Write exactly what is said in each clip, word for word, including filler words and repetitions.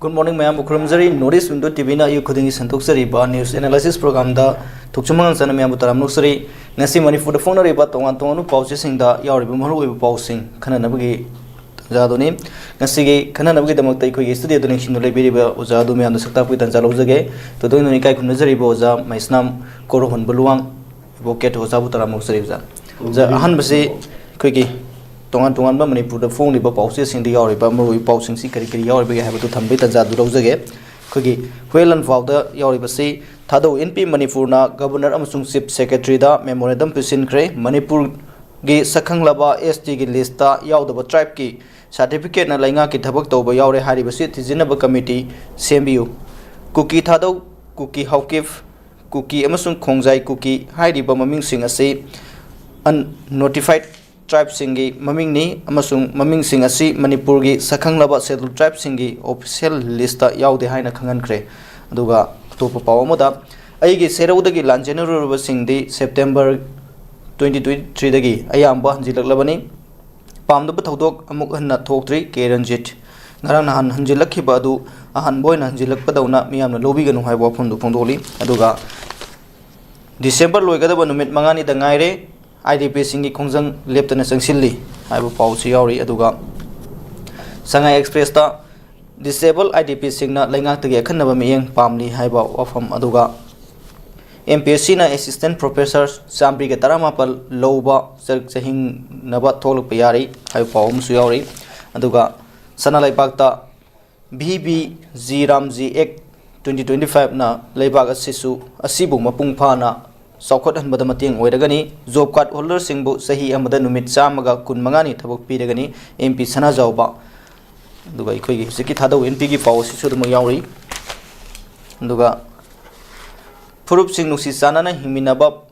Good morning, ꯃꯌꯥꯝꯕꯨ ꯈꯨꯔꯨꯝꯖꯔꯤ꯫ North East Window T V ꯅ ꯑꯌꯨꯛ ꯈꯨꯗꯤꯡꯒꯤ ꯁꯟꯗꯣꯛꯆꯔꯤꯕ news analysis program ꯗ ꯊꯣꯛꯆꯨꯝ ꯃꯉꯥꯡ ꯆꯟꯅ ꯃꯌꯥꯝꯕꯨ ꯇꯔꯥꯝꯅ ꯑꯣꯛꯆꯔꯤ꯫ ꯉꯁꯤ ꯃꯅꯤꯄꯨꯔꯗ ꯐꯣꯡꯅꯔꯤꯕ ꯇꯣꯉꯥꯟ ꯇꯣꯉꯥꯟꯕ ꯄꯥꯎꯆꯦꯁꯤꯡꯗ ꯌꯥꯎꯔꯤꯕ ꯃꯔꯨꯑꯣꯏꯕ ꯄꯥꯎꯁꯤꯡ ꯈꯟꯅꯅꯕꯒꯤ ꯇꯥꯟꯖꯥꯗꯨꯅꯤ꯫ ꯉꯁꯤꯒꯤ ꯈꯟꯅꯅꯕꯒꯤꯗꯃꯛꯇ ꯑꯩꯈꯣꯏꯒꯤ studio ꯗ ꯅꯤꯡꯁꯤꯡꯗꯨꯅ ꯂꯩꯕꯤꯔꯤꯕ ꯑꯣꯖꯥ ꯑꯗꯨ ꯃꯌꯥꯝꯗ ꯁꯛ ꯇꯥꯛꯄꯒꯤ ꯇꯥꯟꯖꯥ ꯂꯧꯖꯒꯦ꯫ ꯇꯣꯏꯇꯣꯏꯅ ꯏꯀꯥꯏ ꯈꯨꯝꯅꯖꯔꯤꯕ ꯑꯣꯖꯥ ꯃꯩꯁꯅꯥꯝ ꯀꯣꯔꯣꯍꯣꯟꯕ ꯂꯨꯋꯥꯡ, advocate ꯑꯣꯖꯥꯕꯨ ꯇꯔꯥꯝꯅ ꯑꯣꯛꯆꯔꯤ ꯑꯣꯖꯥ꯫ ꯑꯣꯖꯥ, ꯑꯍꯥꯟꯕꯁꯤ ꯑꯩꯈꯣꯏꯒꯤ ꯇꯣꯉꯥꯟ ꯇꯣꯉꯥꯟꯕ ꯃꯅꯤꯄꯨꯔꯗ ꯐꯣꯡꯂꯤꯕ ꯄꯥꯎꯆꯦꯁꯤꯡꯗ ꯌꯥꯎꯔꯤꯕ ꯃꯔꯨꯑꯣꯏꯕ ꯄꯥꯎꯁꯤꯡꯁꯤ ꯀꯔꯤ ꯀꯔꯤ ꯌꯥꯎꯔꯤꯕꯒꯦ ꯍꯥꯏꯕꯗꯨ ꯊꯝꯕꯒꯤ ꯇꯥꯟꯖꯥꯗꯨ ꯂꯧꯖꯒꯦ꯫ ꯑꯩꯈꯣꯏꯒꯤ ꯍꯨꯌꯦꯟ ꯂꯥꯟꯐꯥꯎꯗ ꯌꯥꯎꯔꯤꯕꯁꯤ, ꯊꯥꯗꯧ ꯑꯦꯟ ꯄꯤ ꯃꯅꯤꯄꯨꯔꯅ Governor ꯑꯃꯁꯨꯡ Chief Secretary ꯗ memorandum ꯄꯤꯁꯤꯟꯈ꯭ꯔꯦ꯫ ꯃꯅꯤꯄꯨꯔꯒꯤ ꯁꯛꯈꯪꯂꯕ S T ꯒꯤ list ꯇ ꯌꯥꯎꯗꯕ tribe ꯀꯤ certificate ꯅ ꯂꯩꯉꯥꯛꯀꯤ ꯊꯕꯛ ꯇꯧꯕ ꯌꯥꯎꯔꯦ ꯍꯥꯏꯔꯤꯕꯁꯤ ꯊꯤꯖꯤꯟꯅꯕ committee ꯁꯦꯝꯕꯤꯌꯨ꯫ ꯀꯨꯀꯤ ꯊꯥꯗꯧ, ꯀꯨꯀꯤ ꯍꯥꯎꯀꯤꯞ, ꯀꯨꯀꯤ ꯑꯃꯁꯨꯡ ꯈꯣꯡꯖꯥꯏ ꯀꯨꯀꯤ ꯍꯥꯏꯔꯤꯕ ꯃꯃꯤꯡꯁꯤꯡ ꯑꯁꯤ unnotified tribe ꯁꯤꯡꯒꯤ ꯃꯃꯤꯡꯅꯤ ꯑꯃꯁꯨꯡ ꯃꯃꯤꯡꯁꯤꯡ ꯑꯁꯤ ꯃꯅꯤꯄꯨꯔꯒꯤ ꯁꯛꯈꯪꯂꯕ Scheduled Tribe ꯁꯤꯡꯒꯤ official list ꯇ ꯌꯥꯎꯗꯦ ꯍꯥꯏꯅ ꯈꯪꯍꯟꯈ꯭ꯔꯦ꯫ ꯑꯗꯨꯒ ꯑꯇꯣꯞꯄ ꯄꯥꯎ ꯑꯃꯗ, ꯑꯩꯒꯤ ꯁꯦꯔꯧꯗꯒꯤ ꯂꯥꯟꯖꯦꯟꯅꯔꯨꯔꯕꯁꯤꯡꯗꯤ September twenty twenty three ꯗꯒꯤ ꯑꯌꯥꯝꯕ ꯍꯟꯖꯤꯜꯂꯛꯂꯕꯅꯤ꯫ ꯄꯥꯝꯗꯕ ꯊꯧꯗꯣꯛ ꯑꯃꯨꯛ ꯍꯟꯅ ꯊꯣꯛꯇ꯭ꯔꯤ꯫ ꯀꯦ ꯔꯟꯖꯤꯠ, ꯉꯔꯥꯡ ꯅꯍꯥꯟ ꯍꯟꯖꯤꯜꯂꯛꯈꯤꯕ ꯑꯗꯨ ꯑꯍꯥꯟꯕ ꯑꯣꯏꯅ ꯍꯟꯖꯤꯜꯂꯛꯄꯗꯧꯅ ꯃꯤꯌꯥꯝꯅ ꯂꯧꯕꯤꯒꯅꯨ ꯍꯥꯏꯕ ꯋꯥꯐꯝꯗꯨ ꯐꯣꯡꯗꯣꯛꯂꯤ꯫ ꯑꯗꯨꯒ December ꯂꯣꯏꯒꯗꯕ ꯅꯨꯃꯤꯠ ꯃꯉꯥꯅꯤꯗ ꯉꯥꯏꯔꯦ, I D P ꯁꯤꯡꯒꯤ ꯈꯣꯡꯖꯪ ꯂꯦꯞꯇꯅ ꯆꯪꯁꯤꯜꯂꯤ ꯍꯥꯏꯕ ꯄꯥꯎꯁꯨ ꯌꯥꯎꯔꯤ꯫ ꯑꯗꯨꯒ ꯁꯉꯥꯏ Express ꯇ disabled I D P ꯁꯤꯡꯅ ꯂꯩꯉꯥꯛꯇꯒꯤ ꯑꯈꯟꯅꯕ ꯃꯤꯠꯌꯦꯡ ꯄꯥꯝꯂꯤ ꯍꯥꯏꯕ ꯋꯥꯐꯝ, ꯑꯗꯨꯒ M P S C ꯅ assistant professor ꯆꯥꯃꯔꯤꯒ ꯇꯔꯥꯃꯥꯄꯜ ꯂꯧꯕ ꯆꯔꯛ ꯆꯍꯤꯡꯅꯕ ꯊꯣꯛꯂꯛꯄ ꯌꯥꯔꯤ ꯍꯥꯏꯕ ꯄꯥꯎ ꯑꯃꯁꯨ ꯌꯥꯎꯔꯤ꯫ ꯑꯗꯨꯒ ꯁꯅꯥ ꯂꯩꯕꯥꯛꯇ V B G Ramji Act twenty twenty five ꯅ ꯂꯩꯕꯥꯛ ꯑꯁꯤꯁꯨ, ꯑꯁꯤꯕꯨ ꯃꯄꯨꯡ ꯐꯥꯅ ꯆꯥꯎꯈꯠꯍꯟꯕꯗ ꯃꯇꯦꯡ ꯑꯣꯏꯔꯒꯅꯤ꯫ Job card holder ꯁꯤꯡꯕꯨ ꯆꯍꯤ ꯑꯃꯗ ꯅꯨꯃꯤꯠ ꯆꯥꯝꯃꯒ ꯀꯨꯟ ꯃꯉꯥꯅꯤ ꯊꯕꯛ ꯄꯤꯔꯒꯅꯤ꯫ M P ꯁꯅꯥꯖꯥꯎꯕ, ꯑꯗꯨꯒ ꯑꯩꯈꯣꯏꯒꯤ ꯍꯧꯖꯤꯛꯀꯤ ꯊꯥꯗꯧ N P ꯒꯤ ꯄꯥꯎ ꯑꯁꯤꯁꯨ ꯑꯗꯨꯃꯛ ꯌꯥꯎꯔꯤ꯫ ꯑꯗꯨꯒ ꯐꯨꯔꯨꯞꯁꯤꯡ ꯅꯨꯡꯁꯤ ꯆꯥꯟꯅꯅ ꯍꯤꯡꯃꯤꯟꯅꯕ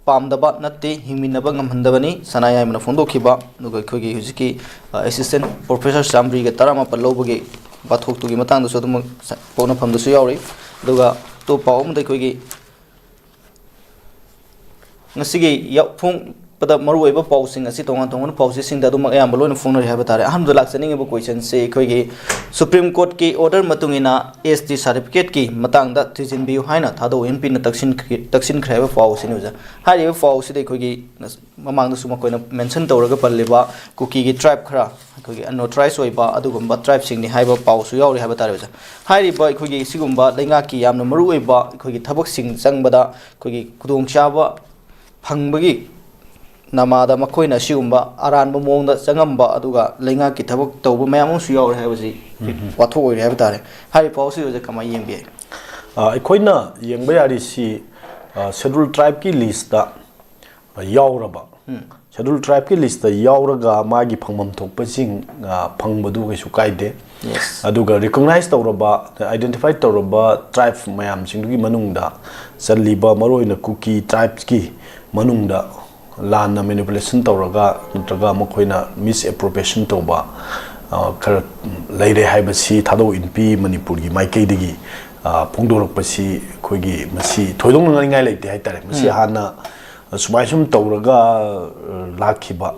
ꯄꯥꯝꯗꯕ ꯅꯠꯇꯦ, ꯍꯤꯡꯃꯤꯟꯅꯕ ꯉꯝꯍꯟꯗꯕꯅꯤ, ꯁꯅꯥꯌꯥꯏꯃꯅ ꯐꯣꯡꯗꯣꯛꯈꯤꯕ꯫ ꯑꯗꯨꯒ ꯑꯩꯈꯣꯏꯒꯤ ꯍꯧꯖꯤꯛꯀꯤ, ꯑ, assistant professor ꯆꯥꯃꯔꯤꯒ ꯇꯔꯥꯃꯥꯄꯜ ꯂꯧꯕꯒꯤ ꯋꯥꯊꯣꯛꯇꯨꯒꯤ ꯃꯇꯥꯡꯗꯁꯨ ꯑꯗꯨꯃꯛ ꯁ-, ꯄꯣꯛꯅꯐꯝꯗꯁꯨ ꯌꯥꯎꯔꯤ꯫ ꯑꯗꯨꯒ ꯑꯇꯣꯞꯄ ꯄꯥꯎ ꯑꯃꯗ ꯑꯩꯈꯣꯏꯒꯤ ꯉꯁꯤꯒꯤ ꯌꯥꯎ-, ꯐꯣꯡ-, ꯄꯗ ꯃꯔꯨꯑꯣꯏꯕ ꯄꯥꯎꯁꯤꯡ ꯑꯁꯤ ꯇꯣꯉꯥꯟ ꯇꯣꯉꯥꯟꯕ ꯄꯥꯎꯆꯦꯁꯤꯡꯗ ꯑꯗꯨꯃꯛ ꯑꯌꯥꯝꯕ ꯂꯣꯏꯅ ꯐꯣꯡꯅꯔꯤ ꯍꯥꯏꯕ ꯇꯥꯔꯦ꯫ ꯑꯍꯥꯟꯕꯗ ꯂꯥꯛꯆꯅꯤꯡꯉꯤꯕ ꯀꯣꯏꯁꯟꯁꯤ ꯑꯩꯈꯣꯏꯒꯤ ꯁꯨꯄ꯭ꯔꯤꯝ ꯀꯣꯔꯠꯀꯤ ꯑꯣꯔꯗꯔ ꯃꯇꯨꯡ ꯏꯟꯅ ꯑꯦꯁ ꯇꯤ ꯁꯥꯔꯇꯤꯐꯤꯀꯦꯠꯀꯤ ꯃꯇꯥꯡꯗ ꯊꯤꯖꯤꯟꯕꯤꯌꯨ ꯍꯥꯏꯅ ꯊꯥꯗꯧ ꯑꯦꯝ ꯄꯤꯅ ꯇꯛꯁꯤꯟꯈ꯭ꯔꯦ, ꯇꯛꯁꯤꯟꯈ꯭ꯔꯦ ꯍꯥꯏꯕ ꯄꯥꯎ ꯑꯁꯤꯅꯤ ꯑꯣꯖꯥ꯫ ꯍꯥꯏꯔꯤꯕ ꯄꯥꯎ ꯑꯁꯤꯗ ꯑꯩꯈꯣꯏꯒꯤ ꯃꯃꯥꯡꯗꯁꯨ ꯃꯈꯣꯏꯅ ꯃꯦꯟꯁꯟ ꯇꯧꯔꯒ ꯄꯜꯂꯤꯕ ꯀꯨꯀꯤꯒꯤ ꯇ꯭ꯔꯥꯏꯕ ꯈꯔ, ꯑꯩꯈꯣꯏꯒꯤ ꯑꯟꯑꯣꯊꯣꯔꯥꯏꯁ ꯑꯣꯏꯕ ꯑꯗꯨꯒꯨꯝꯕ ꯇ꯭ꯔꯥꯏꯕꯁꯤꯡꯅꯤ ꯍꯥꯏꯕ ꯄꯥꯎꯁꯨ ꯌꯥꯎꯔꯤ ꯍꯥꯏꯕ ꯇꯥꯔꯦ ꯑꯣꯖꯥ꯫ ꯍꯥꯏꯔꯤꯕ ꯑꯩꯈꯣꯏꯒꯤ ꯁꯤꯒꯨꯝꯕ ꯂꯩꯉꯥꯛꯀꯤ ꯌꯥꯝꯅ ꯃꯔꯨꯑꯣꯏꯕ ꯑꯩꯈꯣꯏꯒꯤ ꯊꯕꯛꯁꯤꯡ ꯆꯪꯕꯗ ꯑꯩꯈꯣꯏꯒꯤ ꯈꯨꯗꯣꯡꯆꯥꯕ ꯐꯪꯕꯒꯤ ꯅꯃꯥꯗ ꯃꯈꯣꯏꯅ ꯑꯁꯤꯒꯨꯝꯕ ꯑꯔꯥꯟꯕ ꯃꯑꯣꯡꯗ ꯆꯪꯉꯝꯕ ꯑꯗꯨꯒ ꯂꯩꯉꯥꯛꯀꯤ ꯊꯕꯛ ꯇꯧꯕ ꯃꯌꯥꯝ ꯑꯃꯁꯨ ꯌꯥꯎꯔꯦ ꯍꯥꯏꯕꯁꯤ ꯋꯥꯊꯣꯛ ꯑꯣꯏꯔꯦ ꯍꯥꯏꯕ ꯇꯥꯔꯦ꯫ ꯍꯥꯏꯔꯤꯕ ꯄꯥꯎ ꯑꯁꯤ ꯑꯣꯖꯥ ꯀꯃꯥꯏꯅ ꯌꯦꯡꯕꯤ? ꯑ, ꯑꯩꯈꯣꯏꯅ ꯌꯦꯡꯕ ꯌꯥꯔꯤꯁꯤ, ꯑ, ꯁꯦꯗ꯭ꯌꯨꯜ ꯇ꯭ꯔꯥꯏꯕꯀꯤ ꯂꯤꯁꯇ ꯌꯥꯎꯔꯕ, ꯁꯦꯗ꯭ꯌꯨꯜ ꯇ꯭ꯔꯥꯏꯕꯀꯤ ꯂꯤꯁꯇ ꯌꯥꯎꯔꯒ ꯃꯥꯒꯤ ꯐꯪꯐꯝ ꯊꯣꯛꯄꯁꯤꯡ, ꯑ, ꯐꯪꯕꯗꯨ ꯀꯩꯁꯨ ꯀꯥꯏꯗꯦ꯫ ꯑꯗꯨꯒ ꯔꯤꯀꯣꯛꯅꯥꯏꯁ ꯇꯧꯔꯕ, ꯑꯥꯏꯗꯦꯟꯇꯤꯐꯥꯏ ꯇꯧꯔꯕ ꯇ꯭ꯔꯥꯏꯕ ꯃꯌꯥꯝꯁꯤꯡꯗꯨꯒꯤ ꯃꯅꯨꯡꯗ ꯆꯜꯂꯤꯕ ꯃꯔꯨꯑꯣꯏꯅ ꯀꯨꯀꯤ ꯇ꯭ꯔꯥꯏꯕꯁꯀꯤ ꯃꯅꯨꯡꯗ ꯂꯥꯟꯅ ꯃꯦꯅꯤꯄꯨꯂꯦꯁꯟ ꯇꯧꯔꯒ ꯅꯠꯇ꯭ꯔꯒ ꯃꯈꯣꯏꯅ ꯃꯤꯁꯑꯦꯄ꯭ꯔꯣꯄ꯭ꯔꯤꯌꯦꯁꯟ ꯇꯧꯕ, ꯑ, ꯈꯔ ꯂꯩꯔꯦ ꯍꯥꯏꯕꯁꯤ ꯊꯥꯗꯧ ꯏꯟꯄꯤ ꯃꯅꯤꯄꯨꯔꯒꯤ ꯃꯥꯏꯀꯩꯗꯒꯤ, ꯑ, ꯐꯣꯡꯗꯣꯔꯛꯄꯁꯤ ꯑꯩꯈꯣꯏꯒꯤ ꯃꯁꯤ ꯊꯣꯏꯗꯣꯛꯅ ꯉꯥꯡꯅꯤꯡꯉꯥꯏ ꯂꯩꯇꯦ ꯍꯥꯏꯇꯥꯔꯦ꯫ ꯃꯁꯤ ꯍꯥꯟꯅ ꯁꯨꯃꯥꯏ ꯁꯨꯝ ꯇꯧꯔꯒ, ꯑ, ꯂꯥꯛꯈꯤꯕ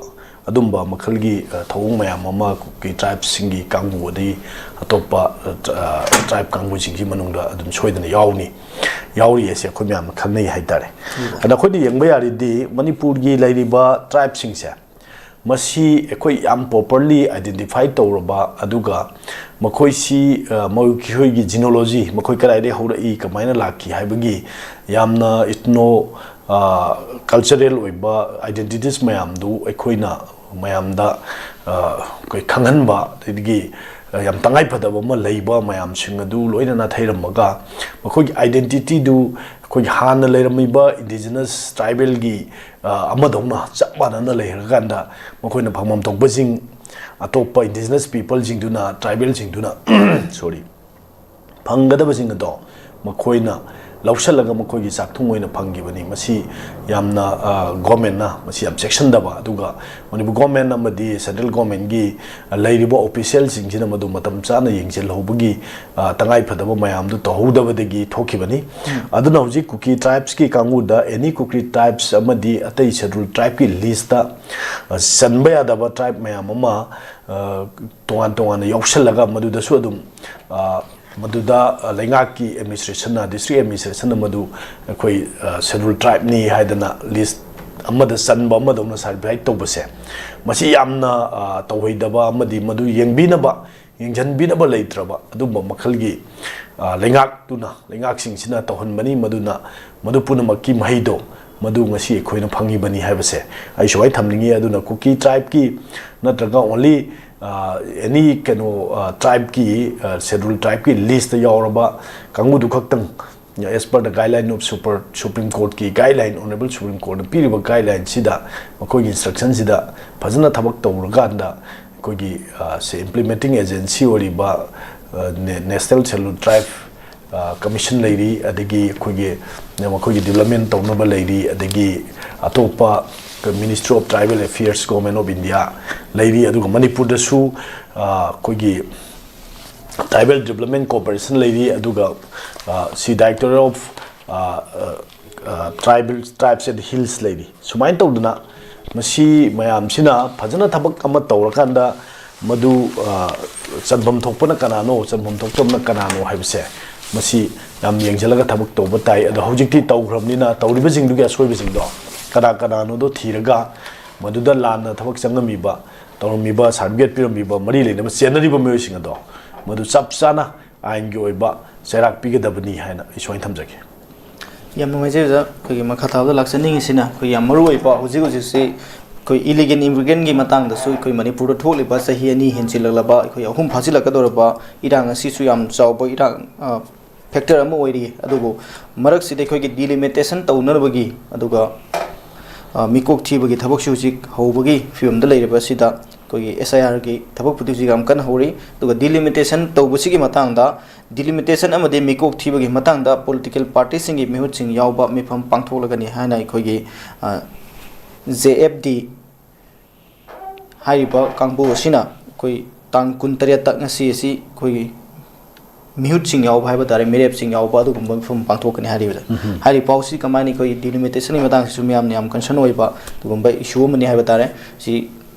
ꯑꯗꯨꯝꯕ ꯃꯈꯜꯒꯤ, ꯑ, ꯊꯧꯑꯣꯡ ꯃꯌꯥꯝ ꯑꯃ ꯀꯨꯀꯤ ꯇ꯭ꯔꯥꯏꯕꯁꯤꯡꯒꯤ ꯀꯥꯡꯕꯨ ꯑꯗꯩ ꯑꯇꯣꯞꯄ, ꯑ, ꯇ꯭ꯔ-, ꯑ, ꯇ꯭ꯔꯥꯏꯕ ꯀꯥꯡꯕꯨꯁꯤꯡꯒꯤ ꯃꯅꯨꯡꯗ ꯑꯗꯨꯝ ꯁꯣꯏꯗꯅ ꯌꯥꯎꯅꯤ, ꯌꯥꯎꯔꯤ ꯍꯥꯏꯁꯦ ꯑꯩꯈꯣꯏ ꯃꯌꯥꯝꯅ ꯈꯪꯅꯩ ꯍꯥꯏꯇꯥꯔꯦ꯫ ꯑꯗ ꯑꯩꯈꯣꯏꯅ ꯌꯦꯡꯕ ꯌꯥꯔꯤꯗꯤ ꯃꯅꯤꯄꯨꯔꯒꯤ ꯂꯩꯔꯤꯕ ꯇ꯭ꯔꯥꯏꯕꯁꯤꯡꯁꯦ ꯃꯁꯤ ꯑꯩꯈꯣꯏ ꯌꯥꯝ ꯄ꯭ꯔꯣꯄꯔꯂꯤ ꯑꯥꯏꯗꯦꯟꯇꯤꯐꯥꯏ ꯇꯧꯔꯕ, ꯑꯗꯨꯒ ꯃꯈꯣꯏꯁꯤ, ꯑ, ꯃꯈꯣꯏꯒꯤ ꯖꯤꯅꯣꯂꯣꯖꯤ, ꯃꯈꯣꯏ ꯀꯗꯥꯏꯗꯒꯤ ꯍꯧꯔꯛꯏ, ꯀꯃꯥꯏꯅ ꯂꯥꯛꯈꯤ ꯍꯥꯏꯕꯒꯤ ꯌꯥꯝꯅ ꯏꯊꯅꯣ, ꯑ, ꯀꯜꯆꯔꯦꯜ ꯑꯣꯏꯕ ꯑꯥꯏꯗꯦꯟꯇꯤꯇꯤꯁ ꯃꯌꯥꯝꯗꯨ ꯑꯩꯈꯣꯏꯅ ꯃꯌꯥꯝꯗ, ꯑ, ꯑꯩꯈꯣꯏ ꯈꯪꯍꯟꯕ, ꯑꯗꯒꯤ, ꯑ, ꯌꯥꯝ ꯇꯉꯥꯏꯐꯗꯕ ꯑꯃ ꯂꯩꯕ ꯃꯌꯥꯝꯁꯤꯡ ꯑꯗꯨ ꯂꯣꯏꯅ ꯅꯥꯊꯩꯔꯝꯃꯒ ꯃꯈꯣꯏꯒꯤ ꯑꯥꯏꯗꯦꯟꯇꯤꯇꯤꯗꯨ ꯑꯩꯈꯣꯏꯒꯤ ꯍꯥꯟꯅ ꯂꯩꯔꯝꯃꯤꯕ ꯏꯟꯗꯤꯖꯤꯅꯁ ꯇ꯭ꯔꯥꯏꯕꯦꯜꯒꯤ, ꯑ, ꯑꯃꯗꯧꯅ ꯆꯞ ꯃꯥꯟꯅꯅ ꯂꯩꯔꯀꯥꯟꯗ ꯃꯈꯣꯏꯅ ꯐꯪꯐꯝ ꯊꯣꯛꯄꯁꯤꯡ ꯑꯇꯣꯞꯄ ꯏꯟꯗꯤꯖꯤꯅꯁ ꯄꯤꯄꯜꯁꯤꯡꯗꯨꯅ, ꯇ꯭ꯔꯥꯏꯕꯦꯜꯁꯤꯡꯗꯨꯅ, ꯁꯣꯔꯤ, ꯐꯪꯒꯗꯕꯁꯤꯡ ꯑꯗꯣ ꯃꯈꯣꯏꯅ ꯂꯧꯁꯤꯜꯂꯒ ꯃꯈꯣꯏꯒꯤ ꯆꯥꯛꯊꯨꯡ ꯑꯣꯏꯅ ꯐꯪꯈꯤꯕꯅꯤ꯫ ꯃꯁꯤ ꯌꯥꯝꯅ ꯒꯣꯔꯃꯦꯟꯅ ꯃꯁꯤ ꯌꯥꯝ ꯆꯦꯛꯁꯤꯟꯗꯕ, ꯑꯗꯨꯒ ꯃꯅꯤꯄꯨꯔ ꯒꯣꯔꯃꯦꯟ ꯑꯃꯗꯤ ꯁꯦꯟꯇ꯭ꯔꯦꯜ ꯒꯣꯔꯃꯦꯟꯒꯤ ꯂꯩꯔꯤꯕ ꯑꯣꯐꯤꯁꯤꯌꯦꯜꯁꯤꯡꯁꯤꯅ ꯃꯗꯨ ꯃꯇꯝ ꯆꯥꯅ ꯌꯦꯡꯁꯤꯜꯍꯧꯕꯒꯤ ꯇꯉꯥꯏ ꯐꯗꯕ ꯃꯌꯥꯝꯗꯨ ꯇꯧꯍꯧꯗꯕꯗꯒꯤ ꯊꯣꯛꯈꯤꯕꯅꯤ꯫ ꯑꯗꯨꯅ ꯍꯧꯖꯤꯛ ꯀꯨꯀꯤ ꯇ꯭ꯔꯥꯏꯕꯁꯀꯤ ꯀꯥꯡꯕꯨꯗ ꯑꯦꯅꯤ ꯀꯨꯀꯤ ꯇ꯭ꯔꯥꯏꯕꯁ ꯑꯃꯗꯤ ꯑꯇꯩ ꯁꯦꯗ꯭ꯌꯨꯜ ꯇ꯭ꯔꯥꯏꯕꯀꯤ ꯂꯤꯁꯇ ꯆꯟꯕ ꯌꯥꯗꯕ ꯇ꯭ꯔꯥꯏꯕ ꯃꯌꯥꯝ ꯑꯃ ꯇꯣꯉꯥꯟ ꯇꯣꯉꯥꯟꯅ ꯌꯥꯎꯁꯜꯂꯒ ꯃꯗꯨꯗꯁꯨ ꯑꯗꯨꯝ ꯃꯗꯨꯗ ꯂꯩꯉꯥꯛꯀꯤ ꯑꯦꯗꯃꯤꯅꯤꯁꯇ꯭ꯔꯦꯁꯟꯅ, ꯗꯤꯁꯇ꯭ꯔꯤꯛ ꯑꯦꯗꯃꯤꯅꯤꯁꯇ꯭ꯔꯦꯁꯟꯅ ꯃꯗꯨ ꯑꯩꯈꯣꯏ ꯁꯦꯗ꯭ꯌꯨꯜ ꯇ꯭ꯔꯥꯏꯕꯅꯤ ꯍꯥꯏꯗꯅ ꯂꯤꯁ ꯑꯃꯗ ꯆꯟꯕ ꯑꯃꯗꯧꯅ ꯁꯥꯔꯇꯤꯐꯥꯏ ꯇꯧꯕꯁꯦ, ꯃꯁꯤ ꯌꯥꯝꯅ ꯇꯧꯍꯩꯗꯕ ꯑꯃꯗꯤ ꯃꯗꯨ ꯌꯦꯡꯕꯤꯅꯕ, ꯌꯦꯡꯁꯤꯟꯕꯤꯅꯕ ꯂꯩꯇ꯭ꯔꯕ ꯑꯗꯨꯝꯕ ꯃꯈꯜꯒꯤ ꯂꯩꯉꯥꯛꯇꯨꯅ, ꯂꯩꯉꯥꯛꯁꯤꯡꯁꯤꯅ ꯇꯧꯍꯟꯕꯅꯤ꯫ ꯃꯗꯨꯅ ꯃꯗꯨ ꯄꯨꯝꯅꯃꯛꯀꯤ ꯃꯍꯩꯗꯣ ꯃꯗꯨ ꯉꯁꯤ ꯑꯩꯈꯣꯏꯅ ꯐꯪꯉꯤꯕꯅꯤ ꯍꯥꯏꯕꯁꯦ ꯑꯩ ꯁꯨꯃꯥꯏꯅ ꯊꯝꯅꯤꯡꯉꯤ꯫ ꯑꯗꯨꯅ ꯀꯨꯀꯤ ꯇ꯭ꯔꯥꯏꯕꯀꯤ ꯅꯠꯇ꯭ꯔꯒ ꯑꯣꯟꯂꯤ ꯑꯦꯅꯤ ꯀꯩꯅꯣ ꯇ꯭ꯔꯥꯏꯕꯀꯤ, ꯁꯦꯗ꯭ꯌꯨꯜ ꯇ꯭ꯔꯥꯏꯕꯀꯤ ꯂꯤꯁꯇ ꯌꯥꯎꯔꯕ ꯀꯥꯡꯕꯨꯗꯨ ꯈꯛꯇꯪ, as per the guideline of super, Supreme Courtꯀꯤ guideline, Honorable Supreme Courtꯅ ꯄꯤꯔꯤꯕ guidelineꯁꯤꯗ, ꯃꯈꯣꯏꯒꯤ instructionꯁꯤꯗ ꯐꯖꯅ ꯊꯕꯛ ꯇꯧꯔꯀꯥꯟꯗ ꯑꯩꯈꯣꯏꯒꯤ ꯁꯤ implementing agency ꯑꯣꯏꯔꯤꯕ National Scheduled Tribe Commission ꯂꯩꯔꯤ, ꯑꯗꯒꯤ ꯑꯩꯈꯣꯏꯒꯤ ꯃꯈꯣꯏꯒꯤ development ꯇꯧꯅꯕ ꯂꯩꯔꯤ, ꯑꯗꯒꯤ ꯑꯇꯣꯞꯄ Ministry of Tribal Affairs, Government of India ꯂꯩꯔꯤ, ꯑꯗꯨꯒ ꯃꯅꯤꯄꯨꯔꯗꯁꯨ ꯑꯩꯈꯣꯏꯒꯤ Tribal Development Corporation ꯂꯩꯔꯤ, ꯑꯗꯨꯒ ꯁꯤ Directorate of Tribal, Tribes and Hills ꯂꯩꯔꯤ꯫ ꯁꯨꯃꯥꯏꯅ ꯇꯧꯗꯅ ꯃꯁꯤ ꯃꯌꯥꯝꯁꯤꯅ ꯐꯖꯅ ꯊꯕꯛ ꯑꯃ ꯇꯧꯔꯀꯥꯟꯗ ꯃꯗꯨ ꯆꯟꯐꯝ ꯊꯣꯛꯄꯅ ꯀꯅꯥꯅꯣ, ꯆꯟꯐꯝ ꯊꯣꯛꯇꯕꯅ ꯀꯅꯥꯅꯣ ꯍꯥꯏꯕꯁꯦ ꯃꯁꯤ ꯌꯥꯝ ꯌꯦꯡꯁꯤꯜꯂꯒ ꯊꯕꯛ ꯇꯧꯕ ꯇꯥꯏ꯫ ꯑꯗꯣ ꯍꯧꯖꯤꯛꯇꯤ ꯇꯧꯈ꯭ꯔꯕꯅꯤꯅ ꯇꯧꯔꯤꯕꯁꯤꯡꯗꯨꯒꯤ ꯑꯁꯣꯏꯕꯁꯤꯡꯗꯣ ꯀꯅꯥ ꯀꯅꯥꯅꯣꯗꯣ ꯊꯤꯔꯒ ꯃꯗꯨꯗ ꯂꯥꯟꯅ ꯊꯕꯛ ꯆꯪꯉꯝꯃꯤꯕ, ꯇꯧꯔꯝꯃꯤꯕ, ꯁꯥꯔꯇꯤꯐꯤꯀꯦꯠ ꯄꯤꯔꯝꯃꯤꯕ, ꯃꯔꯤ ꯂꯩꯅꯕ ꯆꯦꯟꯅꯔꯤꯕ ꯃꯤꯑꯣꯏꯁꯤꯡ ꯑꯗꯣ ꯃꯗꯨ ꯆꯞ ꯆꯥꯅ ꯑꯥꯏꯟꯒꯤ ꯑꯣꯏꯕ ꯆꯩꯔꯥꯛ ꯄꯤꯒꯗꯕꯅꯤ ꯍꯥꯏꯅ ꯑꯩ ꯁꯨꯃꯥꯏꯅ ꯊꯝꯖꯒꯦ꯫ ꯌꯥꯝ ꯅꯨꯡꯉꯥꯏꯖꯩ ꯑꯣꯖꯥ꯫ ꯑꯩꯈꯣꯏꯒꯤ ꯃꯈꯥ ꯇꯥꯕꯗ ꯂꯥꯛꯆꯅꯤꯡꯉꯤꯁꯤꯅ ꯑꯩꯈꯣꯏ ꯌꯥꯝ ꯃꯔꯨ ꯑꯣꯏꯕ ꯍꯧꯖꯤꯛ ꯍꯧꯖꯤꯛꯁꯤ ꯑꯩꯈꯣꯏ illegal immigrantꯀꯤ ꯃꯇꯥꯡꯗꯁꯨ ꯑꯩꯈꯣꯏ ꯃꯅꯤꯄꯨꯔꯗ ꯊꯣꯛꯂꯤꯕ ꯆꯍꯤ ꯑꯅꯤ ꯍꯦꯟꯖꯤꯜꯂꯛꯂꯕ ꯑꯩꯈꯣꯏ ꯑꯍꯨꯝ ꯐꯥꯖꯤꯜꯂꯛꯀꯗꯧꯔꯕ ꯏꯔꯥꯡ ꯑꯁꯤꯁꯨ ꯌꯥꯝ ꯆꯥꯎꯕ ꯏꯔꯥꯡ factor ꯑꯃ ꯑꯣꯏꯔꯤ꯫ ꯑꯗꯨꯕꯨ ꯃꯔꯛꯁꯤꯗ ꯑꯩꯈꯣꯏꯒꯤ delimitation ꯇꯧꯅꯅꯕꯒꯤ ꯑꯗꯨꯒ ꯃꯤꯀꯣꯛ ꯊꯤꯕꯒꯤ ꯊꯕꯛꯁꯨ ꯍꯧꯖꯤꯛ ꯍꯧꯕꯒꯤ ꯐꯤꯕꯝꯗ ꯂꯩꯔꯤꯕ ꯑꯁꯤꯗ ꯑꯩꯈꯣꯏꯒꯤ S I R ꯒꯤ ꯊꯕꯛꯄꯨꯗꯤ ꯍꯧꯖꯤꯛ ꯌꯥꯝ ꯀꯟꯅ ꯍꯧꯔꯤ꯫ ꯑꯗꯨꯒ delimitation ꯇꯧꯕꯁꯤꯒꯤ ꯃꯇꯥꯡꯗ, delimitation ꯑꯃꯗꯤ ꯃꯤꯀꯣꯛ ꯊꯤꯕꯒꯤ ꯃꯇꯥꯡꯗ political party ꯁꯤꯡꯒꯤ ꯃꯤꯍꯨꯠꯁꯤꯡ ꯌꯥꯎꯕ ꯃꯤꯐꯝ ꯄꯥꯡꯊꯣꯛꯂꯒꯅꯤ ꯍꯥꯏꯅ ꯑꯩꯈꯣꯏꯒꯤ, ꯑ, J F D ꯍꯥꯏꯔꯤꯕ ꯀꯥꯡꯕꯨ ꯑꯁꯤꯅ ꯑꯩꯈꯣꯏ ꯇꯥꯡ ꯀꯨꯟꯇꯔꯦꯠꯇ, ꯉꯁꯤ ꯑꯁꯤ ꯑꯩꯈꯣꯏꯒꯤ ꯃꯤꯍꯨꯠꯁꯤꯡ ꯌꯥꯎꯕ ꯍꯥꯏꯕ ꯇꯥꯔꯦ, ꯃꯤꯔꯦꯞꯁꯤꯡ ꯌꯥꯎꯕ ꯑꯗꯨꯒꯨꯝꯕ ꯃꯤꯐꯝ ꯄꯥꯡꯊꯣꯛꯀꯅꯤ ꯍꯥꯏꯔꯤꯕꯁꯦ꯫ ꯎꯝ꯫ ꯍꯥꯏꯔꯤꯕ ꯄꯥꯎꯁꯤ ꯀꯃꯥꯏꯅ, ꯑꯩꯈꯣꯏꯒꯤ delimitation ꯒꯤ ꯃꯇꯥꯡꯁꯤꯁꯨ ꯃꯤꯌꯥꯝꯅ ꯌꯥꯝ concern ꯑꯣꯏꯕ ꯑꯗꯨꯒꯨꯝꯕ issue ꯑꯃꯅꯤ ꯍꯥꯏꯕ ꯇꯥꯔꯦ꯫ ꯁꯤ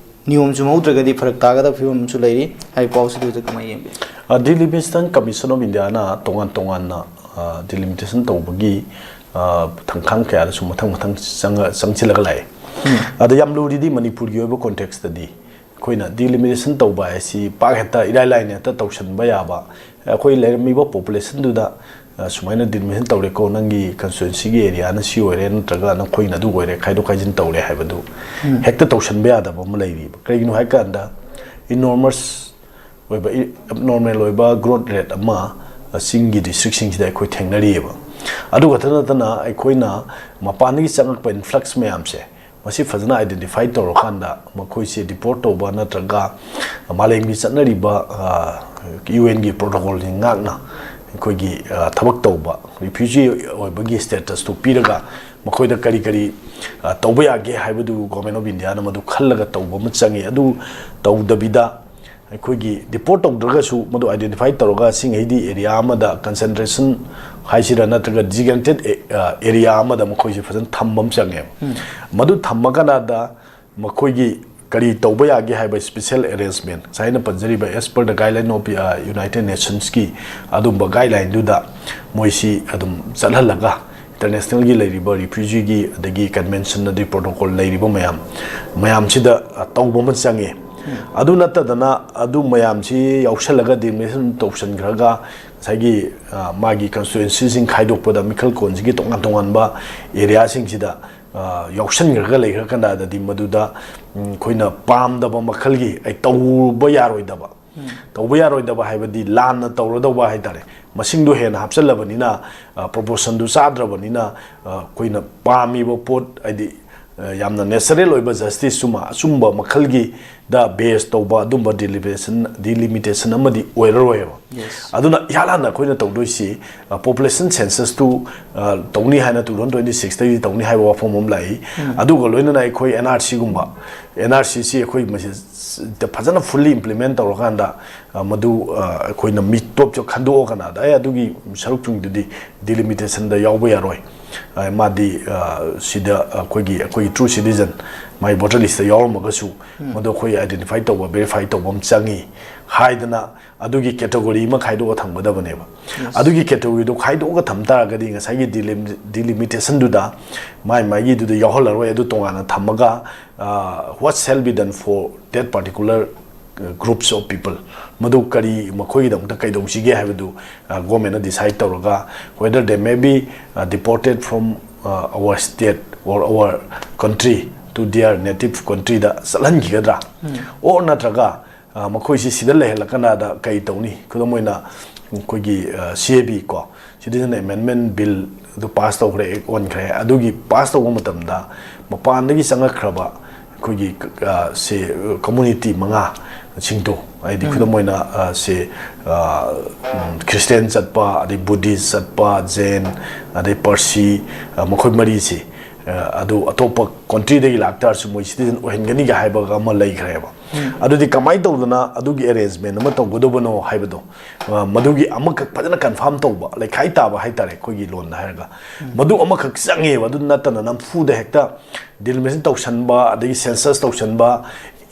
ꯅꯤꯌꯣꯝ ꯆꯨꯝꯍꯧꯗ꯭ꯔꯒꯗꯤ ꯐꯔꯛ ꯇꯥꯒꯗꯕ ꯐꯤꯕꯝ ꯑꯃꯁꯨ ꯂꯩꯔꯤ꯫ ꯍꯥꯏꯔꯤꯕ ꯄꯥꯎꯁꯤꯗ ꯍꯧꯖꯤꯛ ꯀꯃꯥꯏꯅ ꯌꯦꯡꯕꯤ? ꯑ, Delimitation Commission of India ꯅ ꯇꯣꯉꯥꯟ ꯇꯣꯉꯥꯟꯅ, ꯑ, delimitation ꯇꯧꯕꯒꯤ, ꯑ, ꯊꯪꯈꯥꯡ ꯀꯌꯥꯗꯁꯨ ꯃꯊꯪ ꯃꯊꯪ ꯆꯪꯉ-, ꯆꯪꯁꯤꯜꯂꯒ ꯂꯥꯛꯑꯦ꯫ ꯎꯝ꯫ ꯑꯗ ꯌꯥꯝ ꯂꯨꯔꯤꯗꯤ ꯃꯅꯤꯄꯨꯔꯒꯤ ꯑꯣꯏꯕ context ꯇꯗꯤ ꯑꯩꯈꯣꯏꯅ delimitation ꯇꯧꯕ ꯍꯥꯏꯁꯤ ꯄꯥꯛ ꯍꯦꯛꯇ ꯏꯔꯥꯏ ꯂꯥꯏꯅ ꯍꯦꯛꯇ ꯇꯧꯁꯟꯕ ꯌꯥꯕ, ꯑꯩꯈꯣꯏ ꯂꯩꯔꯝꯃꯤꯕ population ꯗꯨꯗ, ꯑ, ꯁꯨꯃꯥꯏꯅ delimitation ꯇꯧꯔꯦꯀꯣ, ꯅꯪꯒꯤ constituency ꯒꯤ area ꯅ ꯁꯤ ꯑꯣꯏꯔꯦ, ꯅꯠꯇ꯭ꯔꯒ ꯅꯈꯣꯏꯅ ꯑꯗꯨ ꯑꯣꯏꯔꯦ, ꯈꯥꯏꯗꯣꯛ ꯈꯥꯏꯖꯤꯟ ꯇꯧꯔꯦ ꯍꯥꯏꯕꯗꯨ ꯎꯝ꯫ ꯍꯦꯛꯇ ꯇꯧꯁꯟꯕ ꯌꯥꯗꯕ ꯑꯃ ꯂꯩꯔꯤꯕ꯫ ꯀꯔꯤꯒꯤꯅꯣ ꯍꯥꯏꯀꯥꯟꯗ, enormous ꯑꯣꯏꯕ, ꯏ-, abnormal ꯑꯣꯏꯕ growth rate ꯑꯃ, ꯑ, ꯆꯤꯡꯒꯤ district ꯁꯤꯡꯁꯤꯗ ꯑꯩꯈꯣꯏ ꯊꯦꯡꯅꯔꯤꯑꯕ꯫ ꯑꯗꯨ ꯈꯛꯇ ꯅꯠꯇꯅ, ꯑꯩꯈꯣꯏꯅ ꯃꯄꯥꯟꯗꯒꯤ ꯆꯪꯉꯛꯄ influx ꯃꯌꯥꯝꯁꯦ, ꯃꯁꯤ ꯐꯖꯅ identify ꯇꯧꯔꯀꯥꯟꯗ, ꯃꯈꯣꯏꯁꯦ deport ꯇꯧꯕ ꯅꯠꯇ꯭ꯔꯒ ꯃꯥꯂꯦꯝꯒꯤ ꯆꯠꯅꯔꯤꯕ, ꯑ, U N ꯒꯤ protocol ꯁꯤꯡ ꯉꯥꯛꯅ ꯑꯩꯈꯣꯏꯒꯤ, ꯑ, ꯊꯕꯛ ꯇꯧꯕ refugee ꯑꯣꯏꯕꯒꯤ status ꯇꯨ ꯄꯤꯔꯒ, ꯃꯈꯣꯏꯗ ꯀꯔꯤ ꯀꯔꯤ, ꯑ, ꯇꯧꯕ ꯌꯥꯒꯦ ꯍꯥꯏꯕꯗꯨ Government of India ꯅ ꯃꯗꯨ ꯈꯜꯂꯒ ꯇꯧꯕ ꯑꯃ ꯆꯪꯉꯤ꯫ ꯑꯗꯨ ꯇꯧꯗꯕꯤꯗ, ꯑꯩꯈꯣꯏꯒꯤ deport ꯇꯧꯗ꯭ꯔꯒꯁꯨ, ꯃꯗꯨ identify ꯇꯧꯔꯒ ꯁꯤꯡꯈꯩꯗꯤ area ꯑꯃꯗ concentration ꯍꯥꯏꯁꯤꯔꯥ, ꯅꯠꯇ꯭ꯔꯒ designated ꯑꯦ-, ꯑ, area ꯑꯃꯗ ꯃꯈꯣꯏꯁꯦ ꯐꯖꯅ ꯊꯝꯕ ꯑꯃ ꯆꯪꯉꯦꯕ꯫ ꯎꯝ꯫ ꯃꯗꯨ ꯊꯝꯃ ꯀꯥꯟꯗ ꯃꯈꯣꯏꯒꯤ ꯀꯔꯤ ꯇꯧꯕ ꯌꯥꯒꯦ ꯍꯥꯏꯕ special arrangement, ꯉꯁꯥꯏ ꯑꯩꯅ ꯄꯟꯖꯔꯤꯕ as per the guideline of, ꯑ, United Nations ꯀꯤ ꯑꯗꯨꯝꯕ guideline ꯗꯨꯗ ꯃꯣꯏꯁꯤ ꯑꯗꯨꯝ ꯆꯠꯍꯜꯂꯒ, international ꯒꯤ ꯂꯩꯔꯤꯕ refugee ꯒꯤ, ꯑꯗꯒꯤ convention, ꯑꯗꯒꯤ protocol ꯂꯩꯔꯤꯕ ꯃꯌꯥꯝ, ꯃꯌꯥꯝꯁꯤꯗ, ꯑ, ꯇꯧꯕ ꯑꯃ ꯆꯪꯉꯤ꯫ ꯎꯝ꯫ ꯑꯗꯨ ꯅꯠꯇꯗꯅ, ꯑꯗꯨ ꯃꯌꯥꯝꯁꯤ ꯌꯥꯎꯁꯜꯂꯒ delimitation ꯇꯧꯁꯟꯈ꯭ꯔꯒ, ꯉꯁꯥꯏꯒꯤ, ꯑ, ꯃꯥꯒꯤ constituency ꯁꯤꯡ ꯈꯥꯏꯗꯣꯛꯄꯗ ꯃꯤꯈꯜ ꯀꯣꯟꯁꯤꯒꯤ ꯇꯣꯉꯥꯟ ꯇꯣꯉꯥꯟꯕ area ꯁꯤꯡꯁꯤꯗ, ꯑ, ꯌꯥꯎꯁꯟꯈ꯭ꯔꯒ ꯂꯩꯈ꯭ꯔ ꯀꯥꯟꯗꯗꯤ, ꯃꯗꯨꯗ, ꯎꯝ, ꯑꯩꯈꯣꯏꯅ ꯄꯥꯝꯗꯕ ꯃꯈꯜꯒꯤ, ꯑꯩ ꯇꯧꯕ ꯌꯥꯔꯣꯏꯗꯕ, ꯎꯝ꯫ ꯇꯧꯕ ꯌꯥꯔꯣꯏꯗꯕ ꯍꯥꯏꯕꯗꯤ ꯂꯥꯟꯅ ꯇꯧꯔꯗꯧꯕ ꯍꯥꯏꯇꯥꯔꯦ꯫ ꯃꯁꯤꯡꯗꯣ ꯍꯦꯟꯅ ꯍꯥꯞꯆꯜꯂꯕꯅꯤꯅ, ꯑ, proportion ꯗꯨ ꯆꯥꯗ꯭ꯔꯕꯅꯤꯅ, ꯑ, ꯑꯩꯈꯣꯏꯅ ꯄꯥꯝꯃꯤꯕ ꯄꯣꯠ, ꯍꯥꯏꯗꯤ, ꯑ, ꯌꯥꯝꯅ natural ꯑꯣꯏꯕ justice ꯁꯨꯃ, ꯑꯆꯨꯝꯕ ꯃꯈꯜꯒꯤ, ꯗ ꯕꯦꯁ ꯇꯧꯕ ꯑꯗꯨꯝꯕ ꯗꯤꯂꯤꯃꯤꯇꯦꯁꯟ ꯗꯤꯂꯤꯃꯤꯇꯦꯁꯟ ꯑꯃꯗꯤ ꯑꯣꯏꯔꯔꯣꯏꯕ꯫ Yes. ꯑꯗꯨꯅ ꯏꯍꯥꯟ ꯍꯥꯟꯅ ꯑꯩꯈꯣꯏꯅ ꯇꯧꯗꯣꯏꯁꯤ ꯄꯣꯄꯨꯂꯦꯁꯟ ꯁꯦꯟꯁꯁꯇꯨ ꯇꯧꯅꯤ ꯍꯥꯏꯅ two thousand twenty sixꯇꯒꯤ ꯇꯧꯅꯤ ꯍꯥꯏꯕ ꯋꯥꯐꯝ ꯑꯃ ꯂꯥꯛꯏ꯫ ꯑꯗꯨꯒ ꯂꯣꯏꯅꯅ ꯑꯩꯈꯣꯏ ꯑꯦꯟ ꯑꯥꯔ ꯁꯤꯒꯨꯝꯕ, ꯑꯦꯟ ꯑꯥꯔ ꯁꯤꯁꯤ ꯑꯩꯈꯣꯏ ꯃꯁꯤ ꯐꯖꯅ ꯐꯨꯜꯂꯤ ꯏꯝꯄ꯭ꯂꯤꯃꯦꯟ ꯇꯧꯔꯀꯥꯟꯗ, ꯑ, ꯃꯗꯨ ꯑ, ꯑꯩꯈꯣꯏꯅ ꯃꯤꯇꯣꯞꯇ ꯈꯟꯗꯣꯛꯑꯀꯥꯟꯗ ꯑꯦ ꯑꯗꯨꯒꯤ ꯁꯔꯨꯛꯁꯤꯡꯗꯨꯗꯤ ꯗꯤꯂꯤꯃꯤꯇꯦꯁꯟꯗ ꯌꯥꯎꯕ ꯌꯥꯔꯣꯏ꯫ ꯑ, ꯃꯥꯗꯤ ꯑ, ꯁꯤꯗ ꯑꯩꯈꯣꯏꯒꯤ ꯑꯩꯈꯣꯏꯒꯤ ꯇ꯭ꯔꯨ ꯁꯤꯇꯤꯖꯟ, ꯃꯥꯒꯤ ꯚꯣꯇꯔ ꯂꯤꯁꯇ ꯌꯥꯎꯔꯝꯃꯒꯁꯨ ꯃꯗꯨ ꯑꯩꯈꯣꯏ ꯑꯥꯏꯗꯦꯟꯇꯤꯐꯥꯏ ꯇꯧꯕ, ꯚꯦꯔꯤꯐꯥꯏ ꯇꯧꯕ ꯑꯃ ꯆꯪꯉꯤ ꯍꯥꯏꯗꯅ ꯑꯗꯨꯒꯤ ꯀꯦꯇꯒꯣꯔꯤ ꯑꯃ ꯈꯥꯏꯗꯣꯛꯑ ꯊꯝꯒꯗꯕꯅꯦꯕ꯫ ꯑꯗꯨꯒꯤ ꯀꯦꯇꯒꯣꯔꯤꯗꯣ ꯈꯥꯏꯗꯣꯛꯑꯒ ꯊꯝ ꯇꯥꯔꯒꯗꯤ ꯉꯁꯥꯏꯒꯤ ꯗꯤꯂꯤꯝ ꯗꯤꯂꯤꯃꯤꯇꯦꯁꯟꯗꯨꯗ ꯃꯥꯏ ꯃꯥꯏꯒꯤꯗꯨꯗ ꯌꯥꯎꯍꯜꯂꯔꯣꯏ꯫ ꯑꯗꯨ ꯇꯣꯉꯥꯟꯅ ꯊꯝꯃꯒ, ꯑ, what shall be done for that particular groups of people, ꯃꯗꯨ ꯀꯔꯤ ꯃꯈꯣꯏꯒꯤꯗꯃꯛꯇ ꯀꯩꯗꯧꯁꯤꯒꯦ ꯍꯥꯏꯕꯗꯨ ꯒꯣꯔꯃꯦꯟꯅ ꯗꯤꯁꯥꯏꯠ ꯇꯧꯔꯒ whether they may be deported from our state or our country to their native countryꯗ ꯆꯠꯍꯟꯈꯤꯒꯗ꯭ꯔꯥ? ꯑꯣꯔ ꯅꯠꯇ꯭ꯔꯒ ꯑ, ꯃꯈꯣꯏꯁꯤ ꯁꯤꯗ ꯂꯩꯍꯜꯂꯀꯥꯟꯗ ꯀꯩ ꯇꯧꯅꯤ? ꯈꯨꯗꯝ ꯑꯣꯏꯅ ꯑꯩꯈꯣꯏꯒꯤ ꯁꯤ ꯑꯦ ꯕꯤ ꯀꯣ, Citizen Amendment Bill ꯑꯗꯨ ꯄꯥꯁ ꯇꯧꯈ꯭ꯔꯦ, ꯑꯦꯛ ꯑꯣꯟꯈ꯭ꯔꯦ꯫ ꯑꯗꯨꯒꯤ ꯄꯥꯁ ꯇꯧꯕ ꯃꯇꯝꯗ ꯃꯄꯥꯟꯗꯒꯤ ꯆꯪꯉꯛꯈ꯭ꯔꯕ ꯑꯩꯈꯣꯏꯒꯤ, ꯑ, ꯁꯦ, ꯀꯝꯃꯨꯅꯤꯇꯤ ꯃꯉꯥꯁꯤꯡꯗꯣ, ꯍꯥꯏꯗꯤ ꯈꯨꯗꯝ ꯑꯣꯏꯅ, ꯑ, ꯁꯦ, ꯑ, ꯎꯝ, ꯈ꯭ꯔꯤꯁꯇꯤꯌꯥꯟ ꯆꯠꯄ, ꯑꯗꯩ ꯕꯨꯙꯤꯁ ꯆꯠꯄ, ꯖꯦꯟ, ꯑꯗꯩ ꯄꯥꯔꯁꯤ, ꯑ, ꯃꯈꯣꯏ ꯃꯔꯤꯁꯤ, ꯑ, ꯑꯗꯨ ꯑꯇꯣꯞꯄ ꯀꯟꯇ꯭ꯔꯤꯗꯒꯤ ꯂꯥꯛꯇꯥꯔꯁꯨ ꯃꯣꯏ ꯁꯤꯇꯤꯖꯟ ꯑꯣꯏꯍꯟꯒꯅꯤꯒ ꯍꯥꯏꯕꯒ ꯑꯃ ꯂꯩꯈ꯭ꯔꯦꯕ꯫ ꯑꯗꯨꯗꯤ ꯀꯃꯥꯏꯅ ꯇꯧꯗꯅ ꯑꯗꯨꯒꯤ ꯑꯦꯔꯦꯟꯖꯃꯦꯟ ꯑꯃ ꯇꯧꯒꯗꯕꯅꯣ ꯍꯥꯏꯕꯗꯣ, ꯑ, ꯃꯗꯨꯒꯤ ꯑꯃꯈꯛ ꯐꯖꯅ ꯀꯟꯐꯥꯔꯝ ꯇꯧꯕ, ꯂꯩꯈꯥꯏ ꯇꯥꯕ ꯍꯥꯏꯇꯥꯔꯦ ꯑꯩꯈꯣꯏꯒꯤ ꯂꯣꯟꯗ ꯍꯥꯏꯔꯒ, ꯃꯗꯨ ꯑꯃꯈꯛ ꯆꯪꯉꯦꯕ꯫ ꯑꯗꯨ ꯅꯠꯇꯅ ꯅꯝꯐꯨꯗ ꯍꯦꯛꯇ ꯗꯤꯂꯤꯃꯤꯇꯦꯁꯟ ꯇꯧꯁꯟꯕ, ꯑꯗꯒꯤ ꯁꯦꯟꯁꯁ ꯇꯧꯁꯟꯕ,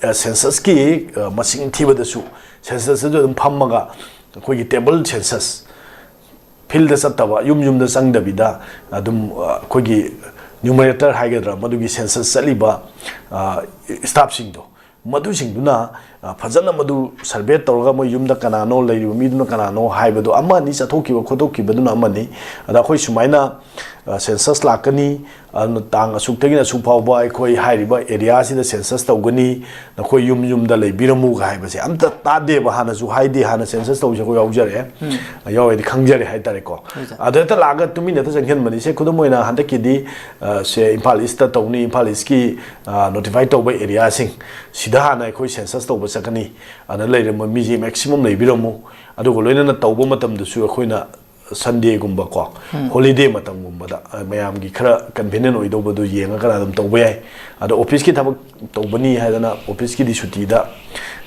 ꯑ, ꯁꯦꯟꯁꯁꯀꯤ, ꯑ, ꯃꯁꯤꯡ ꯊꯤꯕꯗꯁꯨ ꯁꯦꯟꯁꯁꯇꯁꯨ ꯑꯗꯨꯝ ꯐꯝꯃꯒ ꯑꯩꯈꯣꯏꯒꯤ ꯇꯦꯕꯜ ꯁꯦꯟꯁꯁ, ꯐꯤꯜꯗ ꯆꯠꯇꯕ, ꯌꯨꯝ ꯌꯨꯝꯗ ꯆꯪꯗꯕꯤꯗ ꯑꯗꯨꯝ, ꯑ, ꯑꯩꯈꯣꯏꯒꯤ ꯅ꯭ꯌꯨꯃꯔꯦꯇꯔ ꯍꯥꯏꯒꯗ꯭ꯔꯥ, ꯃꯗꯨꯒꯤ ꯁꯦꯟꯁꯁ ꯆꯠꯂꯤꯕ, ꯑ, ꯁ꯭ꯇꯥꯐꯁꯤꯡꯗꯣ, ꯃꯗꯨꯁꯤꯡꯗꯨꯅ, ꯑ, ꯐꯖꯅ ꯃꯗꯨ ꯁꯔꯚꯦ ꯇꯧꯔꯒ ꯃꯣꯏ ꯌꯨꯝꯗ ꯀꯅꯥꯅꯣ, ꯂꯩꯔꯤꯕ ꯃꯤꯗꯨꯅ ꯀꯅꯥꯅꯣ ꯍꯥꯏꯕꯗꯣ ꯑꯃꯅꯤ, ꯆꯠꯊꯣꯛꯈꯤꯕ ꯈꯣꯠꯇꯣꯛꯈꯤꯕꯗꯨꯅ ꯑꯃꯅꯤ꯫ ꯑꯗ ꯑꯩꯈꯣꯏ ꯁꯨꯃꯥꯏꯅ ꯁꯦꯟꯁꯁ ꯂꯥꯛꯀꯅꯤ, ꯑꯗꯨꯅ ꯇꯥꯡ ꯑꯁꯨꯛꯇꯒꯤꯅ ꯑꯁꯨꯛ ꯐꯥꯎꯕ ꯑꯩꯈꯣꯏ ꯍꯥꯏꯔꯤꯕ ꯑꯦꯔꯤꯌꯥꯁꯤꯗ ꯁꯦꯟꯁꯁ ꯇꯧꯒꯅꯤ, ꯅꯈꯣꯏ ꯌꯨꯝ ꯌꯨꯝꯗ ꯂꯩꯕꯤꯔꯝꯃꯨꯒ ꯍꯥꯏꯕꯁꯦ ꯑꯝꯇ ꯇꯥꯗꯦꯕ꯫ ꯍꯥꯟꯅꯁꯨ ꯍꯥꯏꯗꯦ, ꯍꯥꯟꯅ ꯁꯦꯟꯁꯁ ꯇꯧꯕꯁꯦ ꯑꯩꯈꯣꯏ ꯌꯥꯎꯖꯔꯛꯑꯦ, ꯌꯥꯎꯔꯦꯗꯤ ꯈꯪꯖꯔꯦ ꯍꯥꯏꯇꯥꯔꯦꯀꯣ꯫ ꯑꯗ ꯍꯦꯛꯇ ꯂꯥꯛꯑꯒ ꯇꯨꯃꯤꯟꯅ ꯍꯦꯛꯇ ꯆꯪꯁꯤꯟꯕꯅꯤ꯫ ꯁꯦ, ꯈꯨꯗꯝ ꯑꯣꯏꯅ ꯍꯟꯗꯛꯀꯤꯗꯤ, ꯑ, ꯁꯦ, ꯏꯝꯐꯥꯜ ꯏꯁꯇ ꯇꯧꯅꯤ, ꯏꯝꯐꯥꯜ ꯏꯁꯀꯤ ꯅꯣꯇꯤꯐꯥꯏ ꯇꯧꯕ ꯑꯦꯔꯤꯌꯥꯁꯤꯡ ꯁꯤꯗ ꯍꯥꯟꯅ ꯑꯩꯈꯣꯏ ꯁꯦꯟꯁꯁ ꯇꯧꯕ ꯆꯠꯀꯅꯤ꯫ ꯑꯗ ꯂꯩꯔꯝꯕ ꯃꯤꯁꯦ ꯃꯦꯛꯁꯤꯃꯝ ꯂꯩꯕꯤꯔꯝꯃꯨ, ꯑꯗꯨꯒ ꯂꯣꯏꯅꯅ ꯇꯧꯕ ꯃꯇꯝꯗꯁꯨ ꯑꯩꯈꯣꯏꯅ ꯁꯟꯗꯦꯒꯨꯝꯕꯀꯣ, ꯍꯣꯂꯤꯗꯦ ꯃꯇꯝꯒꯨꯝꯕꯗ, ꯑ, ꯃꯌꯥꯝꯒꯤ ꯈꯔ ꯀꯟꯚꯤꯅꯤꯌꯟ ꯑꯣꯏꯗꯧꯕꯗꯨ ꯌꯦꯡꯉꯒ ꯑꯗꯨꯝ ꯇꯧꯕ ꯌꯥꯏ꯫ ꯑꯗꯣ ꯑꯣꯐꯤꯁꯀꯤ ꯊꯕꯛ ꯇꯧꯕꯅꯤ ꯍꯥꯏꯗꯅ ꯑꯣꯐꯤꯁꯀꯤꯗꯤ ꯁꯨꯇꯤꯗ,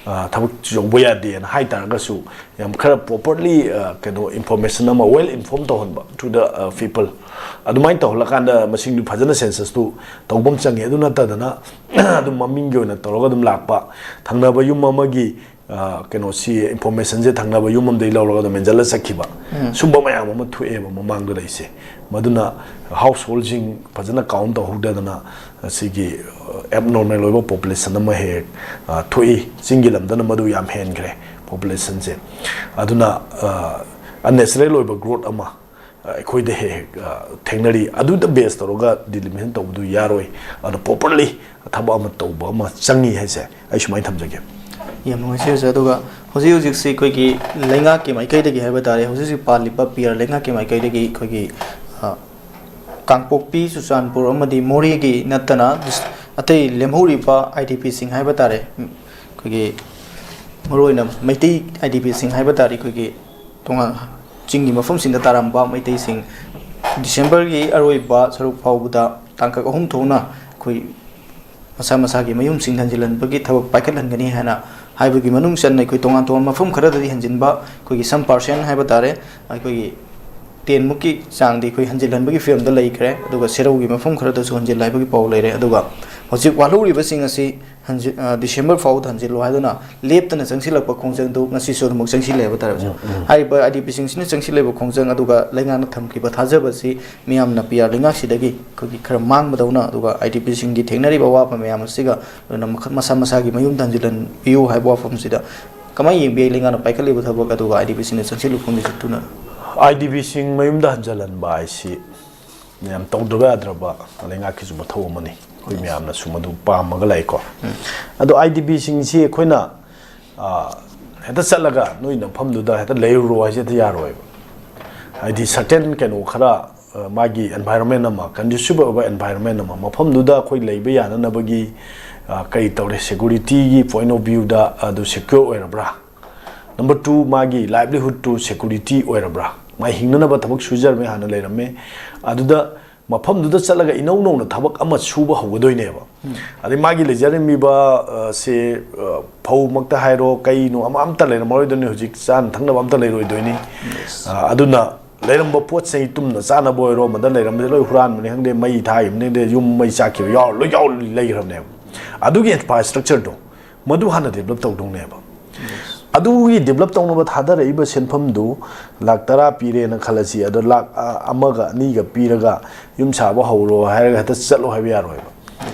ꯑ, ꯊꯕꯛ ꯇꯧꯕ ꯌꯥꯗꯦꯅ ꯍꯥꯏ ꯇꯥꯔꯒꯁꯨ, ꯌꯥꯝ ꯈꯔ ꯄ꯭ꯔꯣꯄꯔꯂꯤ, ꯑ, ꯀꯩꯅꯣ, ꯏꯟꯐꯣꯔꯃꯦꯁꯟ ꯑꯃ, ꯋꯦꯜ ꯏꯟꯐꯣꯔꯝ ꯇꯧꯍꯟꯕ to the, ꯑ, people꯫ ꯑꯗꯨꯃꯥꯏꯅ ꯇꯧꯍꯜꯂꯀꯥꯟꯗ ꯃꯁꯤꯡꯗꯨ ꯐꯖꯅ ꯁꯦꯟꯁꯁꯇꯨ ꯇꯧꯕ ꯑꯃ ꯆꯪꯉꯤ꯫ ꯑꯗꯨ ꯅꯠꯇꯗꯅ ꯑꯗꯨꯝ ꯃꯃꯤꯡꯒꯤ ꯑꯣꯏꯅ ꯇꯧꯔꯒ ꯑꯗꯨꯝ ꯂꯥꯛꯄ, ꯊꯪꯅꯕ ꯌꯨꯝ ꯑꯃꯒꯤ, ꯑ, ꯀꯩꯅꯣꯁꯤ, ꯏꯟꯐꯣꯔꯃꯦꯁꯟꯁꯦ ꯊꯪꯅꯕ ꯌꯨꯝ ꯑꯃꯗꯒꯤ ꯂꯧꯔꯒ ꯑꯗꯨꯝ ꯃꯦꯟꯁꯤꯜꯂ ꯆꯠꯈꯤꯕ, ꯁꯨꯝꯕ ꯃꯌꯥꯝ ꯑꯃ ꯊꯣꯛꯑꯦꯕ ꯃꯃꯥꯡꯗ ꯂꯩꯁꯦ꯫ ꯃꯗꯨꯅ ꯍꯥꯎꯁ ꯍꯣꯜꯁꯤꯡ ꯐꯖꯅ ꯀꯥꯎꯟ ꯇꯧꯍꯧꯗꯗꯅ ꯑꯁꯤꯒꯤ, ꯑ, ꯑꯦꯕꯅꯣꯔꯃꯦꯜ ꯑꯣꯏꯕ ꯄꯣꯄꯨꯂꯦꯁꯟ ꯑꯃ ꯍꯦꯛ ꯍꯦꯛ, ꯑ, ꯊꯣꯛꯏ꯫ ꯆꯤꯡꯒꯤ ꯂꯝꯗꯅ ꯃꯗꯨ ꯌꯥꯝ ꯍꯦꯟꯈ꯭ꯔꯦ, ꯄꯣꯄꯨꯂꯦꯁꯟꯁꯦ꯫ ꯑꯗꯨꯅ, ꯑ, ꯑꯟꯅꯦꯆꯔꯦꯜ ꯑꯣꯏꯕ ꯒ꯭ꯔꯣꯠ ꯑꯃ, ꯑ, ꯑꯩꯈꯣꯏꯗ ꯍꯦꯛ ꯍꯦꯛ, ꯑ, ꯊꯦꯡꯅꯔꯤ꯫ ꯑꯗꯨꯗ ꯕꯦꯁ ꯇꯧꯔꯒ ꯗꯤꯂꯤꯃꯤꯁꯟ ꯇꯧꯕꯗꯨ ꯌꯥꯔꯣꯏ꯫ ꯑꯗꯣ ꯄ꯭ꯔꯣꯄꯔꯂꯤ ꯊꯕꯛ ꯑꯃ ꯇꯧꯕ ꯑꯃ ꯆꯪꯉꯤ ꯍꯥꯏꯁꯦ ꯑꯩ ꯁꯨꯃꯥꯏꯅ ꯊꯝꯖꯒꯦ꯫ ꯌꯥꯝ ꯅꯨꯡꯉꯥꯏꯖꯩ ꯑꯣꯖꯥ꯫ ꯑꯗꯨꯒ ꯍꯧꯖꯤꯛ ꯍꯧꯖꯤꯛꯁꯤ ꯑꯩꯈꯣꯏꯒꯤ ꯂꯩꯉꯥꯛꯀꯤ ꯃꯥꯏꯀꯩꯗꯒꯤ ꯍꯥꯏꯕ ꯇꯥꯔꯦ, ꯍꯧꯖꯤꯛ ꯍꯧꯖꯤꯛ ꯄꯥꯜꯂꯤꯕ ꯄꯤ ꯑꯥꯔ ꯂꯩꯉꯥꯛꯀꯤ ꯃꯥꯏꯀꯩꯗꯒꯤ ꯑꯩꯈꯣꯏꯒꯤ, ꯑ, ꯀꯥꯡꯄꯣꯛꯄꯤ, ꯆꯨꯔꯆꯥꯟꯄꯨꯔ ꯑꯃꯗꯤ ꯃꯣꯔꯦꯒꯤ ꯅꯠꯇꯅ ꯗꯤꯁ-, ꯑꯇꯩ ꯂꯦꯝꯍꯧꯔꯤꯕ ꯑꯥꯏ ꯗꯤ ꯄꯤꯁꯤꯡ ꯍꯥꯏꯕ ꯇꯥꯔꯦ, ꯑꯩꯈꯣꯏꯒꯤ ꯃꯔꯨꯑꯣꯏꯅ ꯃꯩꯇꯩ ꯑꯥꯏ ꯗꯤ ꯄꯤꯁꯤꯡ ꯍꯥꯏꯕ ꯇꯥꯔꯦ, ꯑꯩꯈꯣꯏꯒꯤ ꯇꯣꯉꯥꯟ ꯆꯤꯡꯒꯤ ꯃꯐꯝꯁꯤꯡꯗ ꯇꯥꯔꯝꯕ ꯃꯩꯇꯩꯁꯤꯡ ꯗꯤꯁꯦꯝꯕꯔꯒꯤ ꯑꯔꯣꯏꯕ ꯁꯔꯨꯛ ꯐꯥꯎꯕꯗ ꯇꯥꯡꯀꯛ ꯑꯍꯨꯝ ꯊꯣꯛꯅ ꯑꯩꯈꯣꯏ ꯃꯁꯥ ꯃꯁꯥꯒꯤ ꯃꯌꯨꯝꯁꯤꯡ ꯍꯟꯖꯤꯜꯍꯟꯕꯒꯤ ꯊꯕꯛ ꯄꯥꯏꯈꯠꯍꯟꯒꯅꯤ ꯍꯥꯏꯅ ꯍꯥꯏꯕꯒꯤ ꯃꯅꯨꯡ ꯆꯟꯅ ꯑꯩꯈꯣꯏ ꯇꯣꯉꯥꯟ ꯇꯣꯉꯥꯟꯕ ꯃꯐꯝ ꯈꯔꯗꯗꯤ ꯍꯟꯖꯤꯟꯕ, ꯑꯩꯈꯣꯏꯒꯤ some percent ꯍꯥꯏꯕ ꯇꯥꯔꯦ, ꯑꯩꯈꯣꯏꯒꯤ ꯇꯦꯟ ꯃꯨꯛꯀꯤ ꯆꯥꯡꯗꯤ ꯑꯩꯈꯣꯏ ꯍꯟꯖꯤꯜꯍꯟꯕꯒꯤ ꯐꯤꯕꯝꯗ ꯂꯩꯈ꯭ꯔꯦ꯫ ꯑꯗꯨꯒ ꯁꯦꯔꯧꯒꯤ ꯃꯐꯝ ꯈꯔꯗꯁꯨ ꯍꯟꯖꯤꯜꯂꯦ ꯍꯥꯏꯕꯒꯤ ꯄꯥꯎ ꯂꯩꯔꯦ꯫ ꯑꯗꯨꯒ ꯍꯧꯖꯤꯛ ꯋꯥꯠꯍꯧꯔꯤꯕꯁꯤꯡ ꯑꯁꯤ ꯍꯟꯖꯤ-, ꯑ, ꯗꯤꯁꯦꯝꯕꯔ ꯐꯥꯎꯕꯗ ꯍꯟꯖꯤꯜꯂꯨ ꯍꯥꯏꯗꯨꯅ ꯂꯦꯞꯇꯅ ꯆꯪꯁꯤꯜꯂꯛꯄ ꯈꯣꯡꯖꯪꯗꯨ ꯉꯁꯤꯁꯨ ꯑꯗꯨꯃꯛ ꯆꯪꯁꯤꯜꯂꯦ ꯍꯥꯏꯕ ꯇꯥꯔꯦ, ꯑꯣꯖꯥ꯫ ꯎꯝ, ꯎꯝ꯫ ꯍꯥꯏꯔꯤꯕ ꯑꯥꯏ ꯗꯤ ꯄꯤꯁꯤꯡꯁꯤꯅ ꯆꯪꯁꯤꯜꯂꯤꯕ ꯈꯣꯡꯖꯪ ꯑꯗꯨꯒ ꯂꯩꯉꯥꯛꯅ ꯊꯝꯈꯤꯕ ꯊꯥꯖꯕ ꯑꯁꯤ ꯃꯤꯌꯥꯝꯅ ꯄꯤ ꯑꯥꯔ ꯂꯩꯉꯥꯛꯁꯤꯗꯒꯤ ꯑꯩꯈꯣꯏꯒꯤ ꯈꯔ ꯃꯥꯡꯕꯗꯧꯅ, ꯑꯗꯨꯒ ꯑꯥꯏ ꯗꯤ ꯄꯤꯁꯤꯡꯒꯤ ꯊꯦꯡꯅꯔꯤꯕ ꯑꯋꯥꯕ ꯃꯌꯥꯝ ꯑꯁꯤꯒ ꯂꯣꯏꯅ ꯃꯈ-, ꯃꯁꯥ ꯃꯁꯥꯒꯤ ꯃꯌꯨꯝꯗ ꯍꯟꯖꯤꯜꯍꯟꯕꯤꯌꯨ ꯍꯥꯏꯕ ꯋꯥꯐꯝꯁꯤꯗ ꯀꯃꯥꯏꯅ ꯌꯦꯡꯕꯤ? ꯂꯩꯉꯥꯛꯅ ꯄꯥꯏꯈꯠꯂꯤꯕ ꯊꯕꯛ ꯑꯗꯨꯒ ꯑꯥꯏ ꯗꯤ ꯄꯤꯁꯤꯡꯅ ꯆꯪꯁꯤꯜꯂꯨ ꯈꯣꯡꯖꯪꯁꯤ ꯇꯨꯅ꯫ ꯑꯥꯏ ꯗꯤ ꯄꯤꯁꯤꯡ ꯃꯌꯨꯝꯗ ꯍꯟꯖꯤꯜꯍꯟꯕ ꯍꯥꯏꯁꯤ ꯌꯥꯝ ꯇꯧꯗꯕ ꯌꯥꯗ꯭ꯔꯕ ꯂꯩꯉꯥꯛꯀꯤꯁꯨ ꯃꯊꯧ ꯑꯃꯅꯤ꯫ ꯑꯩꯈꯣꯏ ꯃꯌꯥꯝꯅꯁꯨ ꯃꯗꯨ ꯄꯥꯝꯃꯒ ꯂꯥꯛꯏꯀꯣ꯫ ꯑꯗꯣ ꯑꯥꯏ ꯗꯤ ꯄꯤꯁꯤꯡꯁꯤ ꯑꯩꯈꯣꯏꯅ, ꯑ, ꯍꯦꯛꯇ ꯆꯠꯂꯒ ꯅꯣꯏ ꯅꯐꯝꯗꯨꯗ ꯍꯦꯛꯇ ꯂꯩꯔꯨꯔꯣ ꯍꯥꯏꯁꯦ ꯍꯦꯛꯇ ꯌꯥꯔꯣꯏꯕ꯫ ꯍꯥꯏꯗꯤ certain ꯀꯩꯅꯣ ꯈꯔ, ꯑ, ꯃꯥꯒꯤ environment ꯑꯃ, conducive ꯑꯣꯏꯕ environment ꯑꯃ, ꯃꯐꯝꯗꯨꯗ ꯑꯩꯈꯣꯏ ꯂꯩꯕ ꯌꯥꯅꯅꯕꯒꯤ, ꯑ, ꯀꯔꯤ ꯇꯧꯔꯦ, securityꯒꯤ point of viewꯗ ꯑꯗꯨ secure ꯑꯣꯏꯔꯕ꯭ꯔꯥ? Number two, ꯃꯥꯒꯤ livelihoodꯇꯨ security ꯑꯣꯏꯔꯕ꯭ꯔꯥ? ꯃꯥ ꯍꯤꯡꯅꯅꯕ ꯊꯕꯛ ꯁꯨꯖꯔꯝꯃꯦ, ꯍꯥꯟꯅ ꯂꯩꯔꯝꯃꯦ꯫ ꯑꯗꯨꯗ ꯃꯐꯝꯗꯨꯗ ꯆꯠꯂꯒ ꯏꯅꯧ ꯅꯧꯅ ꯊꯕꯛ ꯑꯃ ꯁꯨꯕ ꯍꯧꯒꯗꯣꯏꯅꯦꯕ꯫ ꯑꯗꯩ ꯃꯥꯒꯤ ꯂꯩꯖꯔꯝꯃꯤꯕ, ꯑ, ꯁꯦ, ꯑ, ꯐꯧꯃꯛꯇ ꯍꯥꯏꯔꯣ, ꯀꯩꯅꯣ ꯑꯃ ꯑꯝꯇ ꯂꯩꯔꯝꯃꯔꯣꯏꯗꯣꯏꯅꯤ꯫ ꯍꯧꯖꯤꯛ ꯆꯥꯅ ꯊꯛꯅꯕ ꯑꯝꯇ ꯂꯩꯔꯣꯏꯗꯣꯏꯅꯤ꯫ ꯑ, ꯑꯗꯨꯅ ꯂꯩꯔꯝꯕ ꯄꯣꯠ ꯆꯩ ꯇꯨꯝꯅ ꯆꯥꯅꯕ ꯑꯣꯏꯔꯣ, ꯑꯃꯗ ꯂꯩꯔꯝꯕꯁꯦ ꯂꯣꯏ ꯍꯨꯔꯥꯟꯕꯅꯤ ꯈꯪꯗꯦ, ꯃꯩ ꯊꯥꯈꯤꯕꯅꯤ ꯈꯪꯗꯦ, ꯌꯨꯝ ꯃꯩ ꯆꯥꯛꯈꯤꯕ ꯌꯥꯎꯔ, ꯂꯣꯏ ꯌꯥꯎꯔ ꯂꯩꯈ꯭ꯔꯕꯅꯦꯕ꯫ ꯑꯗꯨꯒꯤ infrastructureꯗꯣ ꯃꯗꯨ ꯍꯥꯟꯅ develop ꯇꯧꯗꯧꯅꯦꯕ꯫ ꯑꯗꯨꯒꯤ develop ꯇꯧꯅꯕ ꯊꯥꯗꯔꯛꯏꯕ ꯁꯦꯟꯐꯝꯗꯨ ꯂꯥꯛ ꯇꯔꯥ ꯄꯤꯔꯦꯅ ꯈꯜꯂꯁꯤ, ꯑꯗꯣ ꯂꯥꯛ, ꯑ, ꯑꯃꯒ ꯑꯅꯤꯒ ꯄꯤꯔꯒ ꯌꯨꯝ ꯁꯥꯕ ꯍꯧꯔꯣ ꯍꯥꯏꯔꯒ ꯍꯦꯛꯇ ꯆꯠꯂꯣ ꯍꯥꯏꯕ ꯌꯥꯔꯣꯏꯕ꯫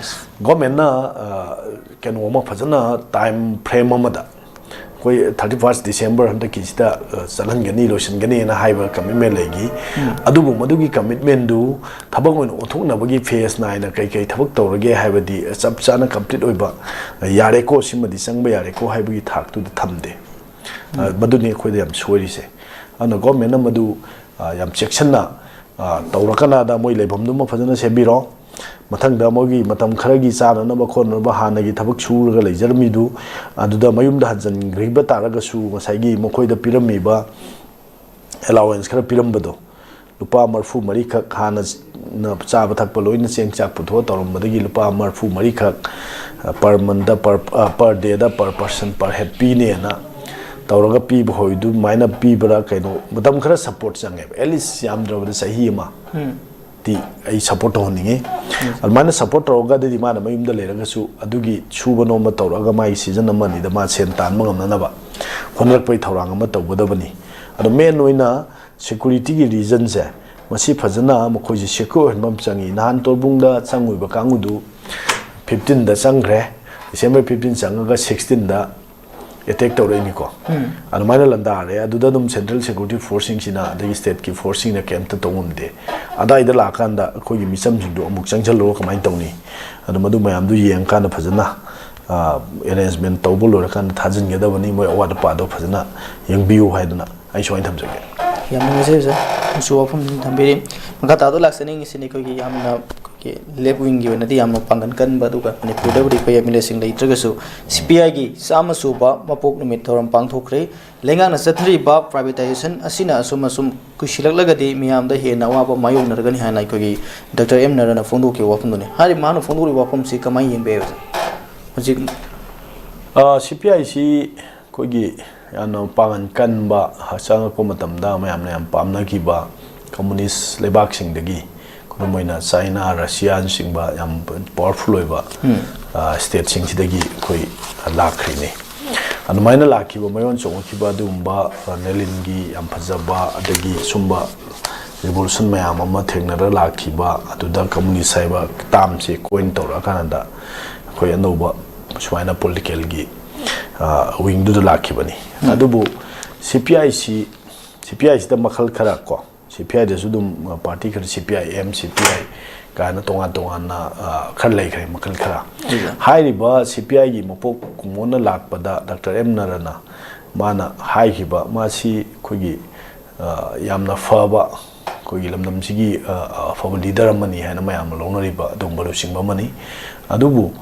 Governmentꯅ, ꯑ, ꯀꯩꯅꯣ ꯑꯃ ꯐꯖꯅ time frame ꯑꯃꯗ, ꯑꯩꯈꯣꯏ thirty first December ꯍꯟꯗꯛꯀꯤꯁꯤꯗ, ꯑ, ꯆꯠꯍꯟꯒꯅꯤ, ꯂꯣꯏꯁꯤꯟꯒꯅꯤꯅ ꯍꯥꯏꯕ commitment ꯂꯩꯈꯤ꯫ ꯑꯗꯨꯕꯨ ꯃꯗꯨꯒꯤ commitmentꯗꯨ ꯊꯕꯛ ꯑꯣꯏꯅ ꯑꯣꯟꯊꯣꯛꯅꯕꯒꯤ phase ꯅꯥꯏꯅ ꯀꯩ ꯀꯩ ꯊꯕꯛ ꯇꯧꯔꯒꯦ ꯍꯥꯏꯕꯗꯤ ꯆꯞ ꯆꯥꯅ complete ꯑꯣꯏꯕ, ꯑ, ꯌꯥꯔꯦꯀꯣ, ꯁꯤꯃꯗꯤ ꯆꯪꯕ ꯌꯥꯔꯦꯀꯣ ꯍꯥꯏꯕꯒꯤ ꯊꯥꯛꯇꯨꯗ ꯊꯝꯗꯦ꯫ ꯑ, ꯃꯗꯨꯅꯤ ꯑꯩꯈꯣꯏꯗ ꯌꯥꯝ ꯁꯣꯏꯔꯤꯁꯦ꯫ ꯑꯗꯨꯅ governmentꯅ ꯃꯗꯨ, ꯑ, ꯌꯥꯝ ꯆꯦꯛꯁꯤꯟꯅ, ꯑ, ꯇꯧꯔꯀꯅꯥꯗ ꯃꯣꯏ ꯂꯩꯐꯝꯗꯨꯃ ꯐꯖꯅ ꯁꯦꯝꯕꯤꯔꯣ꯫ ꯃꯊꯪꯗ ꯃꯣꯏꯒꯤ ꯃꯇꯝ ꯈꯔꯒꯤ ꯆꯥꯅꯅꯕ ꯈꯣꯠꯅꯅꯕ ꯍꯥꯟꯅꯒꯤ ꯊꯕꯛ ꯁꯨꯔꯒ ꯂꯩꯖꯔꯝꯃꯤꯗꯨ ꯑꯗꯨꯗ ꯃꯌꯨꯝꯗ ꯍꯟꯖꯤꯟꯈꯤꯕ ꯇꯥꯔꯒꯁꯨ, ꯉꯁꯥꯏꯒꯤ ꯃꯈꯣꯏꯗ ꯄꯤꯔꯝꯃꯤꯕ allowance ꯈꯔ ꯄꯤꯔꯝꯕꯗꯣ, ꯂꯨꯄꯥ ꯃꯔꯤꯐꯨ ꯃꯔꯤꯈꯛ, ꯍꯥꯟꯅ ꯆꯥꯕ ꯊꯛꯄ ꯂꯣꯏꯅ ꯆꯦꯡ ꯆꯥꯛ ꯄꯨꯊꯣꯛꯑ ꯇꯧꯔꯝꯕꯗꯒꯤ ꯂꯨꯄꯥ ꯃꯔꯤꯐꯨ ꯃꯔꯤꯈꯛ, ꯑ, per monthꯗ, per, ꯑ, per dayꯗ, per person, per head ꯄꯤꯅꯦꯅ ꯇꯧꯔꯒ ꯄꯤꯕ ꯍꯣꯏꯗꯨ ꯑꯗꯨꯃꯥꯏꯅ ꯄꯤꯕ꯭ꯔꯥ ꯀꯩꯅꯣ, ꯃꯇꯝ ꯈꯔ support ꯆꯪꯉꯦꯕ, at least ꯌꯥꯝꯗ꯭ꯔꯕꯗ ꯆꯍꯤ ꯑꯃ꯫ ꯗꯤ ꯑꯩ support ꯇꯧꯍꯟꯅꯤꯡꯉꯤ꯫ ꯑꯗꯨꯃꯥꯏꯅ support ꯇꯧꯔꯒꯗꯤ ꯃꯥꯅ ꯃꯌꯨꯝꯗ ꯂꯩꯔꯒꯁꯨ ꯑꯗꯨꯒꯤ ꯁꯨꯕ ꯅꯣꯝꯕ ꯇꯧꯔꯒ ꯃꯥꯒꯤ season ꯑꯃ ꯑꯅꯤꯗ ꯃꯥ ꯁꯦꯟ ꯇꯥꯟꯕ ꯉꯝꯅꯅꯕ ꯍꯣꯠꯅꯔꯛꯄꯒꯤ ꯊꯧꯔꯥꯡ ꯑꯃ ꯇꯧꯒꯗꯕꯅꯤ꯫ ꯑꯗꯣ main ꯑꯣꯏꯅ securityꯒꯤ reasonꯁꯦ, ꯃꯁꯤ ꯐꯖꯅ ꯃꯈꯣꯏꯁꯦ secure ꯑꯣꯏꯍꯟꯕ ꯑꯃ ꯆꯪꯉꯤ꯫ ꯅꯍꯥꯟ ꯇꯣꯔꯕꯨꯡꯗ ꯆꯪꯉꯨꯕ ꯀꯥꯡꯕꯨꯗꯨ fifteenꯗ ꯆꯪꯈ꯭ꯔꯦ, December fifteen ꯆꯪꯉꯒ sixteenꯗ ꯑꯦꯇꯦꯛ ꯇꯧꯔꯛꯏꯅꯤꯀꯣ꯫ ꯑꯗꯨꯃꯥꯏꯅ ꯂꯥꯟꯗꯥꯔꯦ꯫ ꯑꯗꯨꯗ ꯑꯗꯨꯝ ꯁꯦꯟꯇ꯭ꯔꯦꯜ ꯁꯦꯀ꯭ꯌꯨꯔꯤꯇꯤ ꯐꯣꯔꯁꯁꯤꯡꯁꯤꯅ, ꯑꯗꯒꯤ ꯁ꯭ꯇꯦꯠꯀꯤ ꯐꯣꯔꯁꯁꯤꯡꯅ ꯀꯩꯝꯇ ꯇꯧ ꯉꯝꯗꯦ꯫ ꯑꯗꯥꯏꯗ ꯂꯥꯛꯑꯀꯥꯟꯗ ꯑꯩꯈꯣꯏꯒꯤ ꯃꯤꯆꯝꯁꯤꯡꯗꯣ ꯑꯃꯨꯛ ꯆꯪꯁꯤꯜꯂꯨꯔ ꯀꯃꯥꯏꯅ ꯇꯧꯅꯤ? ꯑꯗꯨ ꯃꯗꯨ ꯃꯌꯥꯝꯗꯨ ꯌꯦꯡꯉꯀꯥꯟꯗ ꯐꯖꯅ ꯑꯦꯔꯦꯟꯖꯃꯦꯟ ꯇꯧꯕ ꯂꯣꯏꯔꯀꯥꯟꯗ ꯊꯥꯖꯤꯟꯒꯗꯕꯅꯤ꯫ ꯃꯣꯏ ꯑꯋꯥꯠ ꯑꯄꯥꯗꯣ ꯐꯖꯅ ꯌꯦꯡꯕꯤꯌꯨ ꯍꯥꯏꯗꯅ ꯑꯩ ꯁꯨꯃꯥꯏꯅ ꯊꯝꯖꯒꯦ꯫ ꯌꯥꯝ ꯅꯨꯡꯉꯥꯏꯖꯩ ꯑꯣꯖꯥ, ꯑꯆꯨꯝꯕ ꯋꯥꯐꯝꯁꯤꯡ ꯊꯝꯕꯤꯔꯤ꯫ ꯃꯈꯥ ꯇꯥꯕꯗ ꯂꯥꯛꯆꯅꯤꯡꯉꯤꯁꯤꯅ ꯑꯩꯈꯣꯏꯒꯤ ꯌꯥꯝꯅ ꯑꯩꯈꯣꯏꯒꯤ ꯂꯦꯐ ꯋꯤꯡꯒꯤ ꯑꯣꯏꯅꯗꯤ ꯌꯥꯝꯅ ꯄꯥꯡꯒꯟ ꯀꯟꯕ, ꯑꯗꯨꯒ ꯃꯅꯤꯄꯨꯔꯗꯕꯨꯗꯤ ꯑꯩꯈꯣꯏ ꯑꯦꯝ ꯑꯦꯜ ꯑꯦꯁꯤꯡ ꯂꯩꯇ꯭ꯔꯒꯁꯨ ꯁꯤ ꯄꯤ ꯑꯥꯏꯒꯤ ꯆꯥꯝꯃ ꯁꯨꯕ ꯃꯄꯣꯛ ꯅꯨꯃꯤꯠ ꯊꯧꯔꯝ ꯄꯥꯡꯊꯣꯛꯈ꯭ꯔꯦ꯫ ꯂꯩꯉꯥꯛꯅ ꯆꯠꯊꯔꯤꯕ ꯄ꯭ꯔꯥꯏꯚꯦꯇꯥꯏꯖꯦꯁꯟ ꯑꯁꯤꯅ ꯑꯁꯨꯝ ꯑꯁꯨꯝ ꯀꯨꯏꯁꯤꯜꯂꯛꯂꯒꯗꯤ ꯃꯤꯌꯥꯝꯗ ꯍꯦꯟꯅ ꯑꯋꯥꯕ ꯃꯥꯌꯣꯛꯅꯔꯒꯅꯤ ꯍꯥꯏꯅ ꯑꯩꯈꯣꯏꯒꯤ ꯗꯥꯛꯇꯔ ꯑꯦꯝ ꯅꯔꯅ ꯐꯣꯡꯗꯣꯛꯈꯤꯕ ꯋꯥꯐꯝꯗꯨꯅꯤ꯫ ꯍꯥꯏꯔꯤꯕ ꯃꯥꯅ ꯐꯣꯡꯗꯣꯛꯂꯤꯕ ꯋꯥꯐꯝꯁꯤ ꯀꯃꯥꯏꯅ ꯌꯦꯡꯕ ꯌꯥꯏ ꯑꯣꯖꯥ? ꯍꯧꯖꯤꯛ ꯁꯤ ꯄꯤ ꯑꯥꯏꯁꯤ ꯑꯩꯈꯣꯏꯒꯤ ꯌꯥꯝꯅ ꯄꯥꯡꯒꯟ ꯀꯟꯕ, ꯆꯪꯉꯛꯄ ꯃꯇꯝꯗ ꯃꯌꯥꯝꯅ ꯌꯥꯝ ꯄꯥꯝꯅꯈꯤꯕ ꯀꯝꯃꯨꯅꯤꯁ ꯂꯩꯕꯥꯛꯁꯤꯡꯗꯒꯤ, ꯈꯨꯗꯝ ꯑꯣꯏꯅ ꯆꯥꯏꯅꯥ, ꯔꯁꯤꯌꯥꯅꯆꯤꯡꯕ ꯌꯥꯝ ꯄꯋꯥꯔꯐꯨꯜ ꯑꯣꯏꯕ ꯁ꯭ꯇꯦꯠꯁꯤꯡꯁꯤꯗꯒꯤ ꯑꯩꯈꯣꯏ ꯂꯥꯛꯈ꯭ꯔꯤꯅꯤ꯫ ꯑꯗꯨꯃꯥꯏꯅ ꯂꯥꯛꯈꯤꯕ, ꯃꯌꯣꯟ ꯆꯣꯡꯉꯛꯈꯤꯕ ꯑꯗꯨꯒꯨꯝꯕ ꯅꯦꯂꯤꯟꯒꯤ ꯌꯥꯝ ꯐꯖꯕ, ꯑꯗꯒꯤ ꯁꯨꯝꯕ ꯔꯤꯚꯣꯂꯨꯁꯟ ꯃꯌꯥꯝ ꯑꯃ ꯊꯦꯡꯅꯔ ꯂꯥꯛꯈꯤꯕ, ꯑꯗꯨꯗ ꯀꯝꯃꯨꯅꯤꯁ ꯍꯥꯏꯕ ꯇꯥꯝꯁꯦ ꯀꯣꯏꯟ ꯇꯧꯔꯛꯑꯀꯥꯟꯗ ꯑꯩꯈꯣꯏ ꯑꯅꯧꯕ ꯁꯨꯃꯥꯏꯅ ꯄꯣꯂꯤꯇꯤꯀꯦꯜꯒꯤ ꯋꯤꯡꯗꯨꯗ ꯂꯥꯛꯈꯤꯕꯅꯤ꯫ ꯑꯗꯨꯕꯨ ꯁꯤ ꯄꯤ ꯑꯥꯏꯁꯤ, ꯁꯤ ꯄꯤ ꯑꯥꯏꯁꯤꯗ ꯃꯈꯜ ꯈꯔ ꯀꯣ, ꯁꯤ ꯄꯤ ꯑꯥꯏꯗꯁꯨ ꯑꯗꯨꯝ ꯄꯥꯔꯇꯤ ꯈꯔ, ꯁꯤ ꯄꯤ ꯑꯥꯏ ꯑꯦꯝ, ꯁꯤ ꯄꯤ ꯑꯥꯏ ꯀꯥꯏꯅ ꯇꯣꯉꯥꯟ ꯇꯣꯉꯥꯟꯅ ꯈꯔ ꯂꯩꯈ꯭ꯔꯦ, ꯃꯈꯜ ꯈꯔ꯫ ꯍꯥꯏꯔꯤꯕ ꯁꯤ ꯄꯤ ꯑꯥꯏꯒꯤ ꯃꯀꯣꯛ ꯀꯨꯝꯑꯣꯟꯅ ꯂꯥꯛꯄꯗ ꯗꯥꯛꯇꯔ ꯑꯦꯝ ꯅꯔꯅ ꯃꯥꯅ ꯍꯥꯏꯈꯤꯕ, ꯃꯥꯁꯤ ꯑꯩꯈꯣꯏꯒꯤ ꯌꯥꯝꯅ ꯐꯕ, ꯑꯩꯈꯣꯏꯒꯤ ꯂꯝꯗꯝꯁꯤꯒꯤ ꯑꯐꯕ ꯂꯤꯗꯔ ꯑꯃꯅꯤ ꯍꯥꯏꯅ ꯃꯌꯥꯝꯅ ꯂꯧꯅꯔꯤꯕ ꯑꯗꯨꯒꯨꯝꯕ ꯂꯨꯆꯤꯡꯕ ꯑꯃꯅꯤ꯫ ꯑꯗꯨꯕꯨ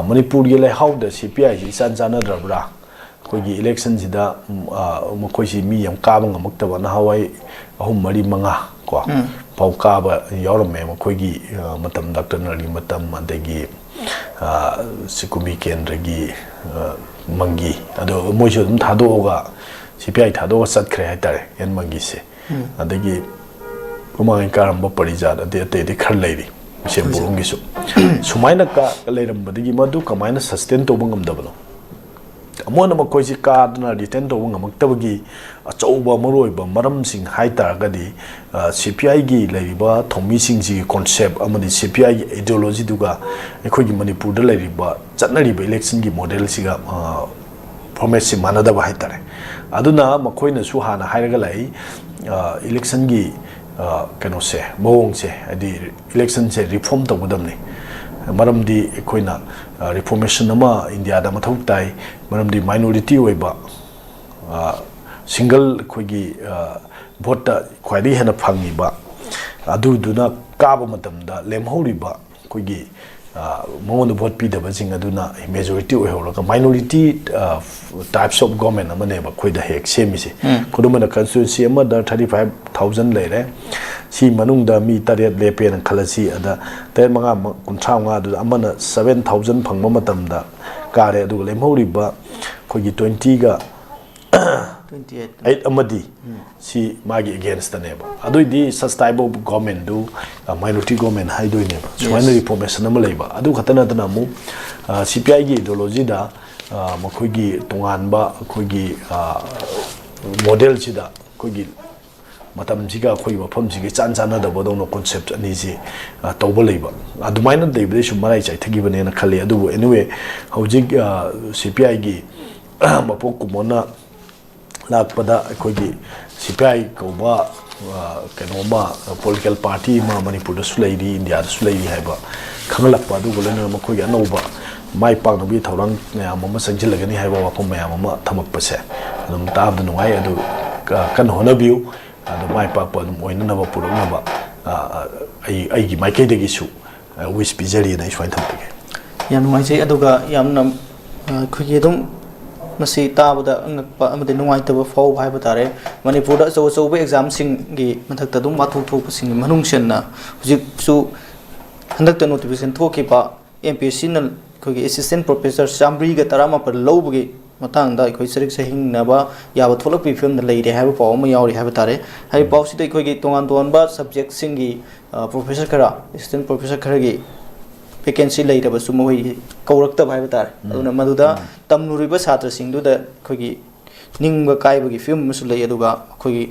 ꯃꯅꯤꯄꯨꯔꯒꯤ ꯂꯩꯍꯥꯎꯗ ꯁꯤ ꯄꯤ ꯑꯥꯏꯁꯤ ꯏꯆꯥꯟ ꯆꯥꯟꯅꯗ꯭ꯔꯕ꯭ꯔꯥ? ꯑꯩꯈꯣꯏꯒꯤ ꯏꯂꯦꯛꯁꯟꯁꯤꯗ ꯃꯈꯣꯏꯁꯤ ꯃꯤ ꯌꯥꯝ ꯀꯥꯕ ꯉꯝꯃꯛꯇꯕ, ꯅꯍꯥꯟꯋꯥꯏ ꯑꯍꯨꯝ, ꯃꯔꯤ, ꯃꯉꯥ ꯀꯣ ꯐꯥꯎ ꯀꯥꯕ ꯌꯥꯎꯔꯝꯃꯦ ꯃꯈꯣꯏꯒꯤ ꯃꯇꯝ, ꯗꯥꯛꯇꯔ ꯅꯔꯒꯤ ꯃꯇꯝ, ꯑꯗꯒꯤ ꯁꯤꯀꯨꯃꯤ ꯀꯦꯟꯗ꯭ꯔꯒꯤ ꯃꯪꯒꯤ, ꯑꯗꯣ ꯃꯣꯏꯁꯨ ꯑꯗꯨꯝ ꯊꯥꯗꯣꯛꯑꯒ, ꯁꯤ ꯄꯤ ꯑꯥꯏ ꯊꯥꯗꯣꯛꯑꯒ ꯆꯠꯈ꯭ꯔꯦ ꯍꯥꯏꯇꯥꯔꯦ, ꯑꯦꯟ ꯃꯪꯒꯤꯁꯦ꯫ ꯑꯗꯒꯤ ꯃꯃꯥꯡꯒꯤ ꯀꯥꯔꯝꯕ ꯄꯔꯤꯖꯥꯠ, ꯑꯗꯩ ꯑꯇꯩ ꯑꯇꯩ ꯈꯔ ꯂꯩꯔꯤ, ꯃꯤꯁꯦꯝ ꯄꯣꯔꯣꯝꯒꯤꯁꯨ꯫ ꯁꯨꯃꯥꯏꯅ ꯀ-, ꯂꯩꯔꯝꯕꯗꯒꯤ ꯃꯗꯨ ꯀꯃꯥꯏꯅ ꯁꯁꯇꯦꯟ ꯇꯧꯕ ꯉꯝꯗꯕꯅꯣ? ꯑꯃꯨꯛ ꯍꯟꯅ ꯃꯈꯣꯏꯁꯤ ꯀꯥꯗꯅ ꯔꯤꯇꯔꯟ ꯇꯧꯕ ꯉꯝꯃꯛꯇꯕꯒꯤ ꯑꯆꯧꯕ ꯃꯔꯨꯑꯣꯏꯕ ꯃꯔꯝꯁꯤꯡ ꯍꯥꯏ ꯇꯥꯔꯒꯗꯤ, ꯁꯤ ꯄꯤ ꯑꯥꯏꯒꯤ ꯂꯩꯔꯤꯕ ꯊꯧꯃꯤꯁꯤꯡꯁꯤꯒꯤ ꯀꯣꯟꯁꯦꯞ ꯑꯃꯗꯤ ꯁꯤ ꯄꯤ ꯑꯥꯏꯒꯤ ꯑꯥꯏꯗꯤꯌꯣꯂꯣꯖꯤꯗꯨꯒ ꯑꯩꯈꯣꯏꯒꯤ ꯃꯅꯤꯄꯨꯔꯗ ꯂꯩꯔꯤꯕ ꯆꯠꯅꯔꯤꯕ ꯏꯂꯦꯛꯁꯟꯒꯤ ꯃꯣꯗꯦꯜꯁꯤꯒ, ꯑ, ꯐꯣꯔꯃꯦꯠꯁꯤ ꯃꯥꯟꯅꯗꯕ ꯍꯥꯏꯇꯥꯔꯦ꯫ ꯑꯗꯨꯅ ꯃꯈꯣꯏꯅꯁꯨ ꯍꯥꯟꯅ ꯍꯥꯏꯔꯒ ꯂꯥꯛꯏ, ꯏꯂꯦꯛꯁꯟꯒꯤ ꯀꯩꯅꯣꯁꯦ, ꯃꯑꯣꯡꯁꯦ, ꯍꯥꯏꯗꯤ ꯏꯂꯦꯛꯁꯟꯁꯦ ꯔꯤꯐꯣꯔꯝ ꯇꯧꯒꯗꯕꯅꯤ꯫ ꯃꯔꯝꯗꯤ ꯑꯩꯈꯣꯏꯅ ꯔꯤꯐꯣꯔꯃꯦꯁꯟ ꯑꯃ ꯏꯟꯗꯤꯌꯥꯗ ꯃꯊꯧ ꯇꯥꯏ꯫ ꯃꯔꯝꯗꯤ ꯃꯥꯏꯅꯣꯔꯤꯇꯤ ꯑꯣꯏꯕ, ꯁꯤꯡꯒꯜ ꯑꯩꯈꯣꯏꯒꯤ ꯚꯣꯠꯇ ꯈ꯭ꯋꯥꯏꯗꯒꯤ ꯍꯦꯟꯅ ꯐꯪꯉꯤꯕ ꯑꯗꯨꯗꯨꯅ ꯀꯥꯕ ꯃꯇꯝꯗ ꯂꯦꯝꯍꯧꯔꯤꯕ ꯑꯩꯈꯣꯏꯒꯤ ꯃꯉꯣꯟꯗ ꯚꯣꯠ ꯄꯤꯗꯕꯁꯤꯡ ꯑꯗꯨꯅ ꯃꯦꯖꯣꯔꯤꯇꯤ ꯑꯣꯏꯍꯧꯔꯒ, ꯃꯥꯏꯅꯣꯔꯤꯇꯤ types of government ꯑꯃꯅꯦꯕ ꯑꯩꯈꯣꯏꯗ ꯍꯦꯛ ꯁꯦꯝꯃꯤꯁꯦ꯫ ꯈꯨꯗꯝ ꯑꯣꯏꯅ, ꯀꯟꯁꯇꯤꯇ꯭ꯋꯦꯟꯁꯤ ꯑꯃꯗ thirty five thousand ꯂꯩꯔꯦ꯫ ꯁꯤ ꯃꯅꯨꯡꯗ ꯃꯤ ꯇꯔꯦꯠ ꯂꯦꯞꯄꯦꯅ ꯈꯜꯂꯁꯤ꯫ ꯑꯗ ꯇꯔꯦꯠ ꯃꯉꯥ ꯀꯨꯟꯊ꯭ꯔꯥ ꯃꯉꯥꯗꯨꯗ ꯑꯃꯅ seven thousand ꯐꯪꯕ ꯃꯇꯝꯗ ꯀꯥꯔꯦ꯫ ꯑꯗꯨꯒ ꯂꯦꯝꯍꯧꯔꯤꯕ ꯑꯩꯈꯣꯏꯒꯤ twenty ꯒ twenty eight ꯑꯃꯗꯤ ꯁꯤ ꯃꯥꯒꯤ against ꯅꯦꯕ꯫ ꯑꯗꯨꯏꯗꯤ such type of government do minority government ꯍꯥꯏꯗꯣꯏꯅꯦꯕ꯫ ꯁꯨꯃꯥꯏꯅ ꯔꯤꯐꯣꯔꯃꯦꯁꯟ ꯑꯃ ꯂꯩꯕ꯫ ꯑꯗꯨ ꯈꯛꯇ ꯅꯠꯇꯅ ꯑꯃꯨꯛ ꯁꯤ ꯄꯤ ꯑꯥꯏꯒꯤ ideology ꯗ ꯃꯈꯣꯏꯒꯤ ꯇꯣꯉꯥꯟꯕ ꯑꯩꯈꯣꯏꯒꯤ ꯃꯣꯗꯦꯜꯁꯤꯗ ꯑꯩꯈꯣꯏꯒꯤ ꯃꯇꯝꯁꯤꯒ ꯑꯩꯈꯣꯏꯒꯤ ꯃꯐꯝꯁꯤꯒ ꯏꯆꯥꯟ ꯆꯥꯟꯅꯗꯕꯗꯧꯅ ꯀꯣꯟꯁꯦꯞ ꯑꯅꯤꯁꯤ ꯇꯧꯕ ꯂꯩꯕ꯫ ꯑꯗꯨꯃꯥꯏꯅ ꯂꯩꯕꯗꯩꯁꯨ ꯃꯔꯥꯏ ꯆꯥꯏꯊꯈꯤꯕꯅꯦꯅ ꯈꯜꯂꯤ꯫ ꯑꯗꯨꯕꯨ anyway, ꯍꯧꯖꯤꯛ ꯁꯤ ꯄꯤ ꯑꯥꯏꯒꯤ ꯃꯄꯣꯛ ꯀꯨꯝꯑꯣꯟꯅ ꯂꯥꯛꯄꯗ ꯑꯩꯈꯣꯏꯒꯤ ꯁꯤ ꯄꯤ ꯑꯥꯏ ꯀꯧꯕ ꯀꯩꯅꯣꯝꯃ, ꯄꯣꯂꯤꯇꯤꯀꯦꯜ ꯄꯥꯔꯇꯤ ꯑꯃ ꯃꯅꯤꯄꯨꯔꯗꯁꯨ ꯂꯩꯔꯤ, ꯏꯟꯗꯤꯌꯥꯗꯁꯨ ꯂꯩꯔꯤ ꯍꯥꯏꯕ ꯈꯪꯍꯜꯂꯛꯄ꯫ ꯑꯗꯨꯒ ꯂꯣꯏꯅꯅ ꯃꯈꯣꯏꯒꯤ ꯑꯅꯧꯕ ꯃꯥꯏ ꯄꯥꯛꯅꯕꯒꯤ ꯊꯧꯔꯥꯡ ꯃꯌꯥꯝ ꯑꯃ ꯆꯪꯁꯤꯜꯂꯒꯅꯤ ꯍꯥꯏꯕ ꯋꯥꯐꯝ ꯃꯌꯥꯝ ꯑꯃ ꯊꯝꯃꯛꯄꯁꯦ ꯑꯗꯨꯝ ꯇꯥꯕꯗ ꯅꯨꯡꯉꯥꯏ꯫ ꯑꯗꯨ ꯀꯟꯅ ꯍꯣꯠꯅꯕꯤꯌꯨ꯫ ꯑꯗꯨ ꯃꯥꯏ ꯄꯥꯛꯄ ꯑꯗꯨꯝ ꯑꯣꯏꯅꯅꯕ ꯄꯨꯔꯛꯅꯕ ꯑꯩ, ꯑꯩꯒꯤ ꯃꯥꯏꯀꯩꯗꯒꯤꯁꯨ wish ꯄꯤꯖꯔꯤꯅ ꯑꯩ ꯁꯨꯃꯥꯏꯅ ꯊꯝꯖꯒꯦ꯫ ꯌꯥꯝ ꯅꯨꯡꯉꯥꯏꯖꯩ꯫ ꯑꯗꯨꯒ ꯌꯥꯝꯅ ꯑꯩꯈꯣꯏꯒꯤ ꯑꯗꯨꯝ ꯃꯁꯤ ꯇꯥꯕꯗ ꯑꯉꯛꯄ ꯑꯃꯗꯤ ꯅꯨꯡꯉꯥꯏꯇꯕ ꯐꯥꯎꯕ ꯍꯥꯏꯕ ꯇꯥꯔꯦ꯫ ꯃꯅꯤꯄꯨꯔꯗ ꯑꯆꯧ ꯑꯆꯧꯕ ꯑꯦꯛꯖꯥꯝꯁꯤꯡꯒꯤ ꯃꯊꯛꯇ ꯑꯗꯨꯝ ꯋꯥꯊꯣꯛ ꯊꯣꯛꯄꯁꯤꯡꯒꯤ ꯃꯅꯨꯡ ꯆꯟꯅ ꯍꯧꯖꯤꯛꯁꯨ ꯍꯟꯗꯛꯇ ꯅꯣꯇꯤꯐꯤꯀꯦꯁꯟ ꯊꯣꯛꯈꯤꯕ ꯑꯦꯝ ꯄꯤ ꯑꯦꯁ ꯁꯤꯅ ꯑꯩꯈꯣꯏꯒꯤ ꯑꯦꯁꯤꯁꯇꯦꯟ ꯄ꯭ꯔꯣꯐꯦꯁꯔ ꯆꯥꯃꯔꯤꯒ ꯇꯔꯥꯃꯥꯄꯜ ꯂꯧꯕꯒꯤ ꯃꯇꯥꯡꯗ ꯑꯩꯈꯣꯏ ꯆꯔꯤꯛ ꯆꯍꯤꯡꯅꯕ ꯌꯥꯕ ꯊꯣꯛꯂꯛꯄꯒꯤ ꯐꯤꯕꯝꯗ ꯂꯩꯔꯦ ꯍꯥꯏꯕ ꯄꯥꯎ ꯑꯃ ꯌꯥꯎꯔꯤ ꯍꯥꯏꯕ ꯇꯥꯔꯦ꯫ ꯍꯥꯏꯔꯤꯕ ꯄꯥꯎꯁꯤꯗ ꯑꯩꯈꯣꯏꯒꯤ ꯇꯣꯉꯥꯟ ꯇꯣꯉꯥꯟꯕ ꯁꯕꯖꯦꯛꯁꯤꯡꯒꯤ ꯄ꯭ꯔꯣꯐꯦꯁꯔ ꯈꯔ, ꯑꯦꯁꯤꯁꯇꯦꯟ ꯄ꯭ꯔꯣꯐꯦꯁꯔ ꯈꯔꯒꯤ ꯚꯦꯀꯦꯟꯁꯤ ꯂꯩꯔꯕꯁꯨ ꯃꯈꯣꯏ ꯀꯧꯔꯛꯇꯕ ꯍꯥꯏꯕ ꯇꯥꯔꯦ꯫ ꯑꯗꯨꯅ ꯃꯗꯨꯗ ꯇꯝꯂꯨꯔꯤꯕ ꯁꯥꯇ꯭ꯔꯁꯤꯡꯗꯨꯗ ꯑꯩꯈꯣꯏꯒꯤ ꯅꯤꯡꯕ ꯀꯥꯏꯕꯒꯤ ꯐꯤꯕꯝ ꯑꯃꯁꯨ ꯂꯩ꯫ ꯑꯗꯨꯒ ꯑꯩꯈꯣꯏꯒꯤ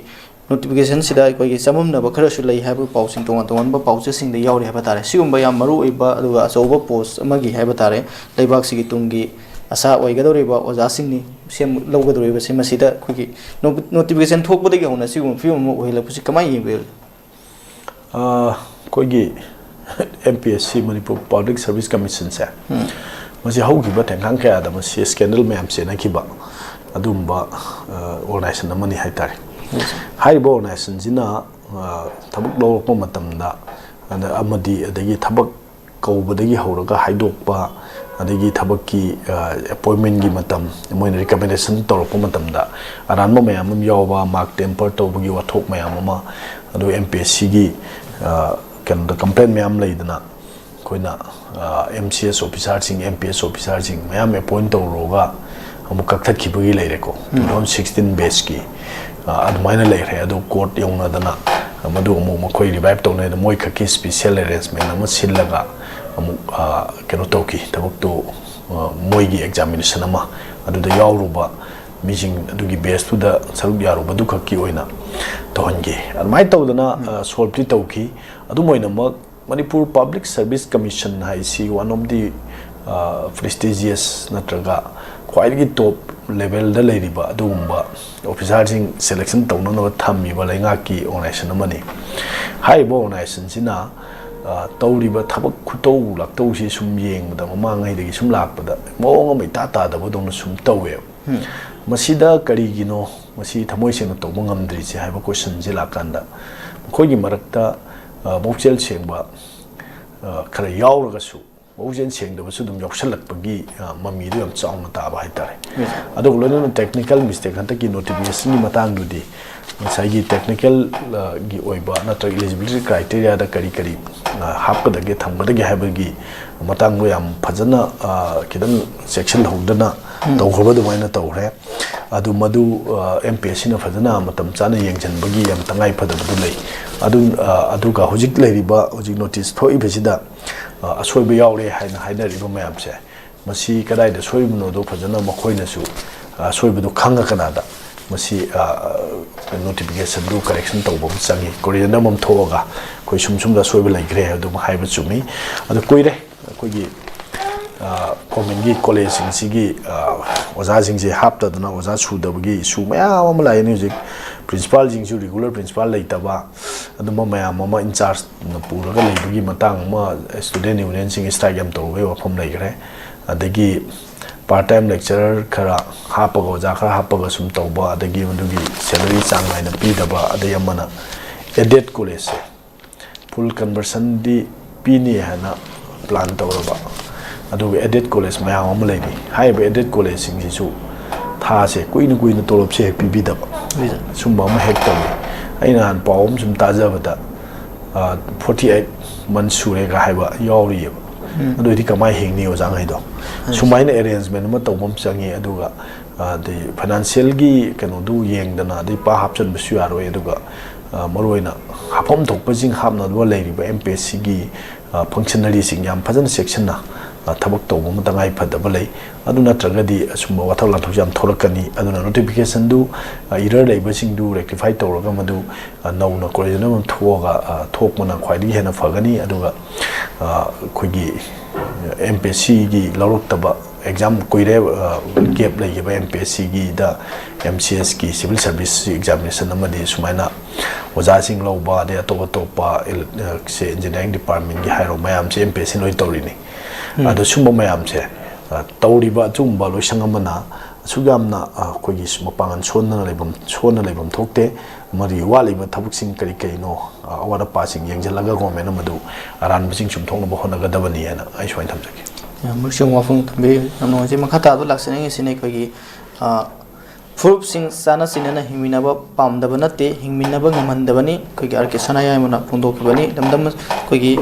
ꯅꯣꯇꯤꯐꯤꯀꯦꯁꯟꯁꯤꯗ ꯑꯩꯈꯣꯏꯒꯤ ꯆꯃꯝꯅꯕ ꯈꯔꯁꯨ ꯂꯩ ꯍꯥꯏꯕ ꯄꯥꯎꯁꯤꯡ ꯇꯣꯉꯥꯟ ꯇꯣꯉꯥꯟꯕ ꯄꯥꯎꯆꯦꯁꯤꯡꯗ ꯌꯥꯎꯔꯤ ꯍꯥꯏꯕ ꯇꯥꯔꯦ꯫ ꯁꯤꯒꯨꯝꯕ ꯌꯥꯝ ꯃꯔꯨ ꯑꯣꯏꯕ ꯑꯗꯨꯒ ꯑꯆꯧꯕ ꯄꯣꯁ ꯑꯃꯒꯤ ꯍꯥꯏꯕ ꯇꯥꯔꯦ, ꯂꯩꯕꯥꯛꯁꯤꯒꯤ ꯇꯨꯡꯒꯤ ꯑꯁꯥ ꯑꯣꯏꯒꯗꯧꯔꯤꯕ ꯑꯣꯖꯥꯁꯤꯡꯅꯤ꯫ ꯁꯦꯝ ꯂꯧꯒꯗꯧꯔꯤꯕꯁꯤ, ꯃꯁꯤꯗ ꯑꯩꯈꯣꯏꯒꯤ ꯅꯣ-, ꯅꯣꯇꯤꯐꯤꯀꯦꯁꯟ ꯊꯣꯛꯄꯗꯒꯤ ꯍꯧꯅ ꯁꯤꯒꯨꯝꯕ ꯐꯤꯕꯝ ꯑꯃ ꯑꯣꯏꯍꯜꯂꯛꯄꯁꯤ ꯀꯃꯥꯏꯅ ꯌꯦꯡꯕꯤꯔꯤ? ꯑ, ꯑꯩꯈꯣꯏꯒꯤ M P S C, Manipur public service ꯀꯃꯤꯁꯟꯁꯦ, ꯃꯁꯤ ꯍꯧꯈꯤꯕ ꯊꯦꯡꯈꯥꯡ ꯀꯌꯥꯗ ꯃꯁꯤ ꯁ꯭ꯀꯦꯟꯗꯜ ꯃꯌꯥꯝ ꯆꯦꯟꯅꯈꯤꯕ ꯑꯗꯨꯒꯨꯝꯕ ꯑꯣꯔꯒꯅꯥꯏꯖꯦꯁꯟ ꯑꯃꯅꯤ ꯍꯥꯏꯇꯥꯔꯦ꯫ ꯍꯥꯏꯔꯤꯕ ꯑꯣꯔꯒꯅꯥꯏꯖꯦꯁꯟꯁꯤꯅ, ꯑ, ꯊꯕꯛ ꯂꯧꯔꯛꯄ ꯃꯇꯝꯗ, ꯑꯗ, ꯑꯃꯗꯤ ꯑꯗꯒꯤ ꯊꯕꯛ ꯀꯧꯕꯗꯒꯤ ꯍꯧꯔꯒ ꯍꯥꯏꯗꯣꯛꯄ, ꯑꯗꯒꯤ ꯊꯕꯛꯀꯤ ꯑꯦꯄꯣꯏꯟꯃꯦꯟꯒꯤ ꯃꯇꯝ, ꯃꯣꯏꯅ ꯔꯤꯀꯃꯦꯟꯗꯦꯁꯟ ꯇꯧꯔꯛꯄ ꯃꯇꯝꯗ ꯑꯔꯥꯟꯕ ꯃꯌꯥꯝ ꯑꯃ ꯌꯥꯎꯕ, ꯃꯥꯔꯛ ꯇꯦꯝꯄꯔ ꯇꯧꯕꯒꯤ ꯋꯥꯊꯣꯛ ꯃꯌꯥꯝ ꯑꯃ, ꯑꯗꯨ ꯑꯦꯝ ꯄꯤ ꯑꯦꯁ ꯁꯤꯒꯤ ꯀꯩꯅꯣꯗ ꯀꯝꯄ꯭ꯂꯦꯟ ꯃꯌꯥꯝ ꯂꯩꯗꯅ, ꯑꯩꯈꯣꯏꯅ M C S ꯑꯣꯐꯤꯁꯥꯔꯁꯤꯡ, M P ꯑꯦꯁ ꯑꯣꯐꯤꯁꯥꯔꯁꯤꯡ ꯃꯌꯥꯝ ꯑꯦꯄꯣꯏꯟ ꯇꯧꯔꯨꯔꯒ ꯑꯃꯨꯛ ꯀꯛꯊꯠꯈꯤꯕꯒꯤ ꯂꯩꯔꯦꯀꯣ, ꯇꯨ ꯊꯥꯎꯖꯟ ꯁꯤꯛꯁꯇꯤꯟ ꯕꯦꯁꯀꯤ ꯑꯗꯨꯃꯥꯏꯅ ꯂꯩꯈ꯭ꯔꯦ꯫ ꯑꯗꯨ ꯀꯣꯔꯠ ꯌꯧꯅꯗꯅ ꯃꯗꯨ ꯑꯃꯨꯛ ꯃꯈꯣꯏ ꯔꯤꯚꯥꯏꯞ ꯇꯧꯅꯩ꯫ ꯑꯗꯨ ꯃꯣꯏ ꯈꯛꯀꯤ ꯁ꯭ꯄꯤꯁꯦꯜ ꯑꯦꯔꯦꯟꯖꯃꯦꯟ ꯑꯃ ꯁꯤꯜꯂꯒ ꯑꯃꯨꯛ, ꯑ, ꯀꯩꯅꯣ ꯇꯧꯈꯤ, ꯊꯕꯛꯇꯨ, ꯑ, ꯃꯣꯏꯒꯤ ꯑꯦꯛꯖꯥꯃꯤꯅꯦꯁꯟ ꯑꯃ ꯑꯗꯨꯗ ꯌꯥꯎꯔꯨꯕ ꯃꯤꯁꯤꯡ ꯑꯗꯨꯒꯤ ꯕꯦꯁꯇꯨꯗ ꯁꯔꯨꯛ ꯌꯥꯔꯨꯕꯗꯨ ꯈꯛꯀꯤ ꯑꯣꯏꯅ ꯇꯧꯍꯟꯈꯤ꯫ ꯑꯗꯨꯃꯥꯏꯅ ꯇꯧꯗꯅ, ꯑ, ꯁꯣꯜꯕꯇꯤ ꯇꯧꯈꯤ꯫ ꯑꯗꯨꯝ ꯑꯣꯏꯅꯃꯛ ꯃꯅꯤꯄꯨꯔ ꯄꯕ꯭ꯂꯤꯛ ꯁꯔꯚꯤꯁ ꯀꯃꯤꯁꯟ ꯍꯥꯏꯁꯤ one of the, ꯑ, prestigious ꯅꯠꯇ꯭ꯔꯒ ꯈ꯭ꯋꯥꯏꯗꯒꯤ ꯇꯣꯞ ꯂꯦꯚꯦꯜꯗ ꯂꯩꯔꯤꯕ ꯑꯗꯨꯒꯨꯝꯕ ꯑꯣꯐꯤꯁꯥꯔꯁꯤꯡ ꯁꯦꯂꯦꯛꯁꯟ ꯇꯧꯅꯅꯕ ꯊꯝꯃꯤꯕ ꯂꯩꯉꯥꯛꯀꯤ ꯑꯣꯔꯒꯅꯥꯏꯖꯦꯁꯟ ꯑꯃꯅꯤ꯫ ꯍꯥꯏꯔꯤꯕ ꯑꯣꯔꯒꯅꯥꯏꯖꯦꯁꯟꯁꯤꯅ, ꯑ, ꯇꯧꯔꯤꯕ ꯊꯕꯛ ꯈꯨꯇꯧ ꯂꯥꯛꯇꯧꯁꯤ ꯁꯨꯝ ꯌꯦꯡꯕꯗ, ꯃꯃꯥꯡꯉꯩꯗꯒꯤ ꯁꯨꯝ ꯂꯥꯛꯄꯗ ꯃꯑꯣꯡ ꯑꯃ ꯏꯇꯥ ꯇꯥꯗꯕꯗꯧꯅ ꯁꯨꯝ ꯇꯧꯋꯦꯕ꯫ ꯃꯁꯤꯗ ꯀꯔꯤꯒꯤꯅꯣ ꯃꯁꯤ ꯊꯃꯣꯏ ꯁꯦꯡꯅ ꯇꯧꯕ ꯉꯝꯗ꯭ꯔꯤꯁꯦ ꯍꯥꯏꯕ ꯀꯣꯏꯁꯟꯁꯤ ꯂꯥꯛꯀꯥꯟꯗ, ꯃꯈꯣꯏꯒꯤ ꯃꯔꯛꯇ, ꯑ, ꯄꯨꯛꯆꯦꯜ ꯁꯦꯡꯕ, ꯑ, ꯈꯔ ꯌꯥꯎꯔꯒꯁꯨ ꯄꯨꯛꯆꯦꯜ ꯁꯦꯡꯗꯕꯁꯨ ꯑꯗꯨꯝ ꯌꯥꯎꯁꯜꯂꯛꯄꯒꯤ, ꯑ, ꯃꯃꯤꯗꯨ ꯌꯥꯝ ꯆꯥꯎꯅ ꯇꯥꯕ ꯍꯥꯏꯇꯥꯔꯦ꯫ ꯑꯗꯨꯒ ꯂꯣꯏꯅꯅ ꯇꯦꯛꯅꯤꯀꯦꯜ ꯃꯤꯁꯇꯦꯛ, ꯍꯟꯗꯛꯀꯤ ꯅꯣꯇꯤꯐꯤꯀꯦꯁꯟꯒꯤ ꯃꯇꯥꯡꯗꯨꯗꯤ ꯉꯁꯥꯏꯒꯤ ꯇꯦꯛꯅꯤꯀꯦꯜ, ꯑ, ꯒꯤ ꯑꯣꯏꯕ ꯅꯠꯇ꯭ꯔꯒ ꯏꯂꯤꯖꯤꯕꯤꯂꯤꯇꯤ ꯀ꯭ꯔꯥꯏꯇꯦꯔꯤꯌꯥꯗ ꯀꯔꯤ ꯀꯔꯤ, ꯑ, ꯍꯥꯞꯀꯗꯒꯦ ꯊꯝꯒꯗꯒꯦ ꯍꯥꯏꯕꯒꯤ ꯃꯇꯥꯡꯗꯣ ꯌꯥꯝ ꯐꯖꯅ, ꯑ, ꯈꯤꯇꯪ ꯆꯦꯛꯁꯤꯜꯍꯧꯗꯅ ꯇꯧꯈ꯭ꯔꯕ ꯑꯗꯨꯃꯥꯏꯅ ꯇꯧꯈ꯭ꯔꯦ꯫ ꯑꯗꯨ ꯃꯗꯨ, ꯑ, ꯑꯦꯝ ꯄꯤ ꯑꯦꯁ ꯁꯤꯅ ꯐꯖꯅ ꯃꯇꯝ ꯆꯥꯅ ꯌꯦꯡꯁꯤꯟꯕꯒꯤ ꯌꯥꯝ ꯇꯉꯥꯏ ꯐꯗꯕꯗꯨ ꯂꯩ꯫ ꯑꯗꯨ, ꯑ, ꯑꯗꯨꯒ ꯍꯧꯖꯤꯛ ꯂꯩꯔꯤꯕ, ꯍꯧꯖꯤꯛ ꯅꯣꯇꯤꯁ ꯊꯣꯛꯏꯕꯁꯤꯗ, ꯑ, ꯑꯁꯣꯏꯕ ꯌꯥꯎꯔꯦ ꯍꯥꯏꯅ ꯍꯥꯏꯅꯔꯤꯕ ꯃꯌꯥꯝꯁꯦ, ꯃꯁꯤ ꯀꯗꯥꯏꯗ ꯁꯣꯏꯕꯅꯣꯗꯣ ꯐꯖꯅ ꯃꯈꯣꯏꯅꯁꯨ, ꯑ, ꯑꯁꯣꯏꯕꯗꯣ ꯈꯪꯉ ꯀꯅꯥꯗ ꯃꯁꯤ, ꯑ, ꯅꯣꯇꯤꯐꯤꯀꯦꯁꯟꯗꯨ ꯀꯔꯦꯛꯁꯟ ꯇꯧꯕ ꯑꯃ ꯆꯪꯉꯤ꯫ ꯀꯣꯔꯤꯖꯅꯝ ꯑꯃ ꯊꯣꯛꯑꯒ ꯑꯩꯈꯣꯏ ꯁꯨꯝ ꯁꯨꯝꯗ ꯑꯁꯣꯏꯕ ꯂꯩꯈ꯭ꯔꯦ ꯍꯥꯏꯕꯗꯨꯃ ꯍꯥꯏꯕ ꯆꯨꯝꯃꯤ꯫ ꯑꯗꯨ ꯀꯨꯏꯔꯦ ꯑꯩꯈꯣꯏꯒꯤ ꯒꯣꯔꯃꯦꯟꯒꯤ ꯀꯣꯂꯦꯖꯁꯤꯡꯁꯤꯒꯤ ꯑꯣꯖꯥꯁꯤꯡꯁꯦ ꯍꯥꯞꯇꯗꯅ ꯑꯣꯖꯥ ꯁꯨꯗꯕꯒꯤ ꯏꯁꯨ ꯃꯌꯥꯝ ꯑꯃ ꯂꯥꯛꯏꯅꯤ꯫ ꯍꯧꯖꯤꯛ ꯄ꯭ꯔꯤꯟꯁꯤꯄꯥꯜꯁꯤꯡꯁꯨ ꯔꯤꯒꯨꯂꯔ ꯄ꯭ꯔꯤꯟꯁꯤꯄꯥꯜ ꯂꯩꯇꯕ, ꯑꯗꯨꯝꯕ ꯃꯌꯥꯝ ꯑꯃ ꯏꯟꯆꯥꯔꯖꯅ ꯄꯨꯔꯒ ꯂꯩꯕꯒꯤ ꯃꯇꯥꯡ ꯑꯃ, ꯁ꯭ꯇꯨꯗꯦꯟ ꯌꯨꯅꯤꯌꯟꯁꯤꯡ ꯁ꯭ꯇ꯭ꯔꯥꯏꯛ ꯌꯥꯝ ꯇꯧꯕꯒꯤ ꯋꯥꯐꯝ ꯂꯩꯈ꯭ꯔꯦ꯫ ꯑꯗꯒꯤ ꯄꯥꯔꯠ ꯇꯥꯏꯝ ꯂꯦꯛꯆꯔꯔ ꯈꯔ ꯍꯥꯞꯄꯒ, ꯑꯣꯖꯥ ꯈꯔ ꯍꯥꯞꯄꯒ ꯁꯨꯝ ꯇꯧꯕ, ꯑꯗꯒꯤ ꯃꯗꯨꯒꯤ ꯁꯦꯂꯔꯤ ꯆꯥꯡ ꯅꯥꯏꯅ ꯄꯤꯗꯕ, ꯑꯗꯩ ꯑꯃꯅ ꯑꯦꯗꯦꯠ ꯀꯣꯂꯦꯖꯁꯦ ꯐꯨꯜ ꯀꯟꯚꯔꯁꯟꯗꯤ ꯄꯤꯅꯤ ꯍꯥꯏꯅ ꯄ꯭ꯂꯥꯟ ꯇꯧꯔꯕ, ꯑꯗꯨꯒ ꯑꯦꯗꯦꯠ ꯀꯣꯂꯦꯖ ꯃꯌꯥꯝ ꯑꯃ ꯂꯩꯔꯤ꯫ ꯍꯥꯏꯔꯤꯕ ꯑꯦꯗꯦꯠ ꯀꯣꯂꯦꯖꯁꯤꯡꯁꯤꯁꯨ ꯊꯥꯁꯦ ꯀꯨꯏꯅ ꯀꯨꯏꯅ ꯇꯣꯂꯣꯞꯁꯦ ꯍꯦꯛ ꯄꯤꯕꯤꯗꯕ, ꯁꯨꯝꯕ ꯑꯃ ꯍꯦꯛ ꯇꯧꯏ꯫ ꯑꯩ ꯅꯍꯥꯟ ꯄꯥꯎ ꯑꯃ ꯁꯨꯝ ꯇꯥꯖꯕꯗ, ꯐꯣꯔꯇꯤ ꯑꯩꯠ ꯃꯟ ꯁꯨꯔꯦꯒ ꯍꯥꯏꯕ ꯌꯥꯎꯔꯤꯑꯕ꯫ ꯑꯗꯨ ꯑꯣꯏꯗꯤ ꯀꯃꯥꯏꯅ ꯍꯤꯡꯅꯤ ꯑꯣꯖꯥꯉꯩꯗꯣ? ꯁꯨꯃꯥꯏꯅ ꯑꯦꯔꯦꯟꯖꯃꯦꯟ ꯑꯃ ꯇꯧꯕ ꯑꯃ ꯆꯪꯉꯤ꯫ ꯑꯗꯨꯒ ꯑꯗꯩ ꯐꯥꯏꯅꯥꯟꯁꯤꯌꯦꯜꯒꯤ ꯀꯩꯅꯣꯗꯨ ꯌꯦꯡꯗꯅ, ꯑꯗꯩ ꯄꯥ ꯍꯥꯞꯆꯤꯟꯕꯁꯨ ꯌꯥꯔꯣꯏ꯫ ꯑꯗꯨꯒ ꯃꯔꯨꯑꯣꯏꯅ ꯍꯥꯞꯐꯝ ꯊꯣꯛꯄꯁꯤꯡ ꯍꯥꯞꯅꯕ ꯂꯩꯔꯤꯕ ꯑꯦꯝ ꯄꯤ ꯑꯦꯁ ꯁꯤꯒꯤ ꯐꯪꯁꯅꯔꯤꯁꯤꯡ ꯌꯥꯝ ꯐꯖꯅ ꯆꯦꯛꯁꯤꯟꯅ ꯊꯕꯛ ꯇꯧꯕ ꯑꯃ ꯇꯉꯥꯏ ꯐꯗꯕ ꯂꯩ꯫ ꯑꯗꯨ ꯅꯠꯇ꯭ꯔꯒꯗꯤ ꯑꯁꯨꯝꯕ ꯋꯥꯊꯣꯛ ꯂꯥꯟꯊꯣꯛꯁꯦ ꯌꯥꯝ ꯊꯣꯛꯂꯛꯀꯅꯤ꯫ ꯑꯗꯨꯅ ꯅꯣꯇꯤꯐꯤꯀꯦꯁꯟꯗꯨ ꯏꯔꯔ ꯂꯩꯕꯁꯤꯡꯗꯨ ꯔꯦꯛꯇꯤꯐꯥꯏ ꯇꯧꯔꯒ ꯃꯗꯨ ꯅꯧꯅ ꯀꯣꯂꯦꯖ ꯑꯃ ꯊꯣꯛꯑꯒ ꯊꯣꯛꯄꯅ ꯈ꯭ꯋꯥꯏꯗꯒꯤ ꯍꯦꯟꯅ ꯐꯒꯅꯤ꯫ ꯑꯗꯨꯒ ꯑꯩꯈꯣꯏꯒꯤ ꯑꯦꯝ ꯄꯤ ꯑꯦꯁ ꯁꯤꯒꯤ ꯂꯧꯔꯛꯇꯕ ꯑꯦꯛꯖꯥꯝ ꯀꯨꯏꯔꯦ, ꯒꯦꯞ ꯂꯩꯈꯤꯕ ꯑꯦꯝ ꯄꯤ ꯑꯦꯁ ꯁꯤꯒꯤꯗ ꯑꯦꯝ ꯁꯤ ꯑꯦꯁꯀꯤ ꯁꯤꯚꯤꯜ ꯁꯥꯔꯚꯤꯁ ꯑꯦꯛꯖꯥꯃꯤꯅꯦꯁꯟ ꯑꯃꯗꯤ ꯁꯨꯃꯥꯏꯅ ꯑꯣꯖꯥꯁꯤꯡ ꯂꯧꯕ, ꯑꯗꯩ ꯑꯇꯣꯞ ꯑꯇꯣꯞꯄ ꯁꯦ ꯏꯟꯖꯤꯅꯤꯌꯥꯔꯤꯡ ꯗꯤꯄꯥꯔꯠꯃꯦꯟꯒꯤ ꯍꯥꯏꯔꯣ, ꯃꯌꯥꯝꯁꯦ ꯑꯦꯝ ꯄꯤ ꯑꯦꯁ ꯁꯤ ꯂꯣꯏ ꯇꯧꯔꯤꯅꯤ꯫ ꯑꯗꯣ ꯁꯨꯝꯕ ꯃꯌꯥꯝꯁꯦ ꯇꯧꯔꯤꯕ ꯑꯆꯨꯝꯕ ꯂꯣꯏꯁꯪ ꯑꯃꯅ ꯑꯁꯨꯛ ꯌꯥꯝꯅ ꯑꯩꯈꯣꯏꯒꯤ ꯃꯄꯥꯡꯒꯜ ꯁꯣꯟꯗꯅ ꯂꯩꯐꯝ ꯁꯣꯟꯅ ꯂꯩꯐꯝ ꯊꯣꯛꯇꯦ꯫ ꯃꯗꯨꯒꯤ ꯋꯥꯠꯂꯤꯕ ꯊꯕꯛꯁꯤꯡ ꯀꯔꯤ ꯀꯔꯤꯅꯣ, ꯑꯋꯥꯠ ꯑꯄꯥꯁꯤꯡ ꯌꯦꯡꯁꯤꯜꯂꯒ ꯒꯣꯔꯃꯦꯟꯅ ꯃꯗꯨ ꯑꯔꯥꯟꯕꯁꯤꯡ ꯆꯨꯝꯊꯣꯛꯅꯕ ꯍꯣꯠꯅꯒꯗꯕꯅꯤ ꯍꯥꯏꯅ ꯑꯩ ꯁꯨꯃꯥꯏꯅ ꯊꯝꯖꯒꯦ꯫ ꯌꯥꯝ ꯃꯔꯨꯞꯁꯤꯡ ꯋꯥꯐꯝ ꯊꯝꯕꯤꯔꯤ꯫ ꯌꯥꯝ ꯅꯨꯡꯉꯥꯏꯖꯩ꯫ ꯃꯈꯥ ꯇꯥꯕꯗ ꯂꯥꯛꯆꯅꯤꯡꯉꯤꯁꯤꯅ ꯑꯩꯈꯣꯏꯒꯤ, ꯑ, ꯐꯨꯔꯨꯞꯁꯤꯡ ꯆꯥꯟꯅ ꯆꯤꯟꯅꯅ ꯍꯤꯡꯃꯤꯟꯅꯕ ꯄꯥꯝꯗꯕ ꯅꯠꯇꯦ, ꯍꯤꯡꯃꯤꯟꯅꯕ ꯉꯝꯍꯟꯗꯕꯅꯤ꯫ ꯑꯩꯈꯣꯏꯒꯤ ꯑꯥꯔ ꯀꯦ ꯁꯅꯥꯌꯥꯏꯃꯅ ꯐꯣꯡꯗꯣꯛꯈꯤꯕꯅꯤ꯫ ꯂꯝꯗꯝ ꯑꯩꯈꯣꯏꯒꯤ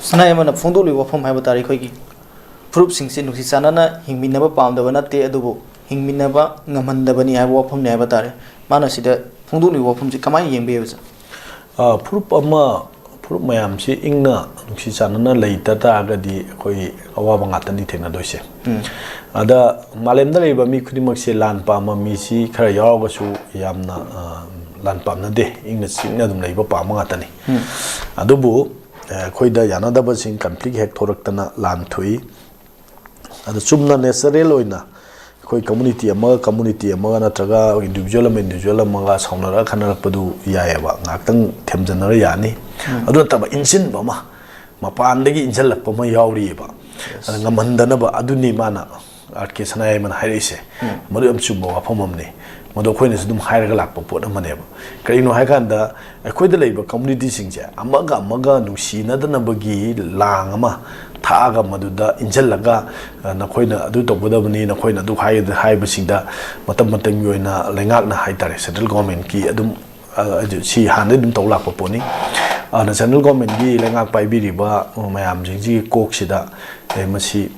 ꯁꯅꯥꯌꯥꯏꯃꯅ ꯐꯣꯡꯗꯣꯛꯂꯤꯕ ꯋꯥꯐꯝ ꯍꯥꯏꯕ ꯇꯥꯔꯦ, ꯑꯩꯈꯣꯏꯒꯤ ꯐꯨꯔꯨꯞꯁꯤꯡꯁꯤ ꯅꯨꯡꯁꯤ ꯆꯥꯟꯅꯅ ꯍꯤꯡꯃꯤꯟꯅꯕ ꯄꯥꯝꯗꯕ ꯅꯠꯇꯦ, ꯑꯗꯨꯕꯨ ꯍꯤꯡꯃꯤꯟꯅꯕ ꯉꯝꯍꯟꯗꯕꯅꯤ ꯍꯥꯏꯕ ꯋꯥꯐꯝꯅꯤ ꯍꯥꯏꯕ ꯇꯥꯔꯦ꯫ ꯃꯥꯅ ꯁꯤꯗ ꯐꯣꯡꯗꯣꯛꯂꯤꯕ ꯋꯥꯐꯝꯁꯤ ꯀꯃꯥꯏꯅ ꯌꯦꯡꯕꯤꯕꯁꯦ? ꯑ, ꯐꯨꯔꯨꯞ ꯑꯃ, ꯐꯨꯔꯨꯞ ꯃꯌꯥꯝꯁꯤ ꯏꯪꯅ ꯅꯨꯡꯁꯤ ꯆꯥꯟꯅꯅ ꯂꯩꯇ ꯇꯥꯔꯒꯗꯤ ꯑꯩꯈꯣꯏ ꯑꯋꯥꯕ ꯉꯥꯛꯇꯅꯤ ꯊꯦꯡꯅꯗꯣꯏꯁꯦ꯫ ꯑꯗ ꯃꯥꯂꯦꯝꯗ ꯂꯩꯔꯤꯕ ꯃꯤ ꯈꯨꯗꯤꯡꯃꯛꯁꯦ ꯂꯥꯟ ꯄꯥꯝꯕ ꯃꯤꯁꯤ ꯈꯔ ꯌꯥꯎꯔꯒꯁꯨ ꯌꯥꯝꯅ, ꯑ, ꯂꯥꯟ ꯄꯥꯝꯅꯗꯦ, ꯏꯪꯅ ꯆꯤꯛꯅ ꯑꯗꯨꯝ ꯂꯩꯕ ꯄꯥꯝꯕ ꯉꯥꯛꯇꯅꯤ꯫ ꯑꯗꯨꯕꯨ ꯑꯩꯈꯣꯏꯗ ꯌꯥꯅꯗꯕꯁꯤꯡ, ꯀꯟꯐ꯭ꯂꯤꯛ ꯍꯦꯛ ꯊꯣꯔꯛꯇꯅ ꯂꯥꯟ ꯊꯣꯛꯏ꯫ ꯑꯗꯣ ꯆꯨꯝꯅ ꯅꯦꯆꯔꯦꯜ ꯑꯣꯏꯅ ꯑꯩꯈꯣꯏ ꯀꯝꯃꯨꯅꯤꯇꯤ ꯑꯃꯒ ꯀꯝꯃꯨꯅꯤꯇꯤ ꯑꯃꯒ ꯅꯠꯇ꯭ꯔꯒ ꯏꯟꯗꯤꯕꯤꯖꯨꯋꯦꯜ ꯑꯃ ꯏꯟꯗꯤꯕꯤꯖꯨꯋꯦꯜ ꯑꯃꯒ ꯁꯥꯎꯅꯔꯒ ꯈꯠꯅꯔꯛꯄꯗꯨ ꯌꯥꯏꯑꯕ, ꯉꯥꯏꯍꯥꯛꯇꯪ ꯊꯦꯝꯖꯤꯟꯅꯔ ꯌꯥꯅꯤ꯫ ꯑꯗꯨ ꯅꯠꯇꯕ ꯏꯟꯁꯤꯟꯕ ꯑꯃ, ꯃꯄꯥꯟꯗꯒꯤ ꯏꯟꯁꯤꯜꯂꯛꯄ ꯑꯃ ꯌꯥꯎꯔꯤꯑꯕ꯫ ꯑꯗ ꯉꯝꯍꯟꯗꯅꯕ, ꯑꯗꯨꯅꯤ ꯃꯥꯅ ꯑꯥꯔ ꯀꯦ ꯁꯅꯥꯌꯥꯏꯃꯅ ꯍꯥꯏꯔꯛꯏꯁꯦ꯫ ꯃꯗꯨ ꯌꯥꯝ ꯆꯨꯝꯕ ꯋꯥꯐꯝ ꯑꯃꯅꯤ꯫ ꯃꯗꯨ ꯑꯩꯈꯣꯏꯅꯁꯨ ꯑꯗꯨꯝ ꯍꯥꯏꯔꯒ ꯂꯥꯛꯄ ꯄꯣꯠ ꯑꯃꯅꯦꯕ꯫ ꯀꯔꯤꯒꯤꯅꯣ ꯍꯥꯏꯀꯥꯟꯗ, ꯑꯩꯈꯣꯏꯗ ꯂꯩꯕ ꯀꯝꯃꯨꯅꯤꯇꯤꯁꯤꯡꯁꯦ ꯑꯃꯒ ꯑꯃꯒ ꯅꯨꯡꯁꯤꯅꯗꯅꯕꯒꯤ ꯂꯥꯡ ꯑꯃ ꯊꯥꯛꯑꯒ, ꯃꯗꯨꯗ ꯏꯟꯁꯤꯜꯂꯒ, ꯑ, ꯅꯈꯣꯏꯅ ꯑꯗꯨ ꯇꯧꯒꯗꯕꯅꯤ, ꯅꯈꯣꯏꯅ ꯑꯗꯨ ꯍꯥꯏ-, ꯍꯥꯏꯕꯁꯤꯡꯗ ꯃꯇꯝ ꯃꯇꯝꯒꯤ ꯑꯣꯏꯅ ꯂꯩꯉꯥꯛꯅ ꯍꯥꯏꯇꯥꯔꯦ, ꯁꯦꯟꯇ꯭ꯔꯦꯜ ꯒꯣꯔꯃꯦꯟꯀꯤ ꯑꯗꯨꯝ, ꯑ, ꯑꯗꯨ ꯁꯤ ꯍꯥꯟꯅꯗꯩ ꯑꯗꯨꯝ ꯇꯧ ꯂꯥꯛꯄ ꯄꯣꯠꯅꯤ꯫ ꯑꯗꯨꯅ ꯁꯦꯟꯇ꯭ꯔꯦꯜ ꯒꯣꯔꯃꯦꯟꯒꯤ ꯂꯩꯉꯥꯛ ꯄꯥꯏꯕꯤꯔꯤꯕ ꯃꯌꯥꯝꯁꯤꯡꯁꯤꯒꯤ ꯀꯣꯛꯁꯤꯗ, ꯑꯦ, ꯃꯁꯤ,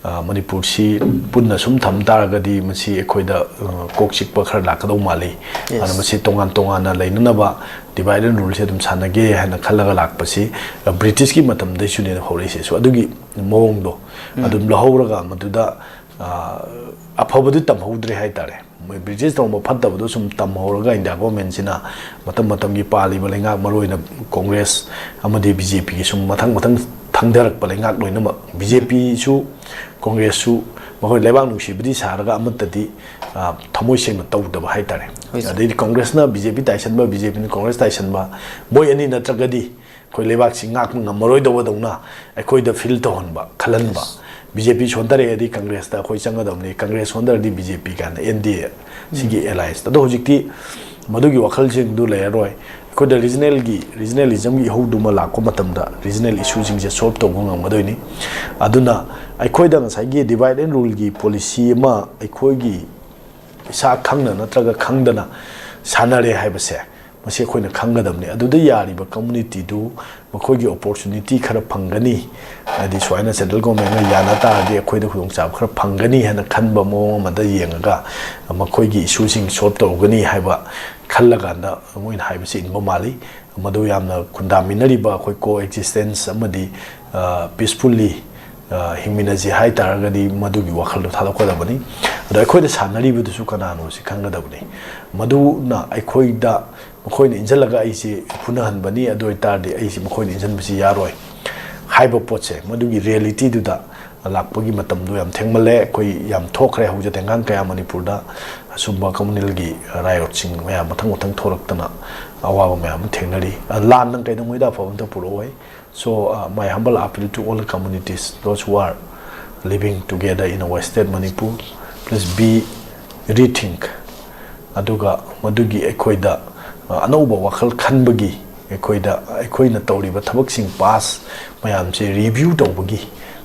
ꯑ, ꯃꯅꯤꯄꯨꯔꯁꯤ ꯄꯨꯟꯅ ꯁꯨꯝ ꯊꯝ ꯇꯥꯔꯒꯗꯤ ꯃꯁꯤ ꯑꯩꯈꯣꯏꯗ, ꯑ, ꯀꯣꯛ ꯆꯤꯛꯄ ꯈꯔ ꯂꯥꯛꯀꯗꯧ ꯃꯥꯜꯂꯤ꯫ ꯑꯗꯨꯅ ꯃꯁꯤ ꯇꯣꯉꯥꯟ ꯇꯣꯉꯥꯟꯅ ꯂꯩꯅꯅꯕ divide and ruleꯁꯦ ꯑꯗꯨꯝ ꯁꯥꯟꯅꯒꯦ ꯍꯥꯏꯅ ꯈꯜꯂꯒ ꯂꯥꯛꯄꯁꯤ, ꯑ, ꯕ꯭ꯔꯤꯇꯤꯁꯀꯤ ꯃꯇꯝꯗꯩꯁꯨꯅꯦ ꯍꯧꯔꯛꯏꯁꯦ꯫ So, ꯑꯗꯨꯒꯤ ꯃꯑꯣꯡꯗꯣ ꯑꯗꯨꯝ ꯂꯧꯍꯧꯔꯒ ꯃꯗꯨꯗ, ꯑ, ꯑꯐꯕꯗꯨ ꯇꯝꯍꯧꯗ꯭ꯔꯦ ꯍꯥꯏꯇꯥꯔꯦ꯫ ꯃꯣꯏ ꯕ꯭ꯔꯤꯇꯤꯁ ꯇꯧꯔꯝꯕ ꯐꯠꯇꯕꯗꯣ ꯁꯨꯝ ꯇꯝꯍꯧꯔꯒ ꯏꯟꯗꯤꯌꯥ ꯒꯣꯔꯃꯦꯟꯁꯤꯅ ꯃꯇꯝ ꯃꯇꯝꯒꯤ ꯄꯥꯜꯂꯤꯕ ꯂꯩꯉꯥꯛ, ꯃꯔꯨꯑꯣꯏꯅ ꯀꯣꯡꯒ꯭ꯔꯦꯁ ꯑꯃꯗꯤ ꯕꯤ ꯖꯦ ꯄꯤꯒꯤ ꯁꯨꯝ ꯃꯊꯪ ꯃꯊꯪ ꯊꯪꯊꯔꯛꯄ ꯂꯩꯉꯥꯛ ꯂꯣꯏꯅꯃꯛ, ꯕꯤ ꯖꯦ ꯄꯤꯁꯨ ꯀꯣꯡꯒ꯭ꯔꯦꯁꯁꯨ ꯃꯈꯣꯏ ꯂꯩꯕꯥꯛ ꯅꯨꯡꯁꯤꯕꯗꯤ ꯁꯥꯔꯒ ꯑꯃꯠꯇꯗꯤ, ꯑ, ꯊꯃꯣꯏ ꯁꯦꯡꯅ ꯇꯧꯗꯕ ꯍꯥꯏꯇꯥꯔꯦ꯫ ꯍꯣꯏ, ꯁꯥꯔ꯫ ꯑꯗꯩꯗꯤ ꯀꯣꯡꯒ꯭ꯔꯦꯁꯅ ꯕꯤ ꯖꯦ ꯄꯤ ꯇꯥꯏꯁꯟꯕ, ꯕꯤ ꯖꯦ ꯄꯤꯅ ꯀꯣꯡꯒ꯭ꯔꯦꯁ ꯇꯥꯏꯁꯟꯕ, ꯃꯣꯏ ꯑꯅꯤ ꯅꯠꯇ꯭ꯔꯒꯗꯤ ꯑꯩꯈꯣꯏ ꯂꯩꯕꯥꯛꯁꯤ ꯉꯥꯛꯄ ꯉꯝꯃꯔꯣꯏꯗꯧꯕꯗꯧꯅ ꯑꯩꯈꯣꯏꯗ ꯐꯤꯜ ꯇꯧꯍꯟꯕ, ꯈꯜꯍꯟꯕ꯫ ꯕꯤ ꯖꯦ ꯄꯤ ꯁꯣꯟꯊꯔꯛꯑꯗꯤ ꯀꯪꯒ꯭ꯔꯦꯁꯇ ꯑꯩꯈꯣꯏ ꯆꯪꯒꯗꯕꯅꯤ, ꯀꯪꯒ꯭ꯔꯦꯁ ꯁꯣꯟꯊꯔꯗꯤ ꯕꯤ ꯖꯦ ꯄꯤ ꯀꯥꯏꯅ ꯑꯦꯟ ꯗꯤ ꯑꯦ ꯁꯤꯒꯤ ꯑꯦꯂꯥꯏꯟꯁꯇ꯫ ꯑꯗꯣ ꯍꯧꯖꯤꯛꯇꯤ ꯃꯗꯨꯒꯤ ꯋꯥꯈꯜꯁꯤꯡꯗꯨ ꯂꯩꯔꯔꯣꯏ꯫ ꯑꯩꯈꯣꯏꯗ ꯔꯤꯖꯅꯦꯜꯒꯤ, ꯔꯤꯖꯅꯦꯂꯤꯖꯝꯒꯤ ꯏꯍꯧꯗꯨꯃ ꯂꯥꯛꯄ ꯃꯇꯝꯗ ꯔꯤꯖꯅꯦꯜ ꯏꯁꯨꯁꯤꯡꯁꯦ ꯁꯣꯜꯕ ꯇꯧꯕ ꯉꯝꯒꯗꯣꯏꯅꯤ꯫ ꯑꯗꯨꯅ ꯑꯩꯈꯣꯏꯗ ꯉꯁꯥꯏꯒꯤ divide and ruleꯒꯤ ꯄꯣꯂꯤꯁꯤ ꯑꯃ ꯑꯩꯈꯣꯏꯒꯤ ꯏꯁꯥ ꯈꯪꯅ ꯅꯠꯇ꯭ꯔꯒ ꯈꯪꯗꯅ ꯁꯥꯟꯅꯔꯦ ꯍꯥꯏꯕꯁꯦ, ꯃꯁꯤ ꯑꯩꯈꯣꯏꯅ ꯈꯪꯒꯗꯕꯅꯤ꯫ ꯑꯗꯨꯗ ꯌꯥꯔꯤꯕ ꯀꯝꯃꯨꯅꯤꯇꯤꯗꯨ ꯃꯈꯣꯏꯒꯤ ꯑꯣꯄꯣꯔꯆꯨꯅꯤꯇꯤ ꯈꯔ ꯐꯪꯒꯅꯤ, ꯍꯥꯏꯗꯤ ꯁꯨꯃꯥꯏꯅ ꯁꯦꯟꯇ꯭ꯔꯦꯜ ꯒꯣꯔꯃꯦꯟꯅ ꯌꯥꯅ ꯇꯥꯔꯗꯤ ꯑꯩꯈꯣꯏꯗ ꯈꯨꯗꯣꯡꯆꯥꯕ ꯈꯔ ꯐꯪꯒꯅꯤ ꯍꯥꯏꯅ ꯈꯟꯕ ꯃꯑꯣꯡ ꯑꯃꯗ ꯌꯦꯡꯉꯒ ꯃꯈꯣꯏꯒꯤ ꯏꯁꯨꯁꯤꯡ ꯁꯣꯜꯕ ꯇꯧꯒꯅꯤ ꯍꯥꯏꯕ ꯈꯜꯂꯀꯥꯟꯗ ꯃꯣꯏꯅ ꯍꯥꯏꯕꯁꯤ ꯏꯟꯕ ꯃꯥꯜꯂꯤ꯫ ꯃꯗꯨ ꯌꯥꯝꯅ ꯈꯨꯟꯗꯥꯃꯤꯟꯅꯔꯤꯕ ꯑꯩꯈꯣꯏ co existence ꯑꯃꯗꯤ, ꯑ, peacefully ꯑ, ꯍꯤꯡꯃꯤꯟꯅꯁꯤ ꯍꯥꯏ ꯇꯥꯔꯒꯗꯤ ꯃꯗꯨꯒꯤ ꯋꯥꯈꯜꯗꯣ ꯊꯥꯗꯣꯛꯀꯗꯕꯅꯤ꯫ ꯑꯗꯣ ꯑꯩꯈꯣꯏꯗ ꯁꯥꯟꯅꯔꯤꯕꯗꯨꯁꯨ ꯀꯅꯥꯅꯣ ꯁꯤ ꯈꯪꯒꯗꯕꯅꯤ꯫ ꯃꯗꯨꯅ ꯑꯩꯈꯣꯏꯗ, ꯃꯈꯣꯏꯅ ꯏꯟꯁꯤꯜꯂꯒ ꯑꯩꯁꯦ ꯐꯨꯅꯍꯟꯕꯅꯤ, ꯑꯗꯨ ꯑꯣꯏꯇꯥꯔꯗꯤ ꯑꯩꯁꯦ ꯃꯈꯣꯏꯅ ꯏꯟꯁꯤꯟꯕꯁꯤ ꯌꯥꯔꯣꯏ ꯍꯥꯏꯕ ꯄꯣꯠꯁꯦ, ꯃꯗꯨꯒꯤ ꯔꯤꯌꯦꯂꯤꯇꯤꯗꯨꯗ ꯂꯥꯛꯄꯒꯤ ꯃꯇꯝꯗꯣ ꯌꯥꯝ ꯊꯦꯡꯃꯜꯂꯦ꯫ ꯑꯩꯈꯣꯏ ꯌꯥꯝ ꯊꯣꯛꯈ꯭ꯔꯦ, ꯍꯧꯖꯤꯛ ꯊꯦꯡꯒꯥꯡ ꯀꯌꯥ ꯃꯅꯤꯄꯨꯔꯗ ꯑꯁꯨꯝꯕ ꯀꯝꯃꯨꯅꯦꯜꯒꯤ ꯔꯥꯏꯌꯣꯠꯁꯤꯡ ꯃꯌꯥꯝ ꯃꯊꯪ ꯃꯊꯪ ꯊꯣꯛꯂꯛꯇꯅ ꯑꯋꯥꯕ ꯃꯌꯥꯝ ꯑꯃ ꯊꯦꯡꯅꯔꯤ꯫ ꯑ, ꯂꯥꯟꯅ ꯀꯩꯗꯧꯉꯩꯗ ꯑꯐꯕ ꯑꯝꯇ ꯄꯨꯔꯛꯑꯣꯏ꯫ So, uh, my humble appeal to all the communities, those who are living together in our state Manipur, please be rethink. ꯑꯗꯨꯒ ꯃꯗꯨꯒꯤ ꯑꯩꯈꯣꯏꯗ, ꯑ, ꯑꯅꯧꯕ ꯋꯥꯈꯜ ꯈꯟꯕꯒꯤ, ꯑꯩꯈꯣꯏꯗ, ꯑꯩꯈꯣꯏꯅ ꯇꯧꯔꯤꯕ ꯊꯕꯛꯁꯤꯡ, ꯄꯥꯁ ꯃꯌꯥꯝꯁꯦ ꯔꯤꯚ꯭ꯌꯨ ꯇꯧꯕꯒꯤ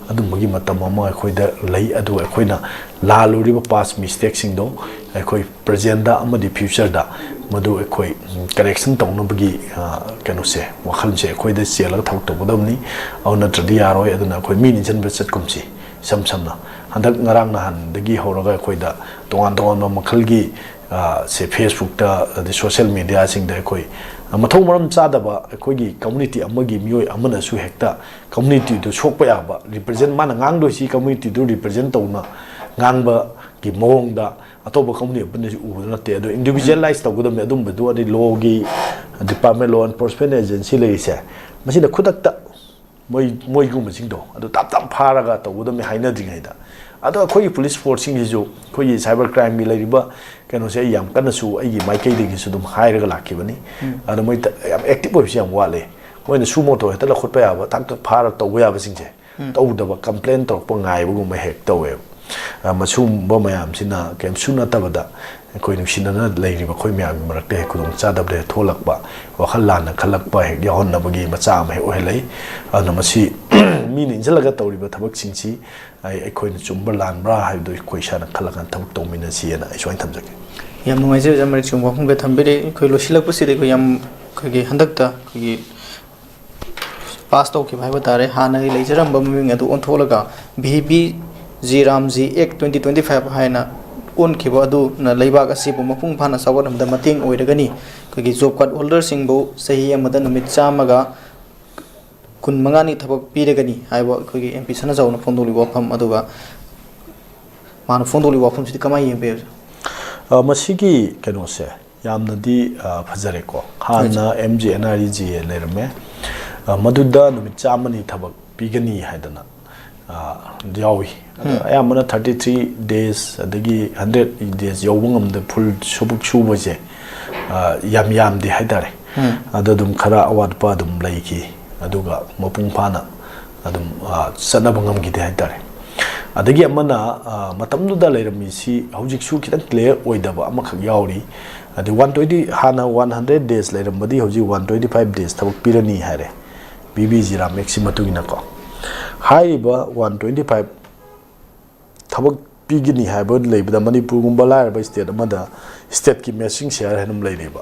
ꯑꯗꯨꯝꯕꯒꯤ ꯃꯇꯝ ꯑꯃ ꯑꯩꯈꯣꯏꯗ ꯂꯩ꯫ ꯑꯗꯨꯒ ꯑꯩꯈꯣꯏꯅ ꯂꯥꯜꯂꯨꯔꯤꯕ ꯄꯥꯁ ꯃꯤꯁꯇꯦꯛꯁꯤꯡꯗꯣ ꯑꯩꯈꯣꯏ ꯄ꯭ꯔꯖꯦꯟꯗ ꯑꯃꯗꯤ ꯐ꯭ꯌꯨꯆꯔꯗ ꯃꯗꯨ ꯑꯩꯈꯣꯏ, ꯎꯝ, ꯀꯔꯦꯛꯁꯟ ꯇꯧꯅꯕꯒꯤ, ꯑ, ꯀꯩꯅꯣꯁꯦ, ꯋꯥꯈꯜꯁꯦ ꯑꯩꯈꯣꯏꯗ ꯆꯦꯜꯂꯒ ꯊꯕꯛ ꯇꯧꯒꯗꯕꯅꯤ꯫ ꯑꯗꯨ ꯅꯠꯇ꯭ꯔꯗꯤ ꯌꯥꯔꯣꯏ꯫ ꯑꯗꯨꯅ ꯑꯩꯈꯣꯏ ꯃꯤ ꯅꯤꯡꯁꯤꯟꯕ ꯆꯠꯀꯨꯝꯁꯤ꯫ ꯏꯁꯝ ꯁꯝꯅ, ꯍꯟꯗꯛ ꯉꯔꯥꯡ ꯅꯍꯥꯟꯗꯒꯤ ꯍꯧꯔꯒ ꯑꯩꯈꯣꯏꯗ ꯇꯣꯉꯥꯟ ꯇꯣꯉꯥꯟꯕ ꯃꯈꯜꯒꯤ, ꯑ, ꯁꯦ, ꯐꯦꯁꯕꯨꯛꯇ, ꯑꯗꯩ ꯁꯣꯁꯦꯜ ꯃꯦꯗꯤꯌꯥꯁꯤꯡꯗ ꯑꯩꯈꯣꯏ, ꯑ, ꯃꯊꯧ ꯃꯔꯝ ꯆꯥꯗꯕ ꯑꯩꯈꯣꯏꯒꯤ ꯀꯝꯃꯨꯅꯤꯇꯤ ꯑꯃꯒꯤ ꯃꯤꯑꯣꯏ ꯑꯃꯅꯁꯨ ꯍꯦꯛꯇ ꯀꯝꯃꯨꯅꯤꯇꯤꯗꯨ ꯁꯣꯛꯄ ꯌꯥꯕ, ꯔꯤꯄ꯭ꯔꯖꯦꯟ, ꯃꯥꯅ ꯉꯥꯡꯗꯣꯏꯁꯤ ꯀꯝꯃꯨꯅꯤꯇꯤꯗꯨ ꯔꯤꯄ꯭ꯔꯖꯦꯟ ꯇꯧꯅ ꯉꯥꯡꯕꯒꯤ ꯃꯑꯣꯡꯗ ꯑꯇꯣꯞꯄ ꯀꯝꯃꯨꯅꯤꯇꯤ ꯑꯃꯅꯁꯨ ꯎꯕꯗꯨ ꯅꯠꯇꯦ꯫ ꯑꯗꯣ ꯏꯟꯗꯤꯕꯤꯖꯨꯋꯦꯂꯥꯏꯁ ꯇꯧꯒꯗꯕꯅꯤ ꯑꯗꯨꯝꯕꯗꯨ꯫ ꯑꯗꯩ ꯂꯣꯒꯤ ꯗꯤꯄꯥꯔꯠꯃꯦꯟ, ꯂꯣ ꯑꯦꯟꯐꯣꯔꯁꯃꯦꯟ ꯑꯦꯖꯦꯟꯁꯤ ꯂꯩꯔꯤꯁꯦ, ꯃꯁꯤꯅ ꯈꯨꯗꯛꯇ ꯃꯣꯏ, ꯃꯣꯏꯒꯨꯝꯕꯁꯤꯡꯗꯣ ꯑꯗꯨ ꯇꯞ ꯇꯞ ꯐꯥꯔꯒ ꯇꯧꯒꯗꯕꯅꯤ ꯍꯥꯏꯅꯗ꯭ꯔꯤꯉꯩꯗ꯫ ꯑꯗꯣ ꯑꯩꯈꯣꯏꯒꯤ ꯄꯨꯂꯤꯁ ꯐꯣꯔꯁꯁꯤꯡꯁꯤꯁꯨ ꯑꯩꯈꯣꯏꯒꯤ ꯁꯥꯏꯕꯔ ꯀ꯭ꯔꯥꯏꯝꯒꯤ ꯂꯩꯔꯤꯕ ꯀꯩꯅꯣꯁꯦ ꯑꯩ ꯌꯥꯝ ꯀꯟꯅꯁꯨ ꯑꯩꯒꯤ ꯃꯥꯏꯀꯩꯗꯒꯤꯁꯨ ꯑꯗꯨꯝ ꯍꯥꯏꯔꯒ ꯂꯥꯛꯈꯤꯕꯅꯤ꯫ ꯎꯝ꯫ ꯑꯗꯣ ꯃꯣꯏ ꯇ-, ꯌꯥꯝ ꯑꯦꯛꯇꯤꯚ ꯑꯣꯏꯕꯁꯨ ꯌꯥꯝ ꯋꯥꯠꯂꯦ꯫ ꯃꯣꯏꯅ ꯁꯨ ꯃꯣꯇꯣ ꯍꯦꯛꯇ ꯂꯧꯈꯠꯄ ꯌꯥꯕ, ꯇꯥꯛ ꯇꯥꯛ ꯐꯥꯔ ꯇꯧꯕ ꯌꯥꯕꯁꯤꯡꯁꯦ ꯎꯝ꯫ ꯇꯧꯗꯕ, ꯀꯝꯄ꯭ꯂꯦꯟ ꯇꯧꯔꯛꯄ ꯉꯥꯏꯕꯒꯨꯝꯕ ꯍꯦꯛ ꯇꯧꯋꯦꯕ꯫ ꯑ, ꯃꯁꯤꯒꯨꯝꯕ ꯃꯌꯥꯝꯁꯤꯅ ꯀꯔꯤꯝꯁꯨ ꯅꯠꯇꯕꯗ ꯑꯩꯈꯣꯏ ꯅꯨꯡꯁꯤꯅꯅ ꯂꯩꯔꯤꯕ ꯑꯩꯈꯣꯏ ꯃꯌꯥꯝꯒꯤ ꯃꯔꯛꯇ ꯍꯦꯛ ꯈꯨꯗꯣꯡꯆꯥꯗꯕꯗ ꯍꯦꯛ ꯊꯣꯛꯂꯛꯄ, ꯋꯥꯈꯜ ꯂꯥꯟꯅ ꯈꯜꯂꯛꯄ ꯍꯦꯛ ꯌꯥꯎꯍꯟꯅꯕꯒꯤ ꯃꯆꯥꯛ ꯑꯃ ꯍꯦꯛ ꯑꯣꯏꯍꯜꯂꯛꯏ꯫ ꯑꯗꯨꯅ ꯃꯁꯤ ꯃꯤꯅ ꯏꯟꯁꯤꯜꯂꯒ ꯇꯧꯔꯤꯕ ꯊꯕꯛꯁꯤꯡꯁꯤ ꯑꯩ, ꯑꯩꯈꯣꯏꯅ ꯆꯨꯝꯕ꯭ꯔꯥ ꯂꯥꯟꯕ꯭ꯔꯥ ꯍꯥꯏꯕꯗꯨ ꯑꯩꯈꯣꯏ ꯏꯁꯥꯅ ꯈꯜꯂꯀꯥꯟꯗ ꯊꯕꯛ ꯇꯧꯃꯤꯟꯅꯁꯤꯑꯅ ꯑꯩ ꯁꯨꯃꯥꯏꯅ ꯊꯝꯖꯒꯦ꯫ ꯌꯥꯝ ꯅꯨꯡꯉꯥꯏꯖꯩ ꯑꯣꯖꯥ, ꯃꯔꯤꯛ ꯆꯨꯝꯕ ꯋꯥꯐꯝ ꯀꯌꯥ ꯊꯝꯕꯤꯔꯦ꯫ ꯑꯩꯈꯣꯏ ꯂꯣꯏꯁꯤꯜꯂꯛꯄꯁꯤꯗ ꯑꯩꯈꯣꯏ ꯌꯥꯝ, ꯑꯩꯈꯣꯏꯒꯤ ꯍꯟꯗꯛꯇ ꯑꯩꯈꯣꯏꯒꯤ ꯄꯥꯁ ꯇꯧꯈꯤꯕ ꯍꯥꯏꯕ ꯇꯥꯔꯦ, ꯍꯥꯟꯅꯒꯤ ꯂꯩꯖꯔꯝꯕ ꯃꯃꯤꯡ ꯑꯗꯨ ꯑꯣꯟꯊꯣꯛꯂꯒ ꯚꯤ ꯕꯤ ꯖꯤ ꯔꯥꯝꯖꯤ ꯑꯦꯛ ꯇ꯭ꯋꯦꯟꯇꯤ ꯇ꯭ꯋꯦꯟꯇꯤ ꯐꯥꯏꯚ ꯍꯥꯏꯅ ꯑꯣꯟꯈꯤꯕ ꯑꯗꯨꯅ ꯂꯩꯕꯥꯛ ꯑꯁꯤꯕꯨ ꯃꯄꯨꯡ ꯐꯥꯅ ꯆꯥꯎꯈꯠꯍꯟꯕꯗ ꯃꯇꯦꯡ ꯑꯣꯏꯔꯒꯅꯤ꯫ ꯑꯩꯈꯣꯏꯒꯤ ꯖꯣꯕ ꯀꯥꯔꯗ ꯍꯣꯜꯗꯔꯁꯤꯡꯕꯨ ꯆꯍꯤ ꯑꯃꯗ ꯅꯨꯃꯤꯠ ꯆꯥꯝꯃꯒ ꯀꯨꯟ ꯃꯉꯥꯅꯤ ꯊꯕꯛ ꯄꯤꯔꯒꯅꯤ ꯍꯥꯏꯕ ꯑꯩꯈꯣꯏꯒꯤ ꯑꯦꯝ ꯄꯤ ꯁꯅꯥꯖꯥꯎꯅ ꯐꯣꯡꯗꯣꯛꯂꯤꯕ ꯋꯥꯐꯝ, ꯑꯗꯨꯒ ꯃꯥꯅ ꯐꯣꯡꯗꯣꯛꯂꯤꯕ ꯋꯥꯐꯝꯁꯤꯗꯤ ꯀꯃꯥꯏꯅ ꯌꯦꯡꯕꯤꯕ? ꯑ, ꯃꯁꯤꯒꯤ ꯀꯩꯅꯣꯁꯦ ꯌꯥꯝꯅꯗꯤ ꯑ, ꯐꯖꯔꯦꯀꯣ꯫ ꯍꯥꯟꯅ M G N R E G A ꯂꯩꯔꯝꯃꯦ꯫ ꯑ, ꯃꯗꯨꯗ ꯅꯨꯃꯤꯠ ꯆꯥꯝꯃꯅꯤ ꯊꯕꯛ ꯄꯤꯒꯅꯤ ꯍꯥꯏꯗꯅ ꯑ, ꯌꯥꯎꯏ꯫ ꯑꯗꯣ ꯑꯌꯥꯝꯕꯅ ꯊꯥꯔꯇꯤ ꯊ꯭ꯔꯤ ꯗꯦꯖ ꯑꯗꯒꯤ ꯍꯟꯗ꯭ꯔꯦꯠ ꯗꯦꯖ ꯌꯧꯕ ꯉꯝꯗ ꯐꯨꯜ ꯁꯨꯕꯛ ꯁꯨꯕꯁꯦ ꯑ, ꯌꯥꯝ ꯌꯥꯝꯗꯦ ꯍꯥꯏꯇꯥꯔꯦ꯫ ꯑꯗꯣ ꯑꯗꯨꯝ ꯈꯔ ꯑꯋꯥꯠꯄ ꯑꯗꯨꯝ ꯂꯩꯈꯤ, ꯑꯗꯨꯒ ꯃꯄꯨꯡ ꯐꯥꯅ ꯑꯗꯨꯝ ꯑ, ꯆꯠꯅꯕ ꯉꯝꯈꯤꯗꯦ ꯍꯥꯏꯇꯥꯔꯦ꯫ ꯑꯗꯒꯤ ꯑꯃꯅ ꯑ, ꯃꯇꯝꯗꯨꯗ ꯂꯩꯔꯝꯃꯤꯁꯤ ꯍꯧꯖꯤꯛꯁꯨ ꯈꯤꯇꯪ ꯀ꯭ꯂꯤꯌꯥꯔ ꯑꯣꯏꯗꯕ ꯑꯃꯈꯛ ꯌꯥꯎꯔꯤ꯫ ꯑꯗꯩ ꯋꯥꯟ ꯇ꯭ꯋꯦꯟꯇꯤ, ꯍꯥꯟꯅ ꯋꯥꯟ ꯍꯟꯗ꯭ꯔꯦꯠ ꯗꯦꯖ ꯂꯩꯔꯝꯕꯗꯤ ꯍꯧꯖꯤꯛ ꯋꯥꯟ ꯇ꯭ꯋꯦꯟꯇꯤ ꯐꯥꯏꯚ ꯗꯦꯖ ꯊꯕꯛ ꯄꯤꯔꯅꯤ ꯍꯥꯏꯔꯦ, ꯕꯤ ꯕꯤ ꯖꯤ ꯔꯥꯝ ꯑꯦꯛꯁꯤ ꯃꯇꯨꯡ ꯏꯟꯅꯀꯣ꯫ ꯍꯥꯏꯔꯤꯕ ꯋꯥꯟ ꯇ꯭ꯋꯦꯟꯇꯤ ꯐꯥꯏꯚ ꯊꯕꯛ ꯄꯤꯒꯅꯤ ꯍꯥꯏꯕ ꯂꯩꯕꯗ, ꯃꯅꯤꯄꯨꯔꯒꯨꯝꯕ ꯂꯥꯏꯔꯕ ꯁ꯭ꯇꯦꯠ ꯑꯃꯗ ꯁ꯭ꯇꯦꯠꯀꯤ ꯃꯦꯆꯤꯡ ꯁꯤꯌꯥꯔ ꯍꯥꯏꯅ ꯑꯃ ꯂꯩꯔꯤꯕ꯫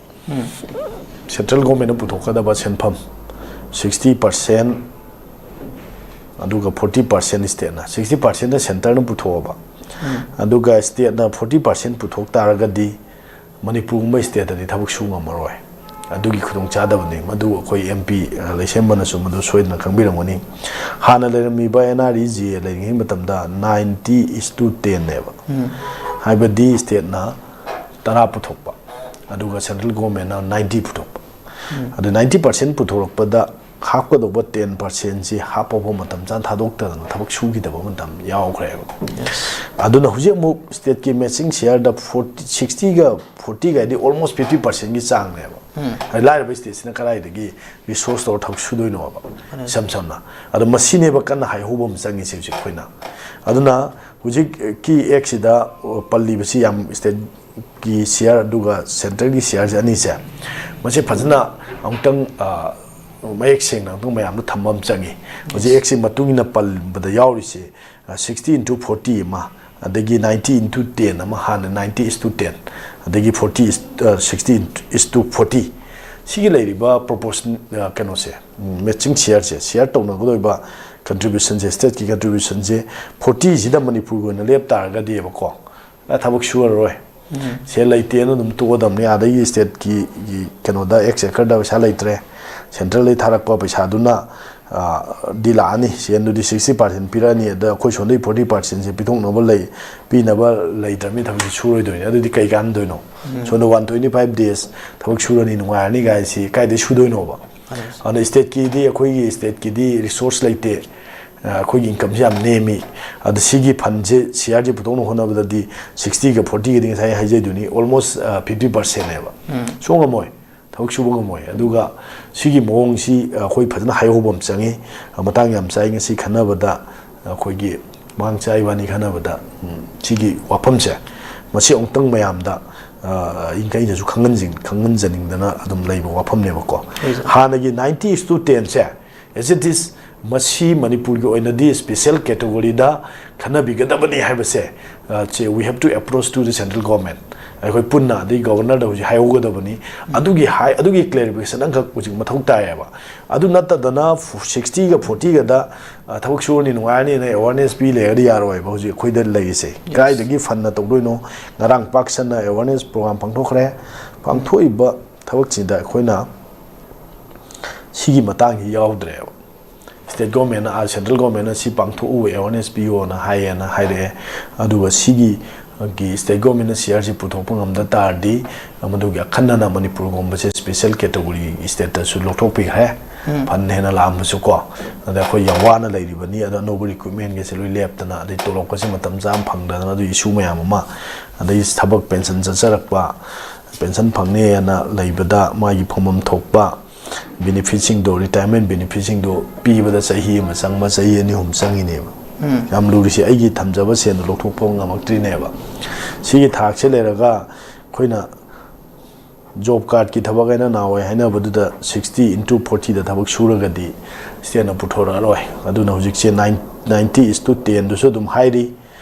ꯁꯦꯟꯇ꯭ꯔꯦꯜ ꯒꯣꯔꯃꯦꯟꯅ ꯄꯨꯊꯣꯛꯀꯗꯕ ꯁꯦꯟꯐꯝ ꯁꯤꯛꯁꯇꯤ ꯄꯥꯔꯁꯦꯟ, ꯑꯗꯨꯒ ꯐꯣꯔꯇꯤ ꯄꯥꯔꯁꯦꯟ ꯁ꯭ꯇꯦꯠꯅ, ꯁꯤꯛꯁꯇꯤ ꯄꯥꯔꯁꯦꯟꯅ ꯁꯦꯟꯇꯔꯅ ꯄꯨꯊꯣꯛꯑꯕ, ꯑꯗꯨꯒ ꯁ꯭ꯇꯦꯠꯅ ꯐꯣꯔꯇꯤ ꯄꯥꯔꯁꯦꯟ ꯄꯨꯊꯣꯛ ꯇꯥꯔꯒꯗꯤ ꯃꯅꯤꯄꯨꯔꯒꯨꯝꯕ ꯁ꯭ꯇꯦꯠꯇꯗꯤ ꯊꯕꯛ ꯁꯨ ꯉꯝꯃꯔꯣꯏ꯫ ꯑꯗꯨꯒꯤ ꯈꯨꯗꯣꯡꯆꯥꯗꯕꯅꯤ꯫ ꯃꯗꯨ ꯑꯩꯈꯣꯏ ꯑꯦꯝ ꯄꯤ ꯂꯩꯁꯦꯝꯕꯅꯁꯨ ꯃꯗꯨ ꯁꯣꯏꯗꯅ ꯈꯪꯕꯤꯔꯝꯒꯅꯤ꯫ ꯍꯥꯟꯅ ꯂꯩꯔꯝꯃꯤꯕ N R E G A ꯂꯩꯔꯤꯉꯩ ꯃꯇꯝꯗ ꯅꯥꯏꯟꯇꯤ ꯏꯁ ꯇꯨ ꯇꯦꯟꯅꯦꯕ꯫ ꯍꯥꯏꯕꯗꯤ ꯁ꯭ꯇꯦꯠꯅ ꯇꯔꯥ ꯄꯨꯊꯣꯛꯄ, ꯑꯗꯨꯒ ꯁꯦꯟꯇ꯭ꯔꯦꯜ ꯒꯣꯔꯃꯦꯟꯅ ꯅꯥꯏꯟꯇꯤ ꯄꯨꯊꯣꯛꯄ꯫ ꯑꯗꯨ ꯅꯥꯏꯟꯇꯤ ꯄꯥꯔꯁꯦꯟ ꯄꯨꯊꯣꯔꯛꯄꯗ ꯍꯥꯞꯀꯗꯧꯕ ꯇꯦꯟ ꯄꯥꯔꯁꯦꯟꯁꯤ ꯍꯥꯞꯄ ꯐꯥꯎ ꯃꯇꯝ ꯆꯥꯅ ꯊꯥꯗꯣꯛꯇꯗꯅ ꯊꯕꯛ ꯁꯨꯈꯤꯗꯕ ꯃꯇꯝ ꯌꯥꯎꯈ꯭ꯔꯦꯕ꯫ ꯑꯗꯨꯅ ꯍꯧꯖꯤꯛ ꯑꯃꯨꯛ ꯁ꯭ꯇꯦꯠꯀꯤ ꯃꯦꯆꯤꯡ ꯁꯤꯌꯥꯔꯗ ꯐꯣꯔꯇꯤ, ꯁꯤꯛꯁꯇꯤꯒ ꯐꯣꯔꯇꯤꯒ ꯍꯥꯏꯗꯤ ꯑꯣꯜꯃꯣꯁ ꯐꯤꯐꯇꯤ ꯄꯥꯔꯁꯦꯟꯒꯤ ꯆꯥꯡꯅꯦꯕ꯫ ꯍꯥꯏꯗꯤ ꯂꯥꯏꯔꯕ ꯁ꯭ꯇꯦꯠꯁꯤꯅ ꯀꯗꯥꯏꯗꯒꯤ ꯔꯤꯁꯣꯔꯁ ꯇꯧꯔ ꯊꯕꯛ ꯁꯨꯗꯣꯏꯅꯣꯕ? ꯏꯁꯝ ꯁꯝꯅ꯫ ꯑꯗꯣ ꯃꯁꯤꯅꯦꯕ ꯀꯟꯅ ꯍꯥꯏꯍꯧꯕ ꯑꯃ ꯆꯪꯉꯤꯁꯦ ꯍꯧꯖꯤꯛ ꯑꯩꯈꯣꯏꯅ꯫ ꯑꯗꯨꯅ ꯍꯧꯖꯤꯛꯀꯤ ꯑꯦꯛꯁꯤꯗ ꯄꯜꯂꯤꯕꯁꯤ ꯌꯥꯝ ꯁ꯭ꯇꯦꯠꯀꯤ ꯁꯤꯌꯥꯔ ꯑꯗꯨꯒ ꯁꯦꯟꯇ꯭ꯔꯦꯜꯒꯤ ꯁꯤꯌꯥꯔꯁꯦ ꯑꯅꯤꯁꯦ, ꯃꯁꯤ ꯐꯖꯅ ꯑꯃꯨꯛꯇꯪ, ꯑ, ꯃꯌꯦꯛ ꯁꯦꯡꯅ ꯑꯃꯨꯛꯇꯪ ꯃꯌꯥꯝꯗ ꯊꯝꯕ ꯑꯃ ꯆꯪꯉꯤ꯫ ꯍꯧꯖꯤꯛ ꯑꯦꯛꯁꯤ ꯃꯇꯨꯡ ꯏꯟꯅ ꯄꯟꯕꯗ ꯌꯥꯎꯔꯤꯁꯦ, ꯑ, ꯁꯤꯛꯁꯇꯤ ꯏꯟꯇꯨ ꯐꯣꯔꯇꯤ ꯑꯃ, ꯑꯗꯒꯤ ꯅꯥꯏꯟꯇꯤ ꯏꯟꯇꯨ ꯇꯦꯟ ꯑꯃ, ꯍꯥꯟꯅ ꯅꯥꯏꯟꯇꯤ ꯏꯁ ꯇꯨ ꯇꯦꯟ, ꯑꯗꯒꯤ ꯐꯣꯔꯇꯤ ꯏꯁ, ꯑ, ꯁꯤꯛꯁꯇꯤ ꯏꯁ ꯇꯨ ꯐꯣꯔꯇꯤ꯫ ꯁꯤꯒꯤ ꯂꯩꯔꯤꯕ ꯄ꯭ꯔꯣꯄꯣꯔꯁꯟ, ꯑ, ꯀꯩꯅꯣꯁꯦ, ꯎꯝ, ꯃꯦꯆꯤꯡ ꯁꯤꯌꯥꯔꯁꯦ, ꯁꯤꯌꯥꯔ ꯇꯧꯅꯒꯗꯧꯔꯤꯕ ꯀꯟꯇ꯭ꯔꯤꯕ꯭ꯌꯨꯁꯟꯁꯦ, ꯁ꯭ꯇꯦꯠꯀꯤ ꯀꯟꯇ꯭ꯔꯤꯕ꯭ꯌꯨꯁꯟꯁꯦ ꯐꯣꯔꯇꯤꯁꯤꯗ ꯃꯅꯤꯄꯨꯔꯒꯤ ꯑꯣꯏꯅ ꯂꯦꯞ ꯇꯥꯔꯒꯗꯤꯕꯀꯣ, ꯑ, ꯊꯕꯛ ꯁꯨꯔꯔꯣꯏ꯫ ꯁꯦꯜ ꯂꯩꯇꯦꯅ ꯑꯗꯨꯝ ꯇꯣꯛꯑꯗꯕꯅꯤ꯫ ꯑꯗꯒꯤ ꯁ꯭ꯇꯦꯠꯀꯤ ꯀꯩꯅꯣꯗ ꯑꯦꯛꯁ ꯑꯦꯀꯔꯗ ꯄꯩꯁꯥ ꯂꯩꯇ꯭ꯔꯦ, ꯁꯦꯟꯇ꯭ꯔꯦꯜꯗꯒꯤ ꯊꯥꯔꯛꯄ ꯄꯩꯁꯥꯗꯨꯅ ꯑ, ꯗꯤ ꯂꯥꯛꯑꯅꯤ, ꯁꯦꯟꯗꯨꯗꯤ sixty percent ꯄꯤꯔꯛꯑꯅꯤ, ꯑꯗ ꯑꯩꯈꯣꯏ ꯁꯣꯝꯗꯒꯤ forty percentꯁꯦ ꯄꯤꯊꯣꯛꯅꯕ ꯂꯩ, ꯄꯤꯅꯕ ꯂꯩꯇ꯭ꯔꯕꯅꯤꯅ ꯊꯕꯛꯁꯤ ꯁꯨꯔꯣꯏꯗꯣꯏꯅꯤ꯫ ꯑꯗꯨꯗꯤ ꯀꯩ ꯀꯥꯟꯅꯗꯣꯏꯅꯣ? ꯁꯣꯝꯗ one twenty five days ꯊꯕꯛ ꯁꯨꯔꯅꯤ, ꯅꯨꯡꯉꯥꯏꯔꯅꯤ ꯒꯥꯏꯁꯤ ꯀꯥꯏꯗꯩ ꯁꯨꯗꯣꯏꯅꯣꯕ? ꯑꯗꯨꯅ stateꯀꯤꯗꯤ, ꯑꯩꯈꯣꯏꯒꯤ stateꯀꯤꯗꯤ resource ꯂꯩꯇꯦ꯫ ꯑ, ꯑꯩꯈꯣꯏꯒꯤ incomeꯁꯤ ꯌꯥꯝ ꯅꯦꯝꯃꯤ꯫ ꯑꯗ ꯁꯤꯒꯤ fundꯁꯦ, CRꯁꯦ ꯄꯨꯊꯣꯛꯅꯕ ꯍꯣꯠꯅꯕꯗꯗꯤ sixtyꯒ fortyꯒꯗꯤ ꯉꯁꯥꯏ ꯍꯥꯏꯖꯩꯗꯨꯅꯤ, almost, ꯑ, fifty percentꯅꯦꯕ꯫ ꯁꯨꯡꯉꯝ ꯉꯝꯃꯣꯏ, ꯊꯕꯛ ꯁꯨꯕ ꯉꯝꯃꯣꯏ꯫ ꯑꯗꯨꯒ ꯁꯤꯒꯤ ꯃꯑꯣꯡꯁꯤ, ꯑ, ꯑꯩꯈꯣꯏ ꯐꯖꯅ ꯍꯥꯏꯍꯧꯕ ꯑꯃ ꯆꯪꯉꯤ꯫ ꯑ, ꯃꯇꯥꯡ ꯌꯥꯝ ꯆꯥꯏ ꯉꯁꯤ ꯈꯟꯅꯕꯗ, ꯑꯩꯈꯣꯏꯒꯤ ꯃꯥꯡ ꯆꯥꯏ ꯏꯕꯥꯅꯤ ꯈꯟꯅꯕꯗ, ꯎꯝ, ꯁꯤꯒꯤ ꯋꯥꯐꯝꯁꯦ, ꯃꯁꯤ ꯑꯃꯨꯛꯇꯪ ꯃꯌꯥꯝꯗ, ꯑ, ꯑꯩꯅꯁꯨ ꯈꯪꯍꯟꯖꯤꯟ-, ꯈꯪꯍꯟꯖꯅꯤꯡꯗꯅ ꯑꯗꯨꯝ ꯂꯩꯕ ꯋꯥꯐꯝꯅꯦꯕꯀꯣ꯫ ꯍꯥꯟꯅꯒꯤ ninety is to tenꯁꯦ, as it is, ꯃꯁꯤ ꯃꯅꯤꯄꯨꯔꯒꯤ ꯑꯣꯏꯅꯗꯤ special categoryꯗ ꯈꯟꯅꯕꯤꯒꯗꯕꯅꯤ ꯍꯥꯏꯕꯁꯦ, ꯑ, ꯁꯦ, we have to approach to the central government꯫ ꯑꯩꯈꯣꯏ ꯄꯨꯟꯅ, ꯑꯗꯩ governorꯗ ꯍꯧꯖꯤꯛ ꯍꯥꯏꯍꯧꯒꯗꯕꯅꯤ꯫ ꯑꯗꯨꯒꯤ ꯍꯥꯏ-, ꯑꯗꯨꯒꯤ clarification ꯑꯃꯈꯛ ꯍꯧꯖꯤꯛ ꯃꯊꯧ ꯇꯥꯏꯌꯦꯕ꯫ ꯑꯗꯨ ꯅꯠꯇꯗꯅ sixtyꯒ fortyꯒꯗ, ꯑ, ꯊꯕꯛ ꯁꯨꯔꯅꯤ, ꯅꯨꯡꯉꯥꯏꯔꯅꯤꯅ awareness ꯄꯤ ꯂꯩꯔꯗꯤ ꯌꯥꯔꯣꯏꯕ꯫ ꯍꯧꯖꯤꯛ ꯑꯩꯈꯣꯏꯗ ꯂꯩꯔꯤꯁꯦ ꯀꯗꯥꯏꯗꯒꯤ fundꯅ ꯇꯧꯗꯣꯏꯅꯣ? ꯉꯔꯥꯡ ꯄꯥꯛ ꯁꯟꯅ awareness program ꯄꯥꯡꯊꯣꯛꯈ꯭ꯔꯦ꯫ ꯄꯥꯡꯊꯣꯛꯏꯕ ꯊꯕꯛꯁꯤꯗ ꯑꯩꯈꯣꯏꯅ ꯁꯤꯒꯤ ꯃꯇꯥꯡꯁꯤ ꯌꯥꯎꯗ꯭ꯔꯦꯕ꯫ State governmentꯅ, ꯑꯥ, central governmentꯅ ꯁꯤ ꯄꯥꯡꯊꯣꯛꯎ, awareness ꯄꯤꯌꯣꯅ ꯍꯥꯏꯌꯦꯅ ꯍꯥꯏꯔꯛꯑꯦ꯫ ꯑꯗꯨꯒ ꯁꯤꯒꯤ, ꯒꯤ state governmentꯅ CRꯁꯤ ꯄꯨꯊꯣꯛꯄ ꯉꯝꯗ ꯇꯥꯔꯗꯤ, ꯃꯗꯨꯒꯤ ꯑꯈꯟꯅꯅ ꯃꯅꯤꯄꯨꯔꯒꯨꯝꯕꯁꯦ special category stateꯇꯁꯨ ꯂꯧꯊꯣꯛꯄꯤꯈ꯭ꯔꯦ꯫ Fund ꯍꯦꯟꯅ ꯂꯥꯛꯑꯝꯕꯁꯨ ꯀꯣ꯫ ꯑꯗ ꯑꯩꯈꯣꯏ ꯌꯥꯝ ꯋꯥꯅ ꯂꯩꯔꯤꯕꯅꯤ꯫ ꯑꯗ ꯑꯅꯧꯕ recruitmentꯒꯁꯦ ꯂꯣꯏ ꯂꯦꯞꯇꯅ, ꯑꯗꯩ ꯇꯣꯂꯣꯞꯀꯁꯦ ꯃꯇꯝ ꯆꯥꯅ ꯐꯪꯗꯗꯅ, ꯑꯗꯨꯒꯤ issue ꯃꯌꯥꯝ ꯑꯃ, ꯑꯗꯩ ꯊꯕꯛ pension ꯆꯠꯆꯔꯛꯄ, pension ꯐꯪꯅꯦꯅ ꯂꯩꯕꯗ ꯃꯥꯒꯤ ꯐꯪꯐꯝ ꯊꯣꯛꯄ benefitꯁꯤꯡꯗꯣ, retirement benefitꯁꯤꯡꯗꯣ ꯄꯤꯕꯗ ꯆꯍꯤ ꯑꯃ ꯆꯪꯕ, ꯆꯍꯤ ꯑꯅꯤ ꯑꯍꯨꯝ ꯆꯪꯉꯤꯅꯦꯕ꯫ ꯌꯥꯝ ꯂꯨꯔꯤꯁꯦ ꯑꯩꯒꯤ ꯊꯝꯖꯕ ꯁꯦꯟꯗꯣ ꯂꯧꯊꯣꯛꯄ ꯉꯝꯃꯛꯇ꯭ꯔꯤꯅꯦꯕ꯫ ꯁꯤꯒꯤ ꯊꯥꯛꯁꯦ ꯂꯩꯔꯒ ꯑꯩꯈꯣꯏꯅ job cardꯀꯤ ꯊꯕꯛ ꯍꯥꯏꯅ ꯅꯍꯥꯟꯋꯥꯏ ꯍꯥꯏꯅꯕꯗꯨꯗ sixty into fortyꯗ ꯊꯕꯛ ꯁꯨꯔꯒꯗꯤ stateꯅ ꯄꯨꯊꯣꯔꯛꯑꯔꯣꯏ꯫ ꯑꯗꯨꯅ ꯍꯧꯖꯤꯛꯁꯦ nine-, ninety is to tenꯗꯨꯁꯨ ꯑꯗꯨꯝ ꯍꯥꯏꯔꯤ,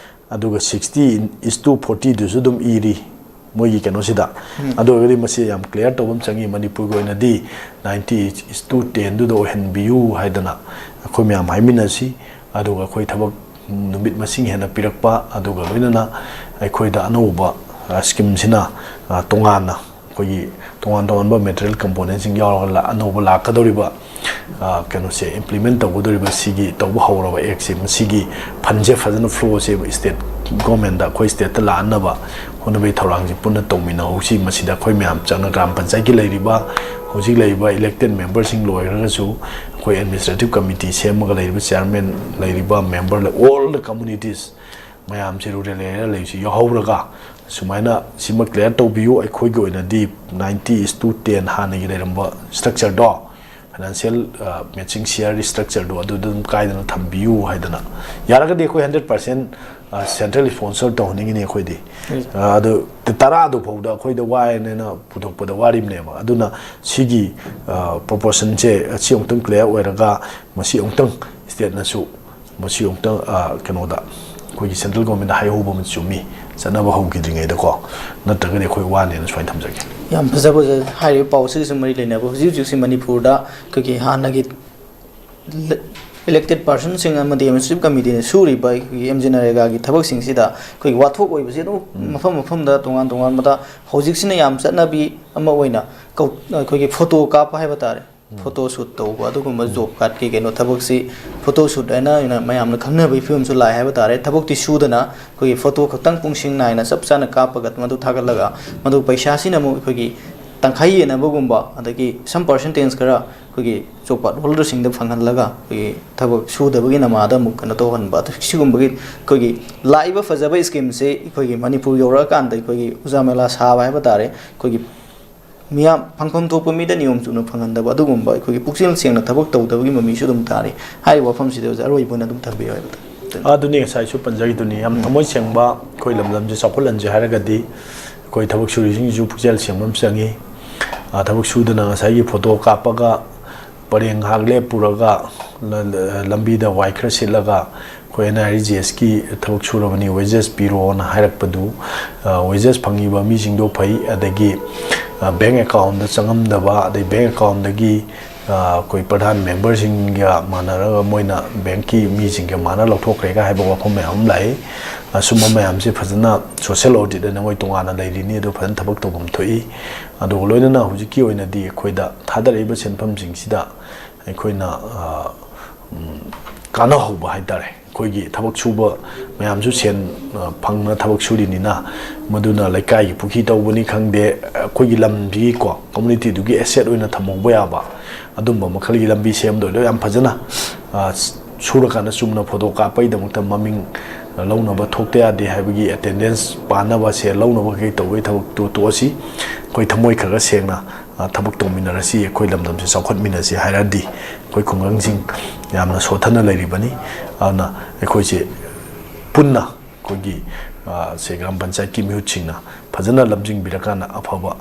ꯑꯗꯨꯒ sixty is to fortyꯗꯨꯁꯨ ꯑꯗꯨꯝ ꯏꯔꯤ ꯃꯣꯏꯒꯤ ꯀꯩꯅꯣꯁꯤꯗ꯫ ꯑꯗꯨ ꯑꯣꯏꯔꯒꯗꯤ ꯃꯁꯤ ꯌꯥꯝ clear ꯇꯧꯕ ꯑꯃ ꯆꯪꯉꯤ꯫ ꯃꯅꯤꯄꯨꯔꯒꯤ ꯑꯣꯏꯅꯗꯤ ninety is to tenꯗꯨꯗ ꯑꯣꯏꯍꯟꯕꯤꯌꯨ ꯍꯥꯏꯗꯅ ꯑꯩꯈꯣꯏ ꯃꯌꯥꯝ ꯍꯥꯏꯃꯤꯟꯅꯁꯤ꯫ ꯑꯗꯨꯒ ꯑꯩꯈꯣꯏ ꯊꯕꯛ ꯅꯨꯃꯤꯠ ꯃꯁꯤꯡ ꯍꯦꯟꯅ ꯄꯤꯔꯛꯄ, ꯑꯗꯨꯒ ꯂꯣꯏꯅꯅ ꯑꯩꯈꯣꯏꯗ ꯑꯅꯧꯕ, ꯑ, schemeꯁꯤꯅ, ꯑ, ꯇꯣꯉꯥꯟꯅ ꯑꯩꯈꯣꯏꯒꯤ ꯇꯣꯉꯥꯟ ꯇꯣꯉꯥꯟꯕ material componentꯁꯤꯡ ꯌꯥꯎꯔꯒ ꯂꯥ-, ꯑꯅꯧꯕ ꯂꯥꯛꯀꯗꯧꯔꯤꯕ ꯑ, ꯀꯩꯅꯣꯁꯦ, implement ꯇꯧꯒꯗꯧꯔꯤꯕ, ꯁꯤꯒꯤ ꯇꯧꯕ ꯍꯧꯔꯕ actꯁꯦ, ꯃꯁꯤꯒꯤ fundꯁꯦ ꯐꯖꯅ flowꯁꯦ state governmentꯇ, ꯑꯩꯈꯣꯏ stateꯇ ꯂꯥꯛꯍꯟꯅꯕ ꯍꯣꯠꯅꯕꯒꯤ ꯊꯧꯔꯥꯡꯁꯤ ꯄꯨꯟꯅ ꯇꯧꯃꯤꯟꯅꯍꯧꯁꯤ꯫ ꯃꯁꯤꯗ ꯑꯩꯈꯣꯏ ꯃꯌꯥꯝ ꯆꯪꯅ, ꯒ꯭ꯔꯥꯝ ꯄꯟꯆꯥꯌꯠꯀꯤ ꯂꯩꯔꯤꯕ, ꯍꯧꯖꯤꯛ ꯂꯩꯔꯤꯕ elected memberꯁꯤꯡ ꯂꯣꯏꯈ꯭ꯔꯒꯁꯨ, ꯑꯩꯈꯣꯏ administrative committee ꯁꯦꯝꯃꯒ ꯂꯩꯔꯤꯕ chairman, ꯂꯩꯔꯤꯕ member, all the communities ꯃꯌꯥꯝꯁꯦ, rural area ꯂꯩꯕꯁꯤ ꯌꯥꯎꯍꯧꯔꯒ, ꯁꯨꯃꯥꯏꯅ ꯁꯤꯃ clear ꯇꯧꯕꯤꯌꯨ, ꯑꯩꯈꯣꯏꯒꯤ ꯑꯣꯏꯅꯗꯤ ninety is to ten ꯍꯥꯟꯅꯒꯤ ꯂꯩꯔꯝꯕ structureꯗꯣ, financial, ꯑ, matching share structureꯗꯣ ꯑꯗꯨꯗ ꯑꯗꯨꯝ ꯀꯥꯏꯗꯅ ꯊꯝꯕꯤꯌꯨ ꯍꯥꯏꯗꯅ, ꯌꯥꯔꯒꯗꯤ ꯑꯩꯈꯣꯏ hundred percent, ꯑ, central sponsor ꯇꯧꯍꯟꯅꯤꯡꯉꯤꯅꯤ ꯑꯩꯈꯣꯏꯗꯤ꯫ ꯎꯝ꯫ ꯑ, ꯑꯗꯨ ꯇꯔꯥꯗꯨ ꯐꯥꯎꯗ ꯑꯩꯈꯣꯏꯗ ꯋꯥꯏꯅꯦꯅ ꯄꯨꯊꯣꯛꯄꯗ ꯋꯥꯔꯤꯕꯅꯦꯕ꯫ ꯑꯗꯨꯅ ꯁꯤꯒꯤ, ꯑ, proportionꯁꯦ ꯑꯁꯤ ꯑꯃꯨꯛꯇꯪ clear ꯑꯣꯏꯔꯒ, ꯃꯁꯤ ꯑꯃꯨꯛꯇꯪ stateꯅꯁꯨ ꯃꯁꯤ ꯑꯃꯨꯛꯇꯪ, ꯑ, ꯀꯩꯅꯣꯗ, ꯑꯩꯈꯣꯏꯒꯤ central governmentꯗ ꯍꯥꯏꯍꯧꯕ ꯑꯃ ꯆꯨꯝꯃꯤ, ꯆꯠꯅꯕ ꯍꯧꯈꯤꯗ꯭ꯔꯤꯉꯩꯗꯀꯣ, ꯅꯠꯇ꯭ꯔꯒꯗꯤ ꯑꯩꯈꯣꯏ ꯋꯥꯅꯦꯅ ꯁꯨꯃꯥꯏꯅ ꯊꯝꯖꯒꯦ꯫ ꯌꯥꯝ ꯐꯖ ꯐꯖ ꯍꯥꯏꯔꯤꯕ ꯄꯥꯎꯁꯤꯒꯁꯨ ꯃꯔꯤ ꯂꯩꯅꯕ, ꯍꯧꯖꯤꯛ ꯍꯧꯖꯤꯛꯁꯤ ꯃꯅꯤꯄꯨꯔꯗ ꯑꯩꯈꯣꯏꯒꯤ ꯍꯥꯟꯅꯒꯤ elected personꯁꯤꯡ ꯑꯃꯗꯤ administrative committeeꯅ ꯁꯨꯔꯤꯕ ꯑꯩꯈꯣꯏꯒꯤ MGNREGAꯒꯤ ꯊꯕꯛꯁꯤꯡꯁꯤꯗ ꯑꯩꯈꯣꯏꯒꯤ ꯋꯥꯊꯣꯛ ꯑꯣꯏꯕꯁꯤ ꯑꯗꯨꯝ ꯎꯝ꯫ ꯃꯐꯝ ꯃꯐꯝꯗ ꯇꯣꯉꯥꯟ ꯇꯣꯉꯥꯟꯕꯗ, ꯍꯧꯖꯤꯛꯁꯤꯅ ꯌꯥꯝ ꯆꯠꯅꯕꯤ ꯑꯃ ꯑꯣꯏꯅ ꯀꯧ-, ꯑꯩꯈꯣꯏꯒꯤ photo ꯀꯥꯞꯄ ꯍꯥꯏꯕ ꯇꯥꯔꯦ꯫ ꯎꯝ꯫ Photo shoot ꯇꯧꯕ ꯑꯗꯨꯒꯨꯝꯕ ꯎꯝ꯫ Job cardꯀꯤ ꯀꯩꯅꯣ ꯊꯕꯛꯁꯤ photo shoot ꯍꯥꯏꯅ ꯑꯣꯏꯅ ꯃꯌꯥꯝꯅ ꯈꯪꯅꯕꯒꯤ ꯐꯤꯕꯝꯁꯨ ꯂꯥꯛꯑꯦ ꯍꯥꯏꯕ ꯇꯥꯔꯦ꯫ ꯊꯕꯛꯇꯤ ꯁꯨꯗꯅ ꯑꯩꯈꯣꯏꯒꯤ photo ꯈꯛꯇꯪ ꯄꯨꯡꯁꯤꯡ ꯅꯥꯏꯅ ꯆꯞ ꯆꯥꯅ ꯀꯥꯞꯄꯒ ꯃꯗꯨ ꯊꯥꯒꯠꯂꯒ, ꯃꯗꯨ ꯄꯩꯁꯥꯁꯤꯅ ꯑꯃꯨꯛ ꯑꯩꯈꯣꯏꯒꯤ ꯇꯪꯈꯥꯏ ꯌꯦꯟꯅꯕꯒꯨꯝꯕ, ꯑꯗꯒꯤ some percentage ꯈꯔ ꯑꯩꯈꯣꯏꯒꯤ job card holderꯁꯤꯡꯗ ꯐꯪꯍꯜꯂꯒ ꯑꯩꯈꯣꯏꯒꯤ ꯊꯕꯛ ꯁꯨꯗꯕꯒꯤ ꯅꯃꯥꯗ ꯑꯃꯨꯛ ꯀꯩꯅꯣ ꯇꯧꯍꯟꯕ, ꯑꯗꯨ ꯁꯤꯒꯨꯝꯕꯒꯤ ꯑꯩꯈꯣꯏꯒꯤ ꯂꯥꯛꯏꯕ ꯐꯖꯕ schemeꯁꯦ ꯑꯩꯈꯣꯏꯒꯤ ꯃꯅꯤꯄꯨꯔ ꯌꯧꯔꯛꯑꯀꯥꯟꯗ ꯑꯩꯈꯣꯏꯒꯤ ꯎꯖꯥ ꯃꯦꯂꯥ ꯁꯥꯕ ꯍꯥꯏꯕ ꯇꯥꯔꯦ꯫ ꯑꯩꯈꯣꯏꯒꯤ ꯃꯤꯌꯥꯝ ꯐꯪꯐꯝ ꯊꯣꯛꯄ ꯃꯤꯗ ꯅꯤꯌꯣꯝ ꯆꯨꯝꯅ ꯐꯪꯍꯟꯗꯕ, ꯑꯗꯨꯒꯨꯝꯕ ꯑꯩꯈꯣꯏꯒꯤ ꯄꯨꯛꯆꯦꯜ ꯁꯦꯡꯅ ꯊꯕꯛ ꯇꯧꯗꯕꯒꯤ ꯃꯃꯤꯁꯨ ꯑꯗꯨꯝ ꯇꯥꯔꯤ꯫ ꯍꯥꯏꯔꯤꯕ ꯋꯥꯐꯝꯁꯤꯗ ꯑꯣꯖꯥ ꯑꯔꯣꯏꯕ ꯑꯣꯏꯅ ꯑꯗꯨꯝ ꯊꯝꯕꯤꯌꯨ ꯍꯥꯏꯕꯗ꯫ ꯑꯗꯨꯅꯤ ꯉꯁꯥꯏꯁꯨ ꯄꯟꯖꯈꯤꯗꯨꯅꯤ, ꯌꯥꯝ ꯊꯃꯣꯏ ꯁꯦꯡꯕ, ꯑꯩꯈꯣꯏ ꯂꯝꯗꯝꯁꯦ ꯆꯥꯎꯈꯠꯍꯟꯁꯦ ꯍꯥꯏꯔꯒꯗꯤ ꯑꯩꯈꯣꯏ ꯊꯕꯛ ꯁꯨꯔꯤꯁꯤꯡꯁꯤꯁꯨ ꯄꯨꯛꯆꯦꯜ ꯁꯦꯡꯕ ꯑꯃ ꯆꯪꯉꯤ꯫ ꯑ, ꯊꯕꯛ ꯁꯨꯗꯅ ꯉꯁꯥꯏꯒꯤ photo ꯀꯥꯞꯄꯒ ꯄꯔꯦꯡ ꯉꯥꯏꯍꯥꯛ ꯂꯦꯞꯄꯨꯔꯒ ꯂ-, ꯂ-, ꯂꯝꯕꯤꯗ ꯋꯥꯏ ꯈꯔ ꯁꯤꯠꯂꯒ ꯑꯩꯈꯣꯏ NREGSꯀꯤ ꯊꯕꯛ ꯁꯨꯔꯕꯅꯤ, wages ꯄꯤꯔꯣꯅ ꯍꯥꯏꯔꯛꯄꯗꯨ, ꯑ, wages ꯐꯪꯉꯤꯕ ꯃꯤꯁꯤꯡꯗꯣ ꯐꯩ, ꯑꯗꯒꯤ, ꯑ, bank accountꯗ ꯆꯪꯉꯝꯗꯕ, ꯑꯗꯩ bank accountꯗꯒꯤ, ꯑ, ꯑꯩꯈꯣꯏ ꯄ꯭ꯔꯙꯥꯟ memberꯁꯤꯡꯒ ꯃꯥꯟꯅꯔꯒ ꯃꯣꯏꯅ bankꯀꯤ ꯃꯤꯁꯤꯡꯒ ꯃꯥꯟꯅ ꯂꯧꯊꯣꯛꯈ꯭ꯔꯦꯒ ꯍꯥꯏꯕ ꯋꯥꯐꯝ ꯃꯌꯥꯝ ꯑꯃ ꯂꯥꯛꯏ꯫ ꯑꯁꯨꯝꯕ ꯃꯌꯥꯝꯁꯦ ꯐꯖꯅ social audit ꯑꯅ ꯃꯣꯏ ꯇꯣꯉꯥꯟꯅ ꯂꯩꯔꯤꯅꯤ, ꯑꯗꯨ ꯐꯖꯅ ꯊꯕꯛ ꯇꯧꯐꯝ ꯊꯣꯛꯏ꯫ ꯑꯗꯨꯒ ꯂꯣꯏꯅꯅ ꯍꯧꯖꯤꯛꯀꯤ ꯑꯣꯏꯅꯗꯤ ꯑꯩꯈꯣꯏꯗ ꯊꯥꯗꯔꯛꯏꯕ ꯁꯦꯟꯐꯝꯁꯤꯡꯁꯤꯗ ꯑꯩꯈꯣꯏꯅ ꯀꯥꯟꯅꯍꯧꯕ ꯍꯥꯏ ꯇꯥꯔꯦ꯫ ꯑꯩꯈꯣꯏꯒꯤ ꯊꯕꯛ ꯁꯨꯕ ꯃꯌꯥꯝꯁꯨ ꯁꯦꯟ ꯐꯪꯅ ꯊꯕꯛ ꯁꯨꯔꯤꯅꯤꯅ, ꯃꯗꯨꯅ ꯂꯩꯀꯥꯏꯒꯤ ꯄꯨꯈ꯭ꯔꯤ ꯇꯧꯕꯅꯤ ꯈꯪꯗꯦ, ꯑꯩꯈꯣꯏꯒꯤ ꯂꯝꯁꯤꯒꯤꯀꯣ, ꯀꯝꯃꯨꯅꯤꯇꯤꯗꯨꯒꯤ ꯑꯦꯁꯦꯠ ꯑꯣꯏꯅ ꯊꯝꯍꯧꯕ ꯌꯥꯕ ꯑꯗꯨꯝꯕ ꯃꯈꯜꯒꯤ ꯂꯝꯕꯤ ꯁꯦꯝꯗꯣꯏꯗꯣ ꯌꯥꯝ ꯐꯖꯅ ꯁꯨꯔꯀꯥꯟꯗ ꯆꯨꯝꯅ ꯐꯣꯇꯣ ꯀꯥꯞꯄꯒꯤꯗꯃꯛꯇ ꯃꯃꯤꯡ ꯂꯧꯅꯕ ꯊꯣꯛꯇ ꯌꯥꯗꯦ ꯍꯥꯏꯕꯒꯤ ꯑꯦꯇꯦꯟꯗꯦꯟꯁ ꯄꯥꯟꯅꯕ, ꯁꯦꯜ ꯂꯧꯅꯕ ꯀꯩ ꯇꯧꯕꯒꯤ ꯊꯕꯛꯇꯨ ꯇꯣꯛꯑꯁꯤ꯫ ꯑꯩꯈꯣꯏ ꯊꯃꯣꯏ ꯈꯔ ꯈꯔ ꯁꯦꯡꯅ ꯊꯕꯛ ꯇꯧꯃꯤꯟꯅꯔꯁꯤ, ꯑꯩꯈꯣꯏ ꯂꯝꯗꯝꯁꯦ ꯆꯥꯎꯈꯠꯃꯤꯟꯅꯁꯤ ꯍꯥꯏꯔꯗꯤ ꯑꯩꯈꯣꯏ ꯈꯨꯡꯒꯪꯁꯤꯡ ꯌꯥꯝꯅ ꯁꯣꯠꯊꯅ ꯂꯩꯔꯤꯕꯅꯤ꯫ ꯑꯗꯨꯅ ꯑꯩꯈꯣꯏꯁꯦ ꯄꯨꯟꯅ ꯑꯩꯈꯣꯏꯒꯤ ꯁꯦ ꯒ꯭ꯔꯥꯝ ꯄꯟꯆꯥꯌꯠꯀꯤ ꯃꯤꯍꯨꯠꯁꯤꯡꯅ ꯐꯖꯅ ꯂꯝꯖꯤꯡꯕꯤꯔꯀꯥꯟꯗ ꯑꯐꯕ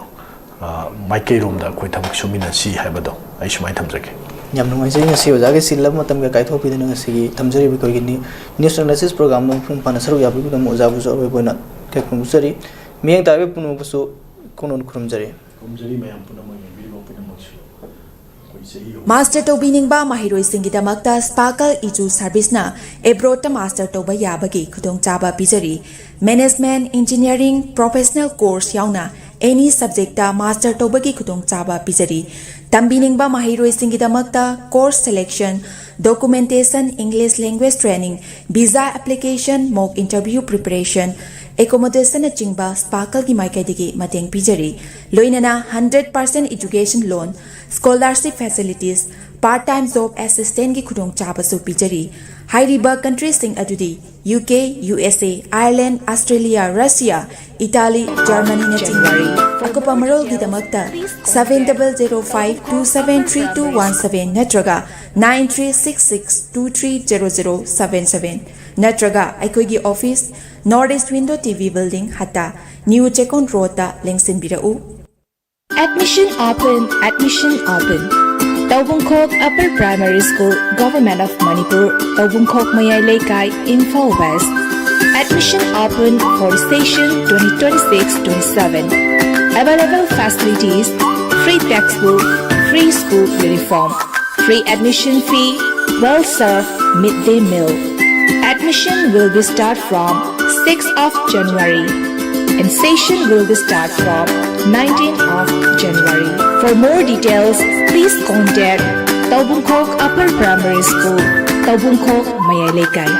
ꯃꯥꯏꯀꯩꯔꯣꯝꯗ ꯑꯩꯈꯣꯏ ꯊꯕꯛ ꯁꯨꯃꯤꯟꯅꯁꯤ ꯍꯥꯏꯕꯗꯣ ꯑꯩ ꯁꯨꯃꯥꯏꯅ ꯊꯝꯖꯒꯦ꯫ ꯌꯥꯝ ꯅꯨꯡꯉꯥꯏꯖꯩ, ꯉꯁꯤ ꯑꯣꯖꯥꯒꯤ ꯆꯤꯜꯂꯕ ꯃꯇꯝꯒ ꯀꯥꯏꯊꯣꯛꯄꯤꯗꯨꯅ ꯉꯁꯤꯒꯤ ꯊꯝꯖꯔꯤꯕ ꯑꯩꯈꯣꯏꯒꯤ news analysis program ꯗ ꯃꯄꯨꯡ ꯐꯥꯅ ꯁꯔꯨꯛ ꯌꯥꯕꯤꯕꯒꯤꯗꯃꯛ ꯑꯣꯖꯥꯕꯨꯁꯨ ꯑꯔꯣꯏꯕ ꯑꯣꯏꯅ ꯏꯀꯥꯏ ꯈꯨꯝꯅꯖꯔꯤ꯫ ꯃꯤꯠꯌꯦꯡ ꯇꯥꯕꯤꯕ ꯄꯨꯝꯅꯃꯛꯄꯨꯁꯨ ꯀꯣꯟꯅ ꯈꯨꯔꯨꯝꯖꯔꯤ꯫ ꯈꯨꯔꯨꯝꯖꯔꯤ ꯃꯌꯥꯝ ꯄꯨꯝꯅꯃꯛ ꯌꯦꯡꯕꯤꯔꯤꯕ ꯄꯨꯝꯅꯃꯛꯁꯨ꯫ ꯑꯩꯈꯣꯏ ꯆꯍꯤ ꯑꯍꯨꯝ Master ꯇꯧꯕꯤꯅꯤꯡꯕ ꯃꯍꯩꯔꯣꯏꯁꯤꯡꯒꯤꯗꯃꯛꯇ Sparkle Edu Service ꯅ abroad ꯇ master ꯇꯧꯕ ꯌꯥꯕꯒꯤ ꯈꯨꯗꯣꯡꯆꯥꯕ ꯄꯤꯖꯔꯤ꯫ Management, engineering, professional course ꯌꯥꯎꯅ any subject ꯇ master ꯇꯧꯕꯒꯤ ꯈꯨꯗꯣꯡꯆꯥꯕ ꯄꯤꯖꯔꯤ꯫ ꯇꯝꯕꯤꯅꯤꯡꯕ ꯃꯍꯩꯔꯣꯏꯁꯤꯡꯒꯤꯗꯃꯛꯇ course selection, documentation, English language training, visa application, mock interview preparation, accommodation ꯅꯆꯤꯡꯕ Sparkle ꯒꯤ ꯃꯥꯏꯀꯩꯗꯒꯤ ꯃꯇꯦꯡ ꯄꯤꯖꯔꯤ꯫ ꯂꯣꯏꯅꯅ hundred percent education loan, scholarship facilities, part time job assistance ꯀꯤ ꯈꯨꯗꯣꯡꯆꯥꯕꯁꯨ ꯄꯤꯖꯔꯤ꯫ ꯍꯥꯏꯔꯤꯕ country ꯁꯤꯡ ꯑꯗꯨꯗꯤ U K, U S A, Ireland, Australia, Russia, Italy, Germany ꯅꯆꯤꯡꯕꯅꯤ꯫ ꯑꯀꯨꯞꯄ ꯃꯔꯣꯜꯒꯤꯗꯃꯛꯇ seven double zero five two seven three two one seven ꯅꯠꯇ꯭ꯔꯒ nine three six six two three zero zero seven seven ꯅꯠꯇ꯭ꯔꯒ ꯑꯩꯈꯣꯏꯒꯤ office, North East Window T V Building, ꯍꯠꯇꯥ, New Chekon Road ꯇ ꯂꯦꯡꯁꯤꯟꯕꯤꯔꯛꯎ꯫ Admission open, admission open. Taubungkhok Upper Primary School, Government of Manipur, Taubungkhok Mayai Leikai, Imphal West. Admission open for session twenty twenty-six twenty-seven. Available facilities: free textbook, free school uniform, free admission fee, well served midday meal. Admission will be start from sixth of January and session will be start from nineteenth of January. For more details, please contact ꯇꯧꯕꯨꯡꯈꯣꯛ Upper Primary School, ꯇꯧꯕꯨꯡꯈꯣꯛ ꯃꯌꯥꯏ ꯂꯩꯀꯥꯏ꯫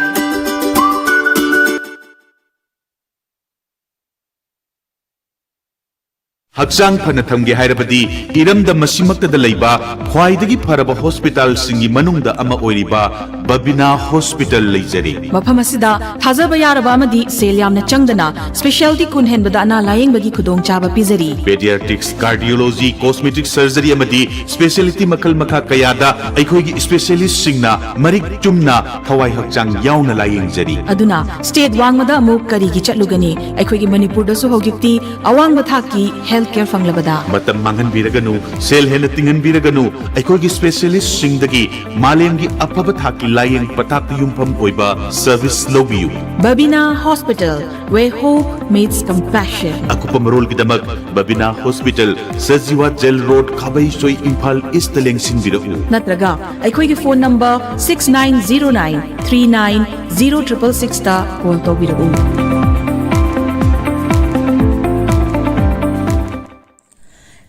ꯍꯛꯆꯥꯡ ꯐꯅ ꯊꯝꯒꯦ ꯍꯥꯏꯔꯕꯗꯤ ꯏꯔꯝꯗꯝ ꯑꯁꯤꯃꯛꯇꯗ ꯂꯩꯕ ꯈ꯭ꯋꯥꯏꯗꯒꯤ ꯐꯔꯕ ꯍꯣꯁꯄꯤꯇꯥꯜꯁꯤꯡꯒꯤ ꯃꯅꯨꯡꯗ ꯑꯃ ꯑꯣꯏꯔꯤꯕ ꯕꯕꯤꯅꯥ ꯍꯣꯁꯄꯤꯇꯥꯜ ꯂꯩꯖꯔꯤ꯫ ꯃꯐꯝ ꯑꯁꯤꯗ ꯊꯥꯖꯕ ꯌꯥꯔꯕ ꯑꯃꯗꯤ ꯁꯦꯜ ꯌꯥꯝꯅ ꯆꯪꯗꯅ specialty ꯀꯨꯟ ꯍꯦꯟꯕꯗ ꯑꯅꯥ ꯂꯥꯌꯦꯡꯕꯒꯤ ꯈꯨꯗꯣꯡꯆꯥꯕ ꯄꯤꯖꯔꯤ꯫ Pediatrics, cardiology, cosmetic surgery ꯑꯃꯗꯤ specialty ꯃꯈꯜ ꯃꯈꯥ ꯀꯌꯥꯗ ꯑꯩꯈꯣꯏꯒꯤ specialistꯁꯤꯡꯅ ꯃꯔꯤꯛ ꯆꯨꯝꯅ ꯊꯋꯥꯏ ꯍꯛꯆꯥꯡ ꯌꯥꯎꯅ ꯂꯥꯌꯦꯡꯖꯔꯤ꯫ ꯑꯗꯨꯅ state ꯋꯥꯡꯃꯗ ꯑꯃꯨꯛ ꯀꯔꯤꯒꯤ ꯆꯠꯂꯨꯒꯅꯤ? ꯑꯩꯈꯣꯏꯒꯤ ꯃꯅꯤꯄꯨꯔꯗꯁꯨ ꯍꯧꯖꯤꯛꯇꯤ ꯑꯋꯥꯡꯕ ꯊꯥꯛꯀꯤ health care ꯐꯪꯂꯕꯗ꯫ ꯃꯇꯝ ꯃꯥꯡꯍꯟꯕꯤꯔꯒꯅꯨ, ꯁꯦꯜ ꯍꯦꯟꯅ ꯇꯤꯡꯍꯟꯕꯤꯔꯒꯅꯨ, ꯑꯩꯈꯣꯏꯒꯤ specialistꯁꯤꯡꯗꯒꯤ ꯃꯥꯂꯦꯝꯒꯤ ꯑꯐꯕ ꯊꯥꯛꯀꯤ ꯂꯥꯌꯦꯡ ꯄꯊꯥꯞꯇ ꯌꯨꯝꯐꯝ ꯑꯣꯏꯕ service ꯂꯧꯕꯤꯌꯨ꯫ Babina Hospital, where hope meets compassion. ꯑꯀꯨꯞꯄ ꯃꯔꯣꯜꯒꯤꯗꯃꯛ Babina hospital, Sajiwa jail road, Khabeisoi, Imphal east ꯂꯦꯡꯁꯤꯟꯕꯤꯔꯛꯎ꯫ ꯅꯠꯇ꯭ꯔꯒ ꯑꯩꯈꯣꯏꯒꯤ phone number six nine zero nine three nine zero triple sixꯇ call ꯇꯧꯕꯤꯔꯛꯎ꯫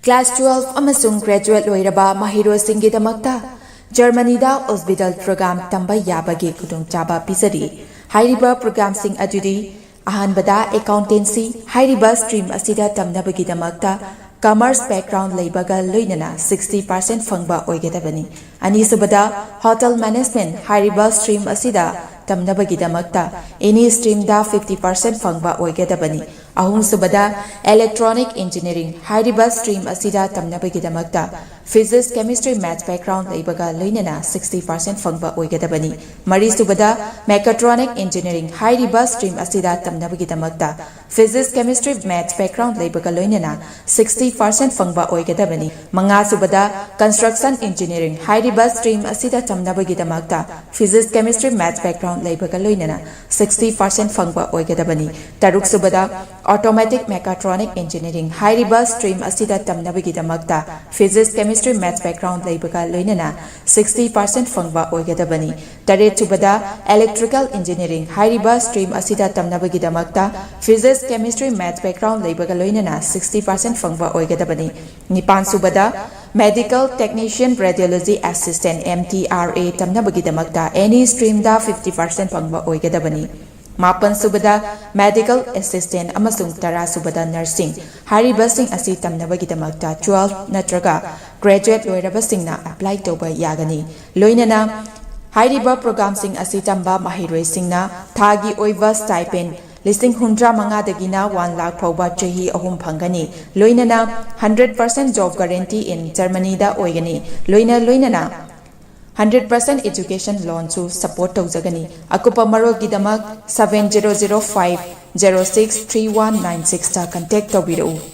Class twelve ꯑꯃꯁꯨꯡ graduate ꯂꯣꯏꯔꯕ ꯃꯍꯩꯔꯣꯏꯁꯤꯡꯒꯤꯗꯃꯛꯇ ꯖꯔꯃꯅꯤꯗ Ausbildung program ꯇꯝꯕ ꯌꯥꯕꯒꯤ ꯈꯨꯗꯣꯡꯆꯥꯕ ꯄꯤꯖꯔꯤ꯫ ꯍꯥꯏꯔꯤꯕ programꯁꯤꯡ ꯑꯗꯨꯗꯤ: ꯑꯍꯥꯟꯕꯗ, accountancy꯫ ꯍꯥꯏꯔꯤꯕ stream ꯑꯁꯤꯗ ꯇꯝꯅꯕꯒꯤꯗꯃꯛꯇ commerce background ꯂꯩꯕꯒ ꯂꯣꯏꯅꯅ sixty percent ꯐꯪꯕ ꯑꯣꯏꯒꯗꯕꯅꯤ꯫ ꯑꯅꯤꯁꯨꯕꯗ, hotel management꯫ ꯍꯥꯏꯔꯤꯕ stream ꯑꯁꯤꯗ ꯇꯝꯅꯕꯒꯤꯗꯃꯛꯇ any streamꯗ fifty percent ꯐꯪꯕ ꯑꯣꯏꯒꯗꯕꯅꯤ꯫ ꯑꯍꯨꯝꯁꯨꯕꯗ, electronic engineering꯫ ꯍꯥꯏꯔꯤꯕ stream ꯑꯁꯤꯗ ꯇꯝꯅꯕꯒꯤꯗꯃꯛꯇ physics, chemistry, maths background ꯂꯩꯕꯒ ꯂꯣꯏꯅꯅ sixty percent ꯐꯪꯕ ꯑꯣꯏꯒꯗꯕꯅꯤ꯫ ꯃꯔꯤꯁꯨꯕꯗ, mechatronic engineering꯫ ꯍꯥꯏꯔꯤꯕ stream ꯑꯁꯤꯗ ꯇꯝꯅꯕꯒꯤꯗꯃꯛꯇ physics, chemistry, maths background ꯂꯩꯕꯒ ꯂꯣꯏꯅꯅ sixty percent ꯐꯪꯕ ꯑꯣꯏꯒꯗꯕꯅꯤ꯫ ꯃꯉꯥꯁꯨꯕꯗ, construction engineering꯫ ꯍꯥꯏꯔꯤꯕ stream ꯑꯁꯤꯗ ꯇꯝꯅꯕꯒꯤꯗꯃꯛꯇ physics, chemistry, maths background ꯂꯩꯕꯒ ꯂꯣꯏꯅꯅ sixty percent ꯐꯪꯕ ꯑꯣꯏꯒꯗꯕꯅꯤ꯫ ꯇꯔꯨꯛꯁꯨꯕꯗ, automotive mechatronic engineering꯫ ꯍꯥꯏꯔꯤꯕ stream ꯑꯁꯤꯗ ꯇꯝꯅꯕꯒꯤꯗꯃꯛꯇ physics, chemistry, Maths background ꯂꯩꯕꯒ ꯂꯣꯏꯅꯅ sixty percent ꯐꯪꯕ ꯑꯣꯏꯒꯗꯕꯅꯤ꯫ ꯇꯔꯦꯠ ꯁꯨꯕꯗ Electrical Engineering ꯍꯥꯏꯔꯤꯕ stream ꯑꯁꯤꯗ ꯇꯝꯅꯕꯒꯤꯗꯃꯛꯇ Physics, Chemistry, Maths background ꯂꯩꯕꯒ ꯂꯣꯏꯅꯅ sixty percent ꯐꯪꯕ ꯑꯣꯏꯒꯗꯕꯅꯤ꯫ ꯅꯤꯄꯥꯟ ꯁꯨꯕꯗ Medical Technician Radiology Assistant, M T R A, ꯇꯝꯅꯕꯒꯤꯗꯃꯛꯇ any streamꯗ fifty percent ꯐꯪꯕ ꯑꯣꯏꯒꯗꯕꯅꯤ꯫ ꯃꯥꯄꯟ ꯁꯨꯕꯗ Medical Assistant ꯑꯃꯁꯨꯡ ꯇꯔꯥ ꯁꯨꯕꯗ Nursing ꯍꯥꯏꯔꯤꯕꯁꯤꯡ ꯑꯁꯤ ꯇꯝꯅꯕꯒꯤꯗꯃꯛꯇ twelve ꯅꯠꯇ꯭ꯔꯒ graduate ꯂꯣꯏꯔꯕꯁꯤꯡꯅ apply ꯇꯧꯕ ꯌꯥꯒꯅꯤ꯫ ꯂꯣꯏꯅꯅ ꯍꯥꯏꯔꯤꯕ programꯁꯤꯡ ꯑꯁꯤ ꯇꯝꯕ ꯃꯍꯩꯔꯣꯏꯁꯤꯡꯅ ꯊꯥꯒꯤ ꯑꯣꯏꯕ stipend ꯂꯤꯁꯤꯡ ꯍꯨꯝꯗ꯭ꯔꯥ ꯃꯉꯥꯗꯒꯤꯅ one lakh ꯐꯥꯎꯕ ꯆꯍꯤ ꯑꯍꯨꯝ ꯐꯪꯒꯅꯤ꯫ ꯂꯣꯏꯅꯅ hundred percent job guarantee in Germanyꯗ ꯑꯣꯏꯒꯅꯤ꯫ ꯂꯣꯏꯅ ꯂꯣꯏꯅꯅ hundred percent education loanꯁꯨ support ꯇꯧꯖꯒꯅꯤ꯫ ꯑꯀꯨꯞꯄ ꯃꯔꯣꯜꯒꯤꯗꯃꯛ seven zero zero five zero six three one nine sixꯇ contact ꯇꯧꯕꯤꯔꯛꯎ꯫